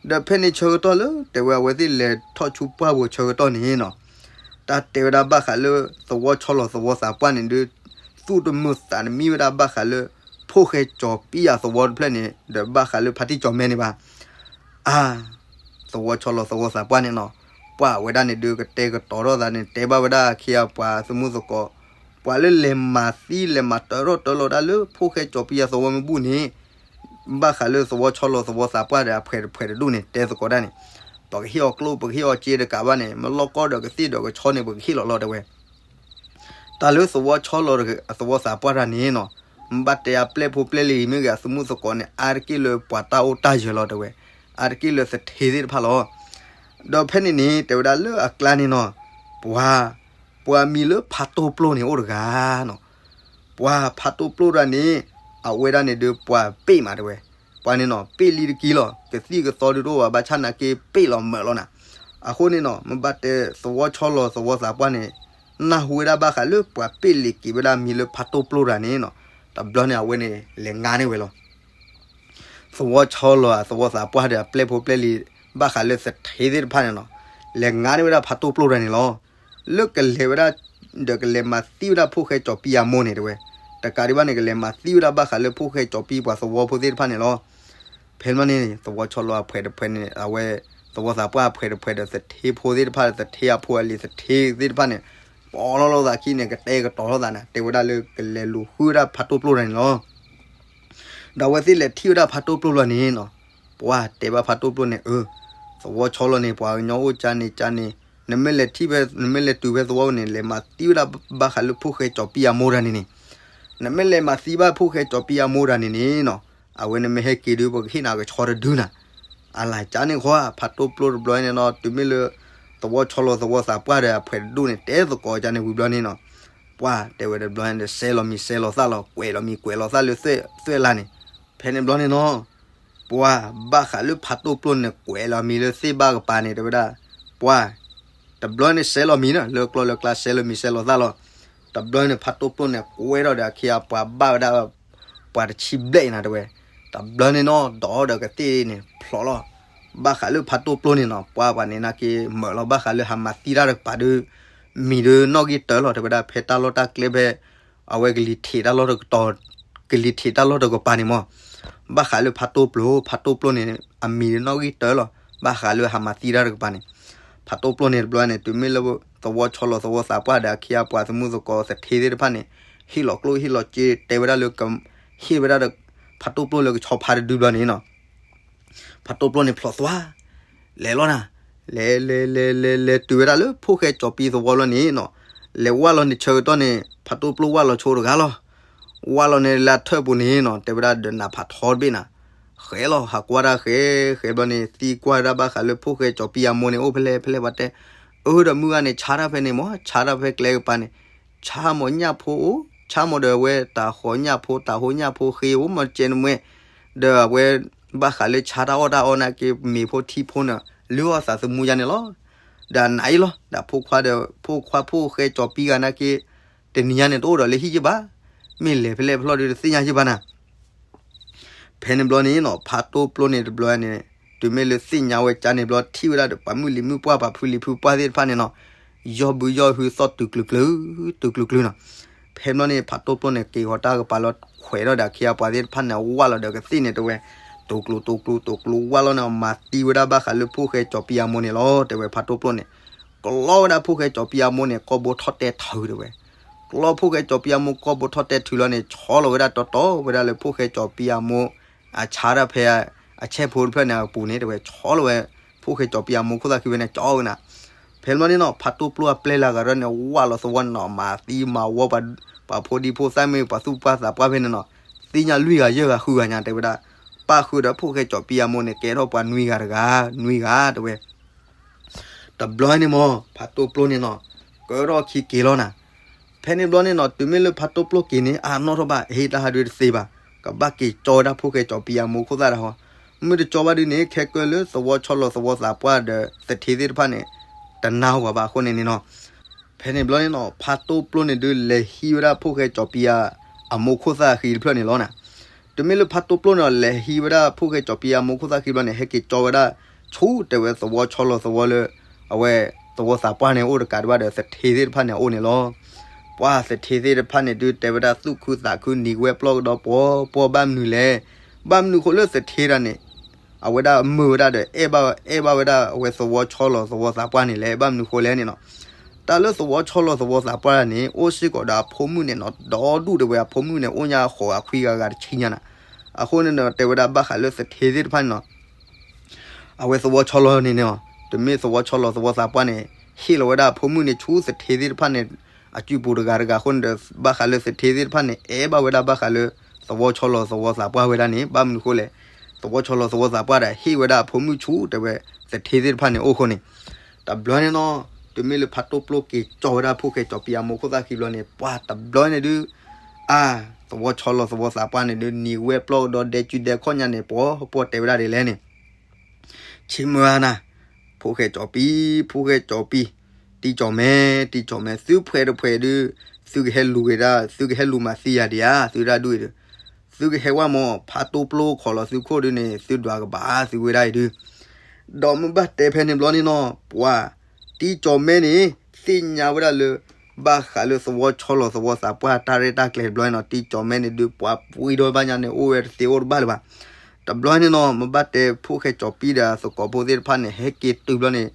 ဒီးဖဲန့ၣ်ဆၢကတီၢ်လၢ တဲဝဲအဝဲသ့ၣ်လဲၤထီၣ်ဆူပှၢ်ပူၤဆၢကတီၢ်န့ၣ်နီၤ တၢ်တဲဝဲဒၣ်ဘၣ်ဃးလၢ သဝီဆီလီၤသဝီသးပှၢ်န့ၣ်ဒုး သူၣ်တမုာ်သးတမံဝဲဒၣ်ဘၣ်ဃးလၢ ဖိၣ်ဃဲကၠီၤပံအသဝီတဖျၢၣ်န့ၣ် ဒီးဘၣ်ဃးလၢဖါတံၢ်ကၠီၤမဲန့ၣ်ဘၣ်. အါ သဝီဆီလီၤသဝီသးပှၢ်န့ၣ်နီၤ ပှၤဝဲဒၣ်န့ၣ်ဒုးကတဲကတီၤထီၣ်သးန့ၣ် တဲဘၣ်ဝဲဒၣ်အခ့အပှၤသမုၣ်သကိး ပှၤလၢလဲၤမၤသံလဲၤမၤတၢထီၣ်တၢလီၤဒၣ်လၢဖိၣ်ဃဲကၠီၤပံအသဝီမ့ၢ်ဘူၣ်န့ၣ် ဘၣ်ဃးလၢသဝီဆီလီၤသဝီသးပှၢ်ဒီးအဖှဲးတဖှဲးတဒူၣ်န့ၣ် တဲသကိးတၢ်န့ၣ် ပကဟ့ၣ်အီၤကျိၣ်ပကဟ့ၣ်အီၤစ့တကးဘၣ်န့ၣ် မ့ၢ်လီၢ်ကီၢ်ဒီးကသ့ၣ်ဒီးကဆီန့ၣ် ပကဟ့ၣ်လီၤလီၤတဲဝဲ တၢ်လၢသဝီဆီလီၤသဝီသးပှၢ်တၢ်န့ၣ်နီၤ မ့ၢ်ဘၣ်တဲအပျဲၢ်ဖိပျဲၢ်လံၤမ့ၢ်ဂ့ၤ အသမုၣ်သကိးန့ၣ် အါတက့ၢ်လၢပှၤတၢ်အိၣ်တၢ်ယၢၤလီၤတဲဝဲ အါတက့ၢ်လၢသထ့သ့ၣ်တဖၣ်လီၤ. ဒီးဖဲန့ၣ်န့ၣ် တဲဝဲဒၣ်လၢအကျါန့ၣ်နီၤ ပှၤ ပှၤမံၤလၢဖးတိၢ်ပျိၢ်န့ၣ်အိၣ်တဂၤနီၤ ပှၤဖးတိၢ်ပျိၢ်တၢ်န့ၣ် အဝဲဒၣ်န့ၣ်ဒုးပှၤပ့ၢ်မးတဲဝဲ ပှၤန့ၣ်နီၤ ပ့ၢ်လံတကံလီၤ ကသံၣ်ကသီဒုးတအိၣ်ဘၣ် ဘၣ်ဆၣ်နာ်က့ပ့ၢ်လီၤမၢာ်လီၤနၤ. အဃိန့ၣ်နီၤ မ့ၢ်ဘၣ်တဲသဝီဆီလီၤသဝီသးပှၢ်န့ၣ် နၢ်ဟူဝဲဒၣ်ဘၣ်ဃးလၢပှၤပ့ၢ်လံၤက့ၤဝဲဒၣ်မံၤလၢဖးတိၢ်ပျိၢ်တၢ်န့ၣ်နီၤ တဘျီန့ၣ် အဝဲန့ၣ်လဲၤငါန့ၢ်ဝဲလီၤ. သဝီဆီလီၤသဝီသးပှၢ်ဒီးအပျဲၢ်ဖိပျဲၢ်လံၤ ဘၣ်ဃးလၢသထ့သ့ၣ်တဖၣ်န့ၣ်နီၤ လဲၤငါန့ၢ်ဝဲဒၣ်ဖးတိၢ်ပျိၢ်တၢ်န့ၣ်လီၤ. လၢကလဲၤဝဲဒၣ် ဒီးကလဲၤမၤသံဝဲဒၣ်ဖိၣ်ဃဲကၠီၤပံအမိၢ်န့ၣ်တဲဝဲ တကးဒံးဘၣ်န့ၣ် ကလဲၤမၤသံဝဲဒၣ်ဘၣ်ဃးလၢဖိၣ်ဃဲကၠီၤပံပှၤသဝီဖိသ့ၣ်တဖၣ်န့ၣ်လီၤ. ဖဲန့ၣ်န့ၣ် သဝီဆီလီၤအဖှဲးတဖှဲးန့ၣ် အဝဲ သဝီသးပှၢ်အဖှဲးတဖှဲးဒီးသထ့ဖိသ့ၣ်တဖၣ် သထ့အဖိအလံၤသထ့သ့ၣ်တဖၣ်န့ၣ် ပီလီၤလိာ်သးခံန့ၣ် ကတဲကတီၤလိာ်သးန့ၣ် တဲဝဲဒၣ်လၢကလဲၤလူၤဃုဝဲဒၣ်ဖးတိၢ်ပျိၢ်တၢ်န့ၣ်လီၤ. ဒီးအဝဲသ့ၣ်လဲၤထံၣ်ဝဲဒၣ်ဖးတိၢ်ပျိၢ်လီၤန့ၣ်နီၤ ပှၤတဲဘၣ်ဖးတိၢ်ပျိၢ်န့ၣ် အၢ သဝီဆီလီၤန့ၣ် ပှၤကညီအိၣ်ကၢန့ၣ်ကၢန့ၣ် နမ့ၢ်လဲၤထံၣ်ဖဲ နမ့ၢ်လဲၤတုၤဖဲသဝီန့ၣ် လဲၤမၤသံဝဲဒၣ်ဘၣ်ဃးလၢဖိၣ်ဃဲကၠီၤပံအမိၢ်တၢ်န့ၣ်န့ၣ် နမ့ၢ်လဲၤမၤသံဘၣ်ဖိၣ်ဃဲကၠီၤပံအမိၢ်တၢ်န့ၣ်န့ၣ်နီၤ အဝဲနမ့ၢ်ဟဲက့ၤဒုး ပကဟ့ၣ်နၤကဆီတဒုနၤ. အလၢ်ကၢန့ၣ်ဃီ ဖးတိၢ်ပျိၢ်တဘျီန့ၣ်နီၤ တုၤမ့ၢ်လၢ သဝီဆီလီၤသဝီသးပှၢ်ဒီးအဖှဲးတဒူၣ်န့ၣ် တဲသကိးကၢန့ၣ်ဝံၤဘျီန့ၣ်နီၤ ပှၤတဲဝဲတဘျီန့ၣ်ဒီး စဲလီၤမံၤစဲလီၤသၣ်လီၤ ကွဲးလီၤမံၤကွဲးလီၤသၣ်လၢသွဲၣ်လါန့ၣ် ဖဲန့ၣ်ဘျီန့ၣ်နီၤ ပှၤဘၣ်ဃးလၢဖးတိၢ်ပျိၢ်န့ၣ် ကွဲးလီၤမံၤလၢသ့ၣ်ဘၣ်ကပၤန့ၣ် တဲဝဲဒၣ် ပှၤ တဘျီန့ၣ်စဲလီၤမံၤနီၤ လၢကျီလၢကျါစဲလီၤမံၤစဲလီၤသၣ်လီၤ တဘျီန့ၣ်ဖးတိၢ်ပျိၢ်န့ၣ် ကွဲးထီၣ်ဒီးအခ့အပှၤဘၣ်ဝဲဒၣ် ပှၤတဆံဘျဲၣ်နၤတဲဝဲ တဘျီန့ၣ်နီၤ ဒီးဒီးကသ့ၣ်န့ၣ်ဖျိးလီၤ ဘၣ်ဃးလၢဖးတိၢ်ပျိၢ်န့ၣ်နီၤ ပှၤပှၤန့ၣ်နာ်က့မၢာ်လီၤ ဘၣ်ဃးလၢဟးမၤသံတၢ်တကပၤဒုး မံၤဒုးနီၣ်ဂံၢ်တၢလီၤ တဲဝဲဒၣ် ဖဲတၢ်လီၢ်တၢ်ကျဲဖဲ အဝဲကလံၤထံးတၢ်လီၢ်တကတီၢ် ကလံၤထံးတၢ်လီၢ်တကပၤန့ၣ်မး, ဘၣ်ဃးလၢဖးတိၢ်ပျိ, ဖးတိၢ်ပျိန့ၣ် အမံၤနီၣ်ဂံၢ်တၢလီၤ, ဘၣ်ဃးလၢဟးမၤသံတၢ်တကပၤန့ၣ်, ဖးတိၢ်ပျိန့ၣ်တဘျီန့ၣ် တုၤမ့ၢ်လၢသဝီဆီလီၤသဝီသးပှၢ်ဒီးအခ့အပှၤသမူသကိးသထ့သ့ၣ်တဖၣ်န့ၣ်, ဟ့ၣ်လီၤကျိၣ်ဟ့ၣ်လီၤစ့တဲဝဲဒၣ်လၢ ဟ့ၣ်ဝဲဒၣ်ဒီး ဖးတိၢ်ပျိလၢကဆီဖါတဒုဘျီန့ၣ်နီၤ ဖးတိၢ်ပျိန့ၣ်ဖျိးသွါ, လဲၤလီၤနၤ, လဲၤလဲၤလဲၤလဲၤလဲၤတုၤဝဲဒၣ်လၢဖိၣ်ဃဲကၠီၤပံသဝီလီၤန့ၣ်နီၤ, လဲၤဝၢ်လီၤန့ၣ်ဆၢကတီၢ်န့ၣ် ဖးတိၢ်ပျိဝၢ်လီၤဆိတဂၤလီၤ, ဝၢ်လီၤန့ၣ်လၢအထၢၣ်ပူၤန့ၣ်နီၤ တဲဝဲဒၣ်ဒီးနးဖးထီတဘ့ၣ်နၤ, ဃဲလီၤ ဟးကွၢ်တၢ်ဃဲ, ဃဲဘျီန့ၣ် သံကွၢ်ဝဲဒၣ်ဘၣ်ဃးလၢဖိၣ်ဃဲကၠီၤပံအမိၢ်န့ၣ်အိၣ်ဖဲလဲၣ်ဖဲလဲၣ်ပှၤတဲ, အၢဒီးမုၢ်ဂၤန့ၣ် ဆါတၢ်ဖဲန့ၣ်မး ဆါတၢ်ဖဲကျဲကပၤန့ၣ် ဆါမးညၣ်ဖိအိၣ် ဆါမးဒီးအဝဲတၢ်ဃီညၣ်ဖိ တၢ်ဟိညၣ်ဖိဃ့အိၣ်မးကဲနမှဲ, ဒီးအဝဲ ဘၣ်ဃးလၢဆါတၢ်အီၣ်တၢ်အီနာ်က့ မ့ၤဖိထံဖိန့ၣ် လုၢ်အီၣ်သးသမူယါန့ၣ်လီၤ, ဒီးနးအံၤလီၤ ဒီးဖိခွါဒီး ဖိခွါဖိၣ်ဃဲကၠီၤပံဂၤနာ်က့ တနံၤညါန့ၣ်တအိၣ်ဒီးလၢဟံၣ်ယ့ၢ်ဘၣ်, မ့ၢ်လဲၤဖဲလဲၣ်ဖဲလဲၣ်ဒီးတသ့ၣ်ညါယ့ၢ်ဘၣ်နၤ ဖဲန့ၣ်ဘျီန့ၣ်နီၤ ဖးတိၢ်ပျိန့ၣ်တဘျီန့ၣ် တုၤမ့ၢ်လၢသ့ၣ်ညါဝဲကါန့ၣ်ဘျီ ထံၣ်ဝဲဒၣ်ဒီးပှၤမုၢ်လံၤမုၢ်ပှၢ် ပှၤဖုလံၤဖုပှၢ်သ့ၣ်တဖၣ်န့ၣ်နီၤ, ယီၢ်ဘုယီၢ်ဟုသီၣ်တုၤကျုၤကျုၤ တုၤကျုၤကျုၤနီၤ, ဖဲဘျီန့ၣ် ဖးတိၢ်ပျိန့ၣ် က့ၤဃီၤတၢ်ကပၤလီၤ ခွဲးထီၣ်ဒီးအခ့အပှၤသ့ၣ်တဖၣ်န့ၣ် ဝၢ်လီၤဒီးကသ့ၣ်န့ၣ်တဲဝဲ, တိၤကျိၤတိၤကျိၤတိၤကျိၤဝၢ်လီၤန့ၣ် မၤသံဝဲဒၣ်ဘၣ်ဃးလၢဖိၣ်ဃဲကၠီၤပံအမိၢ်န့ၣ်လီၤ တဲဝဲဖးတိၢ်ပျိန့ၣ်, ကျီဝဲဒၣ်ဖိၣ်ဃဲကၠီၤပံအမိၢ်န့ၣ် ကိာ်ဘိထီၣ်တဲထုးတဲဝဲ ကျီဖိၣ်ဃဲကၠီၤပံအမိၢ်ကိာ်ဘိထီၣ်တဲထုးလီၤန့ၣ် ဆီလီၤဝဲဒၣ်တီတီဝဲဒၣ်လၢဖိၣ်ဃဲကၠီၤပံအမိၢ် အဆါတၢ်ဖဲ အဆဲးဖိတဖျၢၣ်န့ၣ်အပူၤန့ၣ် တဲဝဲဆီလီၤဝဲ ဖိၣ်ဃဲကၠီၤပံအမိၢ်ခိၣ်သၣ်ဃံဝဲန့ၣ် ကၠီဝဲနၤ, ဖဲဘျီန့ၣ်နီၤ ဖးတိၢ်ပျိအပျဲၢ်လၢအဂၤဒီးန့ၣ် ဝၢ်လီၤသဝီန့ၣ်နီၤ မၤသံမၤဝီ ပှၤဖိဒံဖိသၣ်မ့ၢ် ပှၤသူၣ်ပှၢ်သးပှၢ်ဖဲန့ၣ်နီၤ, သ့ၣ်ညါလွံၢ်ဂၤယဲၢ်ဂၤဃုဂၤညါတဲဝဲဒၣ်, ပၣ်ဃုာ်ဒီးဖိၣ်ဃဲကၠီၤပံအမိၢ်န့ၣ် ကဲထီၣ်ပှၤနွံဂၤတဂၤ နွံဂၤတဲဝဲ တဘျီန့ၣ်မး ဖးတိၢ်ပျိန့ၣ်နီၤ ကၢထီၣ်ခံက့ၤလီၤနၤ, ဖဲန့ၣ်ဘျီန့ၣ်နီၤ တုၤမ့ၢ်လၢဖးတိၢ်ပျိက့ၤန့ၣ် အနီၣ်ထီၣ်ဘၣ် ဟ့ၣ်တၢ်ဟးဒုးတသ့ဘၣ်, ကဘၣ်က့ၤကၠီဝဲဒၣ်ဖိၣ်ဃဲကၠီၤပံအမိၢ်ခိၣ်သၣ်တဟီ, မ့ၢ်တကၠီဘၣ်ဒုးန့ၣ် ခဲကၢလၢသဝီဆီလီၤသဝီသးပှၢ်ဒီးသထ့သ့ၣ်တဖၣ်န့ၣ် တနာ်ဝဲဘၣ်အဃိန့ၣ်န့ၣ်နီၤ ဖဲန့ၣ်ဘျီန့ၣ်နီၤ ဖးတိၢ်ပျိန့ၣ်ဒုး လဲၤဟံးဝဲဒၣ်ဖိၣ်ဃဲကၠီၤပံအမိၢ်ခိၣ်သၣ်ဃံတဖျၢၣ်န့ၣ်လီၤနၤ, တုၤမ့ၢ်လၢဖးတိၢ်ပျိန့ၣ် လဲၤဟံးဝဲဒၣ်ဖိၣ်ဃဲကၠီၤပံအမိၢ်ခိၣ်သၣ်ဃံဘျီန့ၣ် ဟဲက့ၤကၠီဝဲဒၣ် ဆူတဲဝဲသဝီဆီလီၤသဝီလၢ အဝဲ သဝီသးပှၢ်န့ၣ်အိၣ်တကးဒံးဘၣ်ဒီးသထ့သ့ၣ်တဖၣ်န့ၣ်အအိၣ်န့ၣ်လီၤ, ပှၢ်သထ့သ့ၣ်တဖၣ်န့ၣ်ဒုး တဲဝဲဒၣ်သူၣ်ခုသးခုနံၤဝဲပျီၢ်ကဒီးပှီၤပှီၤ ဘၣ်မနုၤလဲၣ်, ဘၣ်မနုၤဃိလၢသထ့တၢ်န့ၣ် အဝဲဒၣ်မုာ်ဝဲဒၣ်ဒီး အဲၣ်ဘၣ် အဲၣ်ဘၣ်ဝဲဒၣ်အဝဲသဝီဆီလီၤသဝီသးပှၢ်န့ၣ်လဲၣ် ဘၣ်မနုၤဃိလဲၣ်န့ၣ်နီၤ, တၢ်လၢသဝီဆီလီၤသဝီသးပှၢ်န့ၣ် အိၣ်စ့ၢ်ကီးဒီးအဖိမုၣ်န့ၣ်နီၤ ဒီဒူၣ်တဲဝဲအဖိမုၣ်န့ၣ် အိၣ်ညါဃိးဂၤခွံဂၤဂၤတဆံညါနၤ, အဃိန့ၣ်ဒီးတဲဝဲဒၣ်ဘၣ်ဃးလၢသထ့သ့ၣ်တဖၣ်န့ၣ်နီၤ အဝဲသဝီဆီလီၤန့ၣ်န့ၣ် တမ့ၢ်သဝီဆီလီၤသဝီသးပှၢ်န့ၣ် ဟ့ၣ်လီၤဝဲဒၣ်အဖိမုၣ်န့ၣ်ဆူသထ့သ့ၣ်တဖၣ်န့ၣ် အစုပူၤတဂၤတဂၤအဃိန့ၣ်ဒီး ဘၣ်ဃးလၢသထ့သ့ၣ်တဖၣ်န့ၣ် အဲၣ်ဘၣ်ဝဲဒၣ်ဘၣ်ဃးလၢ သဝီဆီလီၤသဝီသးပှၢ်ဝဲဒၣ်န့ၣ် ဘၣ်မနုၤဃိလဲၣ်, သဝီဆီလီၤသဝီသးပှၢ်ဒီးဟ့ၣ်ဝဲဒၣ်အဖိမုၣ်ဆူတဲဝဲ သထ့သ့ၣ်တဖၣ်န့ၣ်အိၣ်အဃိန့ၣ်, တဘျီန့ၣ်နီၤ တမ့ၢ်လၢဖးတိၢ်ပျိက့ၤကၠီဝဲဒၣ်ဖိၣ်ဃဲကၠီၤပံအမိၢ်ခိၣ်သၣ်ဃံဘျီန့ၣ် ပှၢ်တဘျီန့ၣ်ဒုး အါ သဝီဆီလီၤသဝီသးပှၢ်န့ၣ်ဒုး နံၤဝဲပျီၢ်ကဒီးဒဲကၠူဒဲခီၣ်ညါန့ၣ် ပှီၤပှီၢ်တဲဝဲဒၣ်ဒ်လဲၣ်န့ၣ် ဆ့မၢအါနၤ, ဖိၣ်ဃဲကၠီၤပံ, ဖိၣ်ဃဲကၠီၤပံ, တံကၠီၤမဲ, တံကၠီၤမဲ, သုဖှဲးတဖှဲးဒုး, သုကဟဲလူၤက့ၤဒၣ်, သုကဟဲလူၤမၤသံယၤဒံးဧါ, သုဒၣ်ဒူၣ်အံၤဒုး, သုကဟဲဝဲမး, ဖးတိၢ်ပျိခီၣ်လီၤသုခိၣ်ဒုးန့ၣ် သုဒွးကဘၣ်သုဝဲဒၣ်အံၤဒုး, ဒီးမ့ၢ်ဘၣ်တဲဖဲန့ၣ်ဘျီန့ၣ်နီၤ, ပှၤ, တံကၠီၤမဲန့ၣ် သ့ၣ်ညါဝဲဒၣ်လၢ ဘၣ်ဃးလၢသဝီဆီလီၤသဝီသးပှၢ်တၢ်ရဲၣ်တၢ်ကျဲၤတဘျီန့ၣ်နီၤ, တံကၠီၤမဲန့ၣ်ဒုး ပှၤပှ့ၤဒီးဘၣ်ညါန့ၣ် အိၣ်ဝဲတသ့အိၣ်တဘၣ်လၢၤဘၣ်. တဘျီန့ၣ်နီၤ မ့ၢ်ဘၣ်တဲဖိၣ်ဃဲကၠီၤပံဒီးသကိးဖိသ့ၣ်တဖၣ်န့ၣ် ဟဲက့ၤတုၤဘျီန့ၣ်,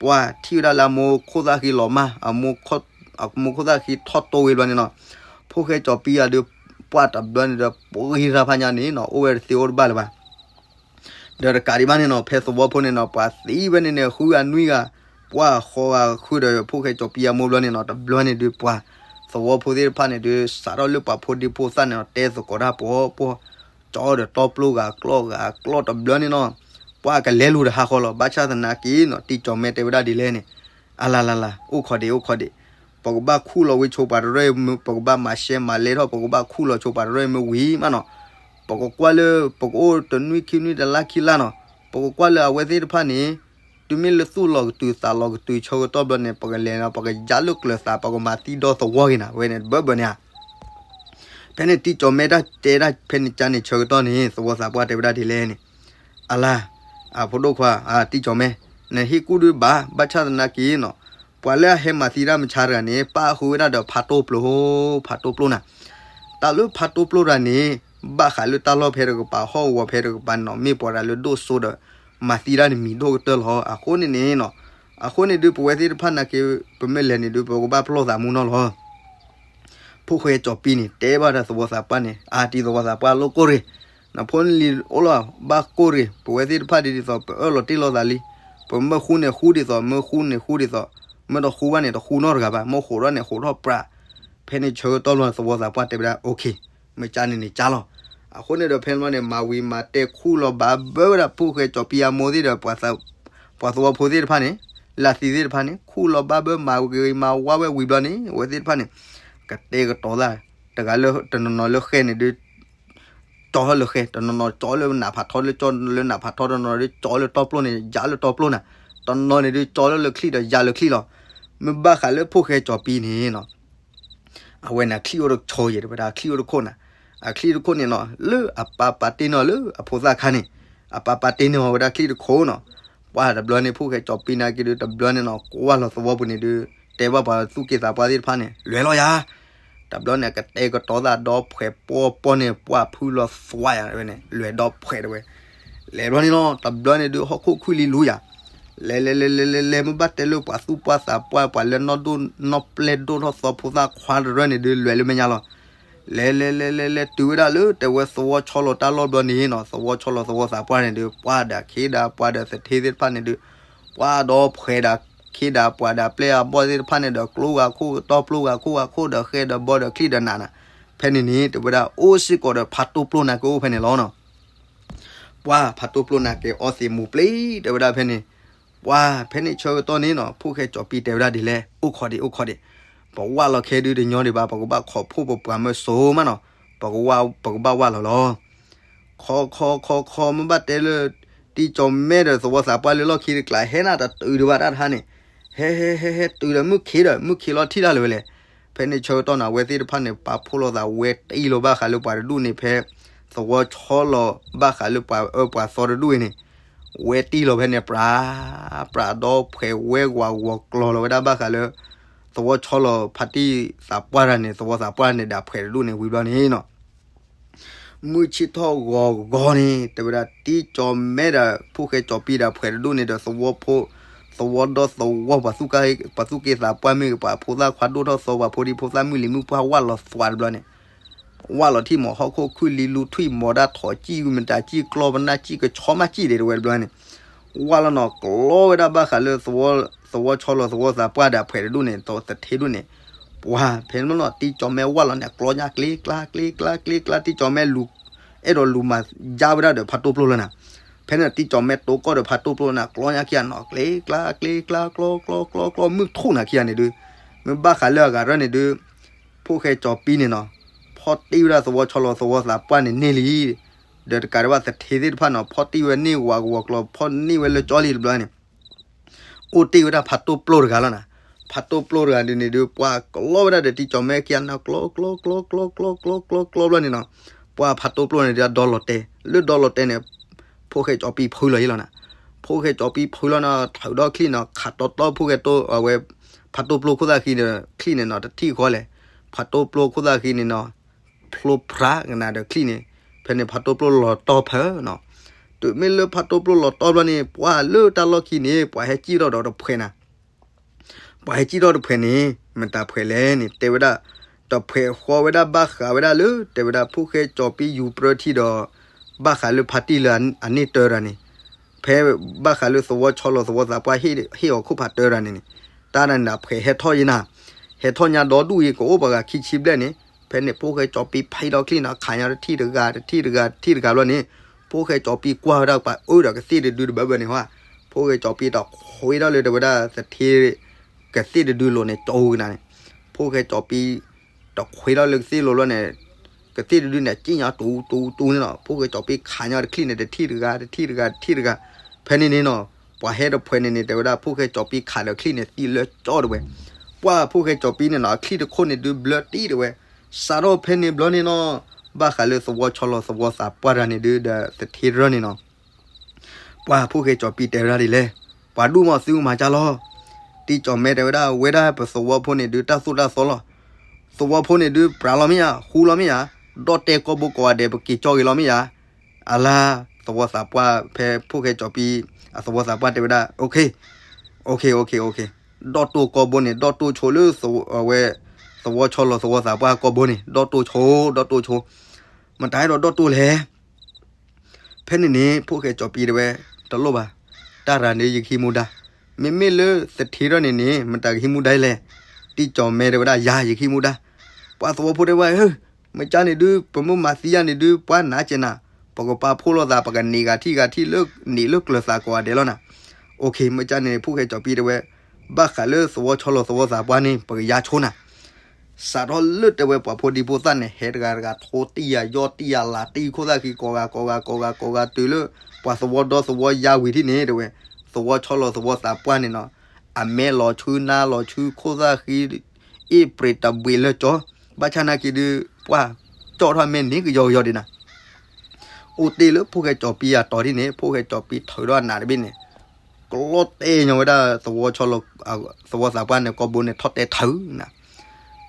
ပှၤထံၣ်ဝဲဒၣ်လၢအမိၢ်ခိၣ်သၣ်ဃံလီၤမၢ်, အမိၢ်ခိၣ်သၣ်ဃံထီၣ်တိၢ်ဝဲဘျီန့ၣ်နီၤ, ဖိၣ်ဃဲကၠီၤပံအဒုး ပှၢ်တဘျီန့ၣ်ဒီး ပှ့ၤတၢ်ဖးညါန့ၣ်နီၤ အိၣ်ဝဲတသ့အိၣ်တဘၣ်လၢၤဘၣ်. ဒီးတကးဒံးဘၣ်န့ၣ်နီၤ ဖဲသဝီဖိန့ၣ်နီၤ ပှၤသံဝဲန့ၣ်န့ၣ် ဃုဂၤနွံဂၤ, ပှၢ်ဃီဂၤဃုာ်ဒီးဖိၣ်ဃဲကၠီၤပံအမိၢ်ဘျီန့ၣ်နီၤ, တဘျီန့ၣ်ဒုးပှၤသဝီဖိသ့ၣ်တဖၣ်န့ၣ်ဒုး စးထီၣ်လၢပှၤဖိဒံဖိသၣ်န့ၣ်နီၤ တဲသကိးတၢ်ပှီၤပှီၤ, ကၠီဒီးတီပျိဂၤကျီၢ်ဂၤကျီၢ်တဘျီန့ၣ်နီၤ, ပှၤကလဲၤလူၤတဟးဃီလီၤ. ဘၣ်ဆၣ်သနာ်က့နီၤ တံကၠီၤမဲတဲဝဲဒၣ်ဒ်လဲၣ်န့ၣ်, အလၤလၤလၤ အိၣ်ခိးဒံး အိၣ်ခိးဒံး, ပကဘၣ်ခူၣ်လီၤဝံၤဆိပှၤတရၢၣ်မ့ၢ် ပကဘၣ်မၤရှဲမၤလဲထီၣ် ပကဘၣ်ခူၣ်လီၤဆိပှၤတရၢၣ်မ့ၢ်ဝံၤမးနီၤ, ပကကွၢ်လၢ ပကအိၣ်တနွံခံနွံတလါခံလါနီၤ, ပကကွၢ်လၢအဝဲသ့ၣ်တဖၣ်န့ၣ် တုၤမ့ၢ်လၢသူၣ်လီၤကတုၤသးလီၤကတုၤဆၢကတီၢ်ဘျီန့ၣ် ပကလဲၤနီၤ ပကယါလၢကျၢၤသး ပကမၤသံဒီသဝီက့ၤနၤ ဝဲန့ၣ်တဘၢဘၢန့ၣ်ဧါ. ဖဲန့ၣ်တံကၠီၤမဲတၢ်တဲဒၣ်ဖဲန့ၣ်ကါန့ၣ်ဆၢကတီၢ်န့ၣ် သဝီသးပှၢ်တဲဝဲဒၣ်ဒ်လဲၣ်န့ၣ်, အလၤ, အဖိဒိၣ်ခွါ တံကၠီၤမဲ, နဟ့ၣ်ကူၣ်ဒုးဘၣ် ဘၣ်ဆၣ်သနာ်က့နီၤ, ပှၤလၢအဟဲမၤသံတၢ်မဆါတဂၤန့ၣ် ပၣ်ဃုာ်ဝဲဒၣ်ဒီးဖးတိၢ်ပျိ, ဖးတိၢ်ပျိနၤ, တၢ်လၢဖးတိၢ်ပျိၢ်တဂၤန့ၣ် ဘၣ်ဃးလၢတၢ်လီၢ်ဖဲတကပၤ ဟီၣ်ကဝီၤဖဲတကပၤန့ၣ်နီၤ မ့ၢ်ပှၤတဂၤလၢဒိၣ်စိဒီး မၤသံတၢ်န့ၣ်မံၤဒိၣ်ကတၢၢ်လီၤ. အဃိန့ၣ်န့ၣ်နီၤ အဃိန့ၣ်ဒုး ပဝဲသ့ၣ်တဖၣ်နာ်က့ ပမ့ၢ်လဲၤန့ၣ်ဒုး ပကဘၣ်ပလီၢ်သးမူနီၤလီၤ. ဖိၣ်ဃဲကၠီၤပံန့ၣ် တဲဘၣ်ဒီးသဝီသးပှၢ်န့ၣ် အါတံၤသဝီသးပှၢ်လိၣ်ကိၢ်ရ့ၣ်, နဖိနလံၤအိၣ်လီၤဘၣ်ကိၢ်ရ့ၣ်, ပဝဲသ့ၣ်တဖၣ်ဒ်သိး ပအၢၣ်လီၤတ့ၢ်လီၤသးလံ, ပမ့ၢ်ဃူန့ၣ်ဃူဒ်သိး မ့ၢ်ဃူန့ၣ်ဃူဒ်သိး, မ့ၢ်တဃူဘၣ်န့ၣ် တဃူနီတဂၤဘၣ်, မ့ၢ်ဃိးထီၣ်န့ၣ်ဃိးထီၣ်ပြး. ဖဲန့ၣ်ဆၢကတီၢ်ဘျီသဝီသးပှၢ်တဲဝဲဒၣ် OK, မ့ၢ်ကန့ၣ်န့ၣ်ကလီၤ. အဃိန့ၣ်ဒီးဖဲန့ၣ်ဘျီန့ၣ် မၤဝံၤမၤတဲခူၣ်လီၤဘၣ်ဘၢဝဲဒၣ်ဖိၣ်ဃဲကၠီၤပံအမိၢ်သ့ၣ်ဒီး ပှၤသဝီဖိသ့ၣ်တဖၣ်န့ၣ်, လၢသံသ့ၣ်တဖၣ်န့ၣ် ခူၣ်လီၤဘၣ်ဘၢမၤဂ့ၤမၤဝါဝဲဝံၤဘျီန့ၣ် အဝဲသ့ၣ်တဖၣ်န့ၣ် ကတဲာ်ကတီၤသး, တဂၤလၢတနီၤနီၤလၢဃဲန့ၣ်ဒုး ကၠီလၢဃဲ, တနီၤနီၤကၠီလၢနးဖးထီ လၢကၠီလၢနးဖးထီ, တနီၤနီၤဒုးကၠီလၢတီပျိၢ်န့ၣ် ယၤလၢတီပျိၢ်နၤ, တနီၤန့ၣ်ဒုးကၠီလၢလၢချံၣ်ဒီးယၤလၢချံၣ်လီၤ. မ့ၢ်ဘၣ်ဃးလၢဖိၣ်ဃဲကၠီၤပံန့ၣ်နီၤ အဝဲန့ၣ် အချံၣ်အိၣ်တဆီယဲၢ်တဲဝဲဒၣ် အချံၣ်အိၣ်တခိၣ်နၤ, အချံၣ်တခိၣ်န့ၣ်နီၤ လၢအပၢ်ပာ်တ့ၢ်န့ၢ်အီၤလၢအဖိသၣ်ခါန့ၣ်, အပၢ်ပာ်တ့ၢ်န့ၢ်အီၤဝဲဒၣ်ချံၣ်တခိၣ်နီၤ. ပှၢ်တဘျီန့ၣ် ဖိၣ်ဃဲကၠီၤပံနာ်က့ဒုး တဘျီန့ၣ်နီၤ ကွၢ်လီၤသဝီပူၤန့ၣ်ဒုး တဲဘၣ်ပှၤသူၣ်က့သးပှၢ်သ့ၣ်တဖၣ်န့ၣ် လဲၤလီၤယၤ. တဘျီန့ၣ် ကတဲာ်ကတီၤသးဒီဖှဲးပီပီန့ၣ် ပှၢ်ဖုလီၤသွါယၤဝဲန့ၣ် လဲၤဒီဖှဲးတဲဝဲ လဲၤဘျီန့ၣ်နီၤ တဘျီန့ၣ်ဒုး ဟီၣ်ခိၣ်ခုၣ်လံလူယၤ, လဲၤလဲၤလဲၤလဲၤလဲၤလဲၤ မ့ၢ်ဘၣ်တဲလၢပှၤသူၣ်ပှၢ်သးပှၢ် ပှၤလၢနီၢ်ဒိၣ်နီၢ်ပျဲၢ်ဒိၣ်ထီၣ်သီဖိသၣ်ခွါတရၢန့ၣ်ဒုး လဲၤလၢမဲာ်ညါလီၤ. လဲၤလဲၤလဲၤလဲၤလဲၤ တုၤဝဲဒၣ်လၢတဲဝဲသဝီဆီလီၤတၢ်လီၢ်ဘျီန့ၣ်နီၤ သဝီဆီလီၤသဝီသးပှၢ်န့ၣ်ဒုး ပှၢ်ဒီးခ့ဒီးပှၤဒီးသထ့သ့ၣ်တဖၣ်န့ၣ်ဒုး ပှၢ်ဒီးဖှဲးဒီးခ့ဒီးပှၤဒီးပျဲၢ်အဘီၣ်သ့ၣ်တဖၣ်န့ၣ်ဒီး ကျိဂၤခိၣ်တီပျိဂၤခိၣ်ဂၤခိၣ်ဒီးဃဲဒီးဘီဒီးချံၣ်ဒီးနးနၤ, ဖဲန့ၣ်န့ၣ် တဲဝဲဒၣ်အိၣ်စ့ၢ်ကီးဒီးဖးတိၢ်ပျိၢ်နာ်က့အိၣ်ဖဲန့ၣ်လီၤနီၤ. ပှၢ်ဖးတိၢ်ပျိၢ်နာ်က့အီသံးမူၤပျံၤတဲဝဲဒၣ်ဖဲန့ၣ်, ပှၢ်ဖဲန့ၣ်ဆၢကတီၢ်န့ၣ်နီၤ ဖိၣ်ဃဲကၠီၤပံတဲဝဲဒၣ်ဒ်လဲၣ် အိၣ်ခိးဒံး အိၣ်ခိးဒံး, ပဝၢ်လီၤခဲဒုးတညီဒံးဘၣ် ပကဘၣ်ခိးဖှိၣ်ပပှၤမၢစိၤမးနီၤ, ပကဝၢ် ပကဘၣ်ဝၢ်လီၤလီၤ. ခီခီခီခီ မ့ၢ်ဘၣ်တဲလၢ တံၢ်ကၠီၤမဲဒီးသဝီသးပှၢ်လၢလီၢ်ခံတကျး ဟဲနၤတတုၤဒံးဘၣ်တၢ်တဟါန့ၣ်, ဟဲဟဲဟဲဟဲတုၤဒီးမုၢ်ခံးဒီး မုၢ်ခံးလီၤထံၣ်တၢ်လၢၤဝဲလဲၣ်. ဖဲန့ၣ်ဆၢကတီၢ်န့ၣ် အဝဲသ့ၣ်တဖၣ်န့ၣ် ပာ်ဖှိၣ်လိာ်သးဝဲတ့ၢ်လီၤဘၣ်ဃးလၢပှၤတဒူၣ်န့ၣ် ဖဲ သဝီဆီလီၤဘၣ်ဃးလၢပှၤအၢပှၤသီတဒူၣ်အံၤန့ၣ်, ဝဲတ့ၢ်လီၤဖဲန့ၣ် ပြး ပြးဒီဖှဲးဝဲဂီၤဂီၤကျီၤလီၤဝဲဒၣ်ဘၣ်ဃးလၢ သဝီဆီလီၤဖးတံၢ်သးပှၢ်တၢ်န့ၣ် သဝီသးပှၢ်န့ၣ်ဒီးဖှဲးတဒူၣ်န့ၣ်ဝံၤဘျီန့ၣ်နီၤ မုၢ်ဆ့ၣ်ထီၣ်ဂီၤဂီၤန့ၣ် တဲဝဲဒၣ် တံၢ်ကၠီၤမဲဒီး ဖိၣ်ဃဲကၠီၤပံဒီးဖှဲးတဒူၣ်န့ၣ်ဒီး သဝီဖိ သဝီဒီသဝီ ပှၤသူၣ်က့သးပှၢ်မ့ၢ်ဂ့ၤ ပှၤဖိသၣ်ခွါဒိၣ်ထီၣ်သီ ပှၤဖိဒံဖိသၣ်မုၢ်လံၤမုၢ်ပှၢ် ဝၢ်လီၤသွါတဘျီန့ၣ်, ဝၢ်လီၤထံၣ်မး ဟီၣ်ခိၣ်ခုၣ်လံလူထွံၣ်မး ဒၣ်ထိးကံၢ်မတၤကံၢ် ကျီပနၢ်ကံၢ်ကဆီမးကံၢ်တဲဝဲတဘျီန့ၣ်, ဝၢ်လီၤနီၤ ကျီဝဲဒၣ်ဘၣ်ဃးလၢ သဝီဆီလီၤသဝီသးပှၢ်ဒီးဖှဲးတဒူၣ်န့ၣ် သထ့ဒူၣ်န့ၣ်, ပှၢ်ဖဲန့ၣ်နီၤ တံၢ်ကၠီၤမဲဝၢ်လီၤန့ၣ် ကျီညါကျ့ကျါကျ့ကျါကျ့ကျါ တံၢ်ကၠီၤမဲလူၤ အဲၣ်ဒိးလူၤမၤယါဝဲဒၣ်ဒီးဖးတိၢ်ပျိၢ်လၢနၤ, ဖဲန့ၣ်တံၢ်ကၠီၤမဲတိကီၢ်ဒီးဖးတိၢ်ပျိၢ်လၢနၤ ကျီညါခံဂၤနီၤ ကျ့ကျါကျ့ကျါ ကျီကျီကျီကျီ မုၢ်ထူၣ်နၤခံဂၤန့ၣ်ဒုး, မ့ၢ်ဘၣ်ဃးလၢအဂၤရၢၢ်န့ၣ်ဒုး ဖိၣ်ဃဲကၠီၤပံန့ၣ်နီၤ, ဖီၣ်တံၢ်ဝဲဒၣ်သဝီဆီလီၤသဝီသးပှၢ်န့ၣ်န့ၢ်လံ, ဒီးတကးဒံးဘၣ်သထ့သ့ၣ်တဖၣ်နီၤ ဖီၣ်တံၢ်ဝဲန့ၢ်ဝးကဝီၤကျီၤ ဖီၣ်န့ၢ်ဝဲလၢကၠီလံတဘျီန့ၣ် အိၣ်တ့ၢ်ဝဲဒၣ်ဖးတိၢ်ပျိၢ်တဂၤလီၤနၤ, ဖးတိၢ်ပျိၢ်တဂၤဒ်န့ၣ်ဒုး ပှၢ်ကျီဝဲဒၣ်ဒီးတံၢ်ကၠီၤမဲခံဂၤနီၤ ကျီကျီကျီကျီကျီကျီကျီဘျီန့ၣ်နီၤ, ပှၢ်ဖးတိၢ်ပျိၢ်န့ၣ်ဒုးဒီလီၤတဲာ် လၢဒီလီၤတဲာ်န့ၣ် ဖိၣ်ဃဲကၠီၤပံဖုလီၤယဲလီၤနၤ, ဖိၣ်ဃဲကၠီၤပံဖုလီၤနီၤ ထုးဒီးချံၣ်နီၤ ခးတီတီဖိၣ်ဃဲတိၢ် အဝဲ ဖးတိၢ်ပျိၢ်ခိၣ်သၣ်ဃံဒီးချံၣ်န့ၣ်နီၤ တထံၣ်ဃီလဲၣ်, ဖးတိၢ်ပျိၢ်ခိၣ်သၣ်ဃံန့ၣ်နီၤ ဖျိဖျါကနၤဒီးချံၣ်န့ၣ်, ဖဲန့ၣ်ဖးတိၢ်ပျိၢ်လီၤတီၢ်ဖၢနီၤ, တုၤမ့ၢ်လၢဖးတိၢ်ပျိၢ်လီၤတီၢ်ဘျီန့ၣ် ပှၢ်လၢတၢ်လီၢ်ခံန့ၣ် ပှၤဟဲစံၣ်ထီၣ်ဒီးတဖှဲးနၤ ပှၤဟဲစံၣ်ထီၣ်တဖှဲးန့ၣ် မတၤဖှဲးလဲၣ်န့ၣ် တဲဝဲဒၣ်, တဖှဲးဃီဝဲဒၣ်ဘၣ်ဃးဝဲဒၣ်လၢ တဲဝဲဒၣ် ဖိၣ်ဃဲကၠီၤပံယူၤပြၢထံဒီး ဘၣ်ဃးလၢဖါတံၢ်လၢအန့ၢ်တၢတၢ်န့ၣ်, ဖဲဘၣ်ဃးလၢသဝီဆီလီၤသဝီသးပှၢ်ဟ့ၣ်အီၤခိၣ်ဖးတၢတၢ်န့ၣ်န့ၣ်, တၢ်န့ၣ်နၤဖှဲးဟဲထီၣ်ယဲနၤ, ဟဲထီၣ်ညါဒီဒူၣ်အံၤ ကအိၣ်ပှၤဂၤခံဆံဘျဲၣ်န့ၣ်, ဖဲန့ၣ် ဖိၣ်ဃဲကၠီၤပံဖဲဒီးချံၣ်နီၤ ခးညါတထံၣ်တဂၤ တထံၣ်တဂၤ တထံၣ်တဂၤဘျီန့ၣ်, ဖိၣ်ဃဲကၠီၤပံကွၢ်ဝဲဒၣ်ပှၤအၢဒီးကသ့ၣ်တဒုတဘၢဘၢန့ၣ်ဟီ, ဖိၣ်ဃဲကၠီၤပံတခွ့ထီၣ်လၢတဲဝဲဒၣ်သထ့ ကသ့ၣ်တဒုလိၤန့ၣ် ကၠီကနၤန့ၣ်, ဖိၣ်ဃဲကၠီၤပံ တခွ့ထီၣ်လၢကသ့ၣ်လိၤဘျီန့ၣ်, ကသ့ၣ်တဒုန့ၣ် ကံၣ်ညါတူတူတူန့ၣ်နီၤ, ဖိၣ်ဃဲကၠီၤပံခးညါတချံၣ်န့ၣ် တထံၣ်တဂၤ တထံၣ်တဂၤ တထံၣ်တဂၤ, ဖဲန့ၣ်န့ၣ်နီၤ, ပှၤဟဲတဖှဲးန့ၣ်န့ၣ် တဲဝဲဒၣ် ဖိၣ်ဃဲကၠီၤပံခးဒီးချံၣ်န့ၣ် သံလၢကၠီတဲဝဲ, ပှၢ်ဖိၣ်ဃဲကၠီၤပံန့ၣ်နီၤ အချံၣ်တခိၣ်န့ၣ်ဒုးဘျၢတံၢ်တဲဝဲ, စးထီၣ်ဖဲန့ၣ်ဘျီန့ၣ်နီၤ, ဘၣ်ဃးလၢသဝီဆီလီၤသဝီသးပှၢ်တၢ်န့ၣ်ဒုးဒီးသထ့ရၢၢ်န့ၣ်နီၤ ပှၢ်ဖိၣ်ဃဲကၠီၤပံတဲဝဲဒၣ်ဒ်လဲၣ်, ပှၤဒူၣ်မးသုကမၤကၢ်လီၤ, တံၢ်ကၠီၤမဲတဲဝဲဒၣ် ဝဲဒၣ်ပသဝီဖိန့ၣ်ဒုးတၢ်သိၣ်တၢ်သီလီၤ, သဝီဖိန့ၣ်ဒုးပြးလီၤမ့ၢ်ဧါ, ဃူလီၤမ့ၢ်ဧါ, ဒီၣ်တဲာ်ကိာ်ဘိကိးဂၤဒဲး ပက့ၤကၠီဂ့ၤလီၤမ့ၢ်ဧါ. အလါ သဝီသးပှၢ် ဖဲဖိၣ်ဃဲကၠီၤပံ အသဝီသးပှၢ်တဲဝဲဒၣ် okay, okay, okay, okay, ဒီၣ်တိၢ်ကိာ်ဘိန့ၣ် ဒီၣ်တိၢ်ဆိလၢ အဝဲ သဝီဆီလီၤသဝီသးပှၢ်ကိာ်ဘိန့ၣ် ဒီၣ်တိၢ်ဆိ ဒီၣ်တိၢ်ဆိ, မတၤအဲၣ်ဒိးဒီၣ်တိၢ်လဲၣ်. ဖဲန့ၣ်န့ၣ် ဖိၣ်ဃဲကၠီၤပံတဲဝဲ, တလိၣ်ဘၣ်, တၢ်ရၤန့ၣ်ယကဟံးမူဒါ, မ့မ့ၢ်လၢသထ့ထီၣ်န့ၣ်န့ၣ် မတၤကဟံးမူဒါလဲၣ်. တံၢ်ကၠီၤမဲတဲဝဲဒၣ် ယၤယကဟံးမူဒါ. ပှၤသဝီဖိတဲဝဲဧၢ, မ့ၢ်ကၢ်န့ၣ်ဒုး ပမ့ၢ်မၤသံယၤန့ၣ်ဒုး ပှၤနာ်က့ၤနၤ, ပကပာ်ဖှိၣ်လိာ်သး ပကန့ၢ်ဂၤထံၣ်ဂၤထံၣ်လၢ န့ၢ်လၢကျၢၤသးကိးဂၤဒဲးလီၤနၤ. okay, မ့ၢ်ကၢ်န့ၣ် ဖိၣ်ဃဲကၠီၤပံတဲဝဲ, ဘၣ်ဃးလၢသဝီဆီလီၤသဝီသးပှၢ်န့ၣ် ပကယါဆိနၤ. စးထီၣ်လၢတဲဝဲပှၤဖိဒံဖိသၣ်န့ၣ် ဟဲတဂၤတဂၤ ထိတံၢ်ယၤ ယီၢ်တံၢ်ယၤ လၤတံၢ်ခိၣ်သၣ်ဃံ ကိးဂၤကိးဂၤကိးဂၤကိးဂၤတုၤလၢ ပှၤသဝီဒီသဝီယါဝံၤထံၣ်န့ၣ်တဲဝဲ, သဝီဆီလီၤသဝီသးပှၢ်န့ၣ်နီၤ, အမဲလီၤဆူနါလီၤဆူခိၣ်သၣ်ဃံ အ့ၣ်ပြ့းတဘှံးလၢကၠီ, ဘၣ်ဆၣ်နာ်က့ၤဒုး ပှၢ်ကၠီၣ်ထီၣ်မဲန့ၣ်ကယီကယီဒံးနၤ. အိၣ်တ့ၢ်လၢဖိၣ်ဃဲကၠီၤပံအတီၤထံၣ်န့ၣ် ဖိၣ်ဃဲကၠီၤပံထုးဒီးအနးတဘ့ၣ်န့ၣ် ကျီတဲာ်ညီဝဲဒၣ်သဝီဆီလီၤ သဝီသးပှၢ်န့ၣ် ကိာ်ဘိန့ၣ်ထီၣ်တဲာ်ထုးနၤ.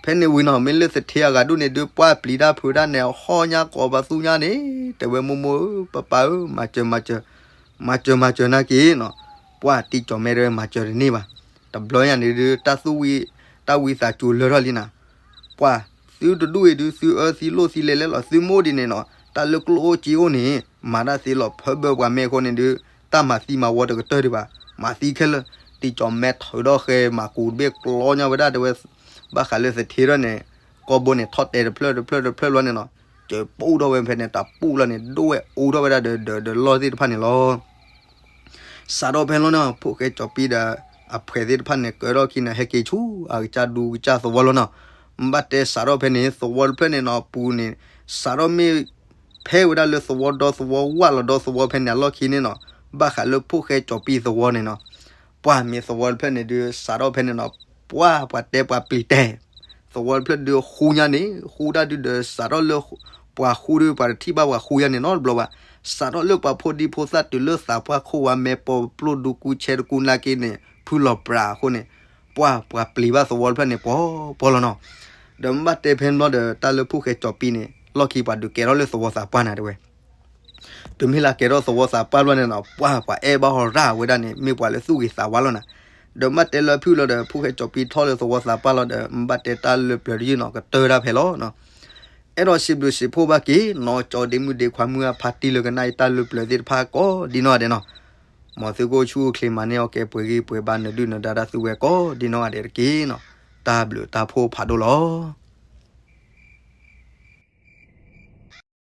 ဖဲန့ၣ်ဝံၤနီၤ မ့ၢ်လၢသထ့အဂၤဒူၣ်န့ၣ်ဒုး ပှၢ်ပျံၤတၢ်ဖုးတၢ်န့ၣ် ဟီၣ်ညါကိးပသူညါန့ၣ် တဲဝဲမိၢ်မိၢ်ဧၢ ပၢ်ပၢ်ဧၢ မၤစၢၤမၤစၢၤ မၤစၢၤမၤစၢၤနာ်က့ၤနီၤ. ပှၢ်တံၢ်ကၠီၤမဲတဲဝဲမၤစၢၤတန့ၢ်ဘၣ်. တဘျီညါန့ၣ်ဒုး တၢ်သူၣ်ဝံ တၢ်ဝံသးစူၤလၢထီၣ်လံနၤ. ပှၢ်သုတဒူၣ်အံၤဒုး သုအၢသံလိၣ်သံလဲၤလဲၣ်လီၤ သုမိၢ်ဒ်န့ၣ်နီၤ တၢ်လၢကျိၣ်အိၣ်စ့အိၣ်န့ၣ် မၤတၢ်သ့လီၤ ဖၢဘၢပှၤမဲာ်အဃိန့ၣ်ဒုး တၢ်မၤသံမၤဝီတကတၢၢ်ဒံးဘၣ်. မၤသံခဲလၢာ် တံၢ်ကၠီၤမဲထုးဒီးဃဲမၤကူးတဘ့ၣ်ကျီညါဝဲဒၣ်တဲဝဲ ဘၣ်ဃးလၢသထ့ထီၣ်န့ၣ် ကိာ်ဘိန့ၣ်ထီၣ်တဲာ်တဖျၢၣ်တဖျၢၣ်တဖျၢၣ်ဘျီန့ၣ်နီၤ စၢၤပူၣ်ထီၣ်ဝဲဖဲန့ၣ် တၢ်ပူၣ်လီၤန့ၣ် ဒိၣ်ဝဲအူထီၣ်ဝဲဒၣ်ဒီး ဒီးလီၢ်သ့ၣ်တဖၣ်န့ၣ်လီၤ. စးထီၣ်ဖဲလီၤနီၤ ဖိၣ်ဃဲကၠီၤပံဒီး အဖှဲးသ့ၣ်တဖၣ်န့ၣ် ကၢထီၣ်ခံန့ၣ် ဟဲက့ၤဆူအကစၢ်ဒူကစၢ်သဝီလီၤနီၤ. ဘၣ်တဲစးထီၣ်ဖဲန့ၣ် သဝီတဖျၢၣ်န့ၣ်နီၤ အပူၤန့ၣ် စးထီၣ်မ့ၢ်ဖဲဝဲဒၣ်လၢသဝီဒီသဝီဝၣ်လီၤဒီသဝီဖဲန့ၣ်အလီၢ်ခံန့ၣ်နီၤ ဘၣ်ဃးလၢဖိၣ်ဃဲကၠီၤပံသဝီန့ၣ်နီၤ ပှၢ်မ့ၢ်သဝီတဖျၢၣ်န့ၣ်ဒုး စးထီၣ်ဖဲန့ၣ်နီၤ ပှၢ်ပှၤတဲပှၤပျံၤတဲာ် သဝီတဖျၢၣ်ဒုးဃူညါန့ၣ် ဃူတၢ်ဒုးဒီးစးထီၣ်လၢ ပှၤဃူဒုး ပှၤတထံၣ်ဘၣ်ပှၤဃူညါန့ၣ်နီတဘျီဘၣ်. စးထီၣ်လၢပှၤဖိဒံဖိသၣ်တုၤလၢသးပှၢ်ခိၣ်ဝါမဲာ်ပီပျိၢ်ဒူကူဆဲတကူနာ်က့န့ၣ် ဖုလီၤပြးအဃိန့ၣ် ပှၢ်ပှၤပျံၤဘၣ်သဝီတဖျၢၣ်န့ၣ်ပှီၤပှီၤလီၤနီၤ. ဒီးမ့ၢ်ဘၣ်တဲဖဲန့ၣ်ဘျီဒီး တၢ်လၢဖိၣ်ဃဲကၠီၤပံန့ၣ် လီၢ်ခံပှၤဒုးကဲထီၣ်လၢသဝီသးပှၢ်နၤတဲဝဲ တုၤမ့ၢ်လၢကဲထီၣ်သဝီသးပှၢ်ဘျီန့ၣ်နီၤ ပှၢ်ပှၤအဲၣ်ဘၣ်ဟီၣ်ရၣ်ဝဲဒၣ်န့ၣ် မ့ၢ်ပှၤလၢသူၣ်ဂ့ၤသးဝါလီၤနၤ. ဒီးမ့ၢ်ဘၣ်တဲလၢဖုၣ်လီၤဒီး ဖိၣ်ဃဲကၠီၤပံထီၣ်လၢသဝီသးပှၢ်လီၤဒီး မ့ၢ်ဘၣ်တဲတၢ်လၢပျၢၤတယုၢ်နီၤ ကတၢၢ်ဒၣ်ဖဲလီၤနီၤ. အဲၣ်ဒိးစံးဘျုးစံးဖှိၣ်ဘၣ်က့ၤနီၤ ကၠီဒ့မုၣ်ဒ့ခွါမုၣ်အဖါတံၢ်လၢကနၣ်အံၤတၢ်လၢပျၢၤသ့ၣ်တဖၣ်ကိးဒ်နီၢ်ဂၤဒဲးနီၤ. မ်သုကအိၣ်ဆူၣ်အိၣ်ချ့မၤန့ၢ်အီၣ်ကဲပှဲၤဂံၢ်ပှဲၤဘါနဒုၣ်နဒါတၢ်သူဝဲကိးဒ်နီၢ်ဂၤဒဲးတက့ၢ်နီၤ. တၢ်ဘျုးတၢ်ဖှိၣ်ဖးဒိၣ်လီၤ.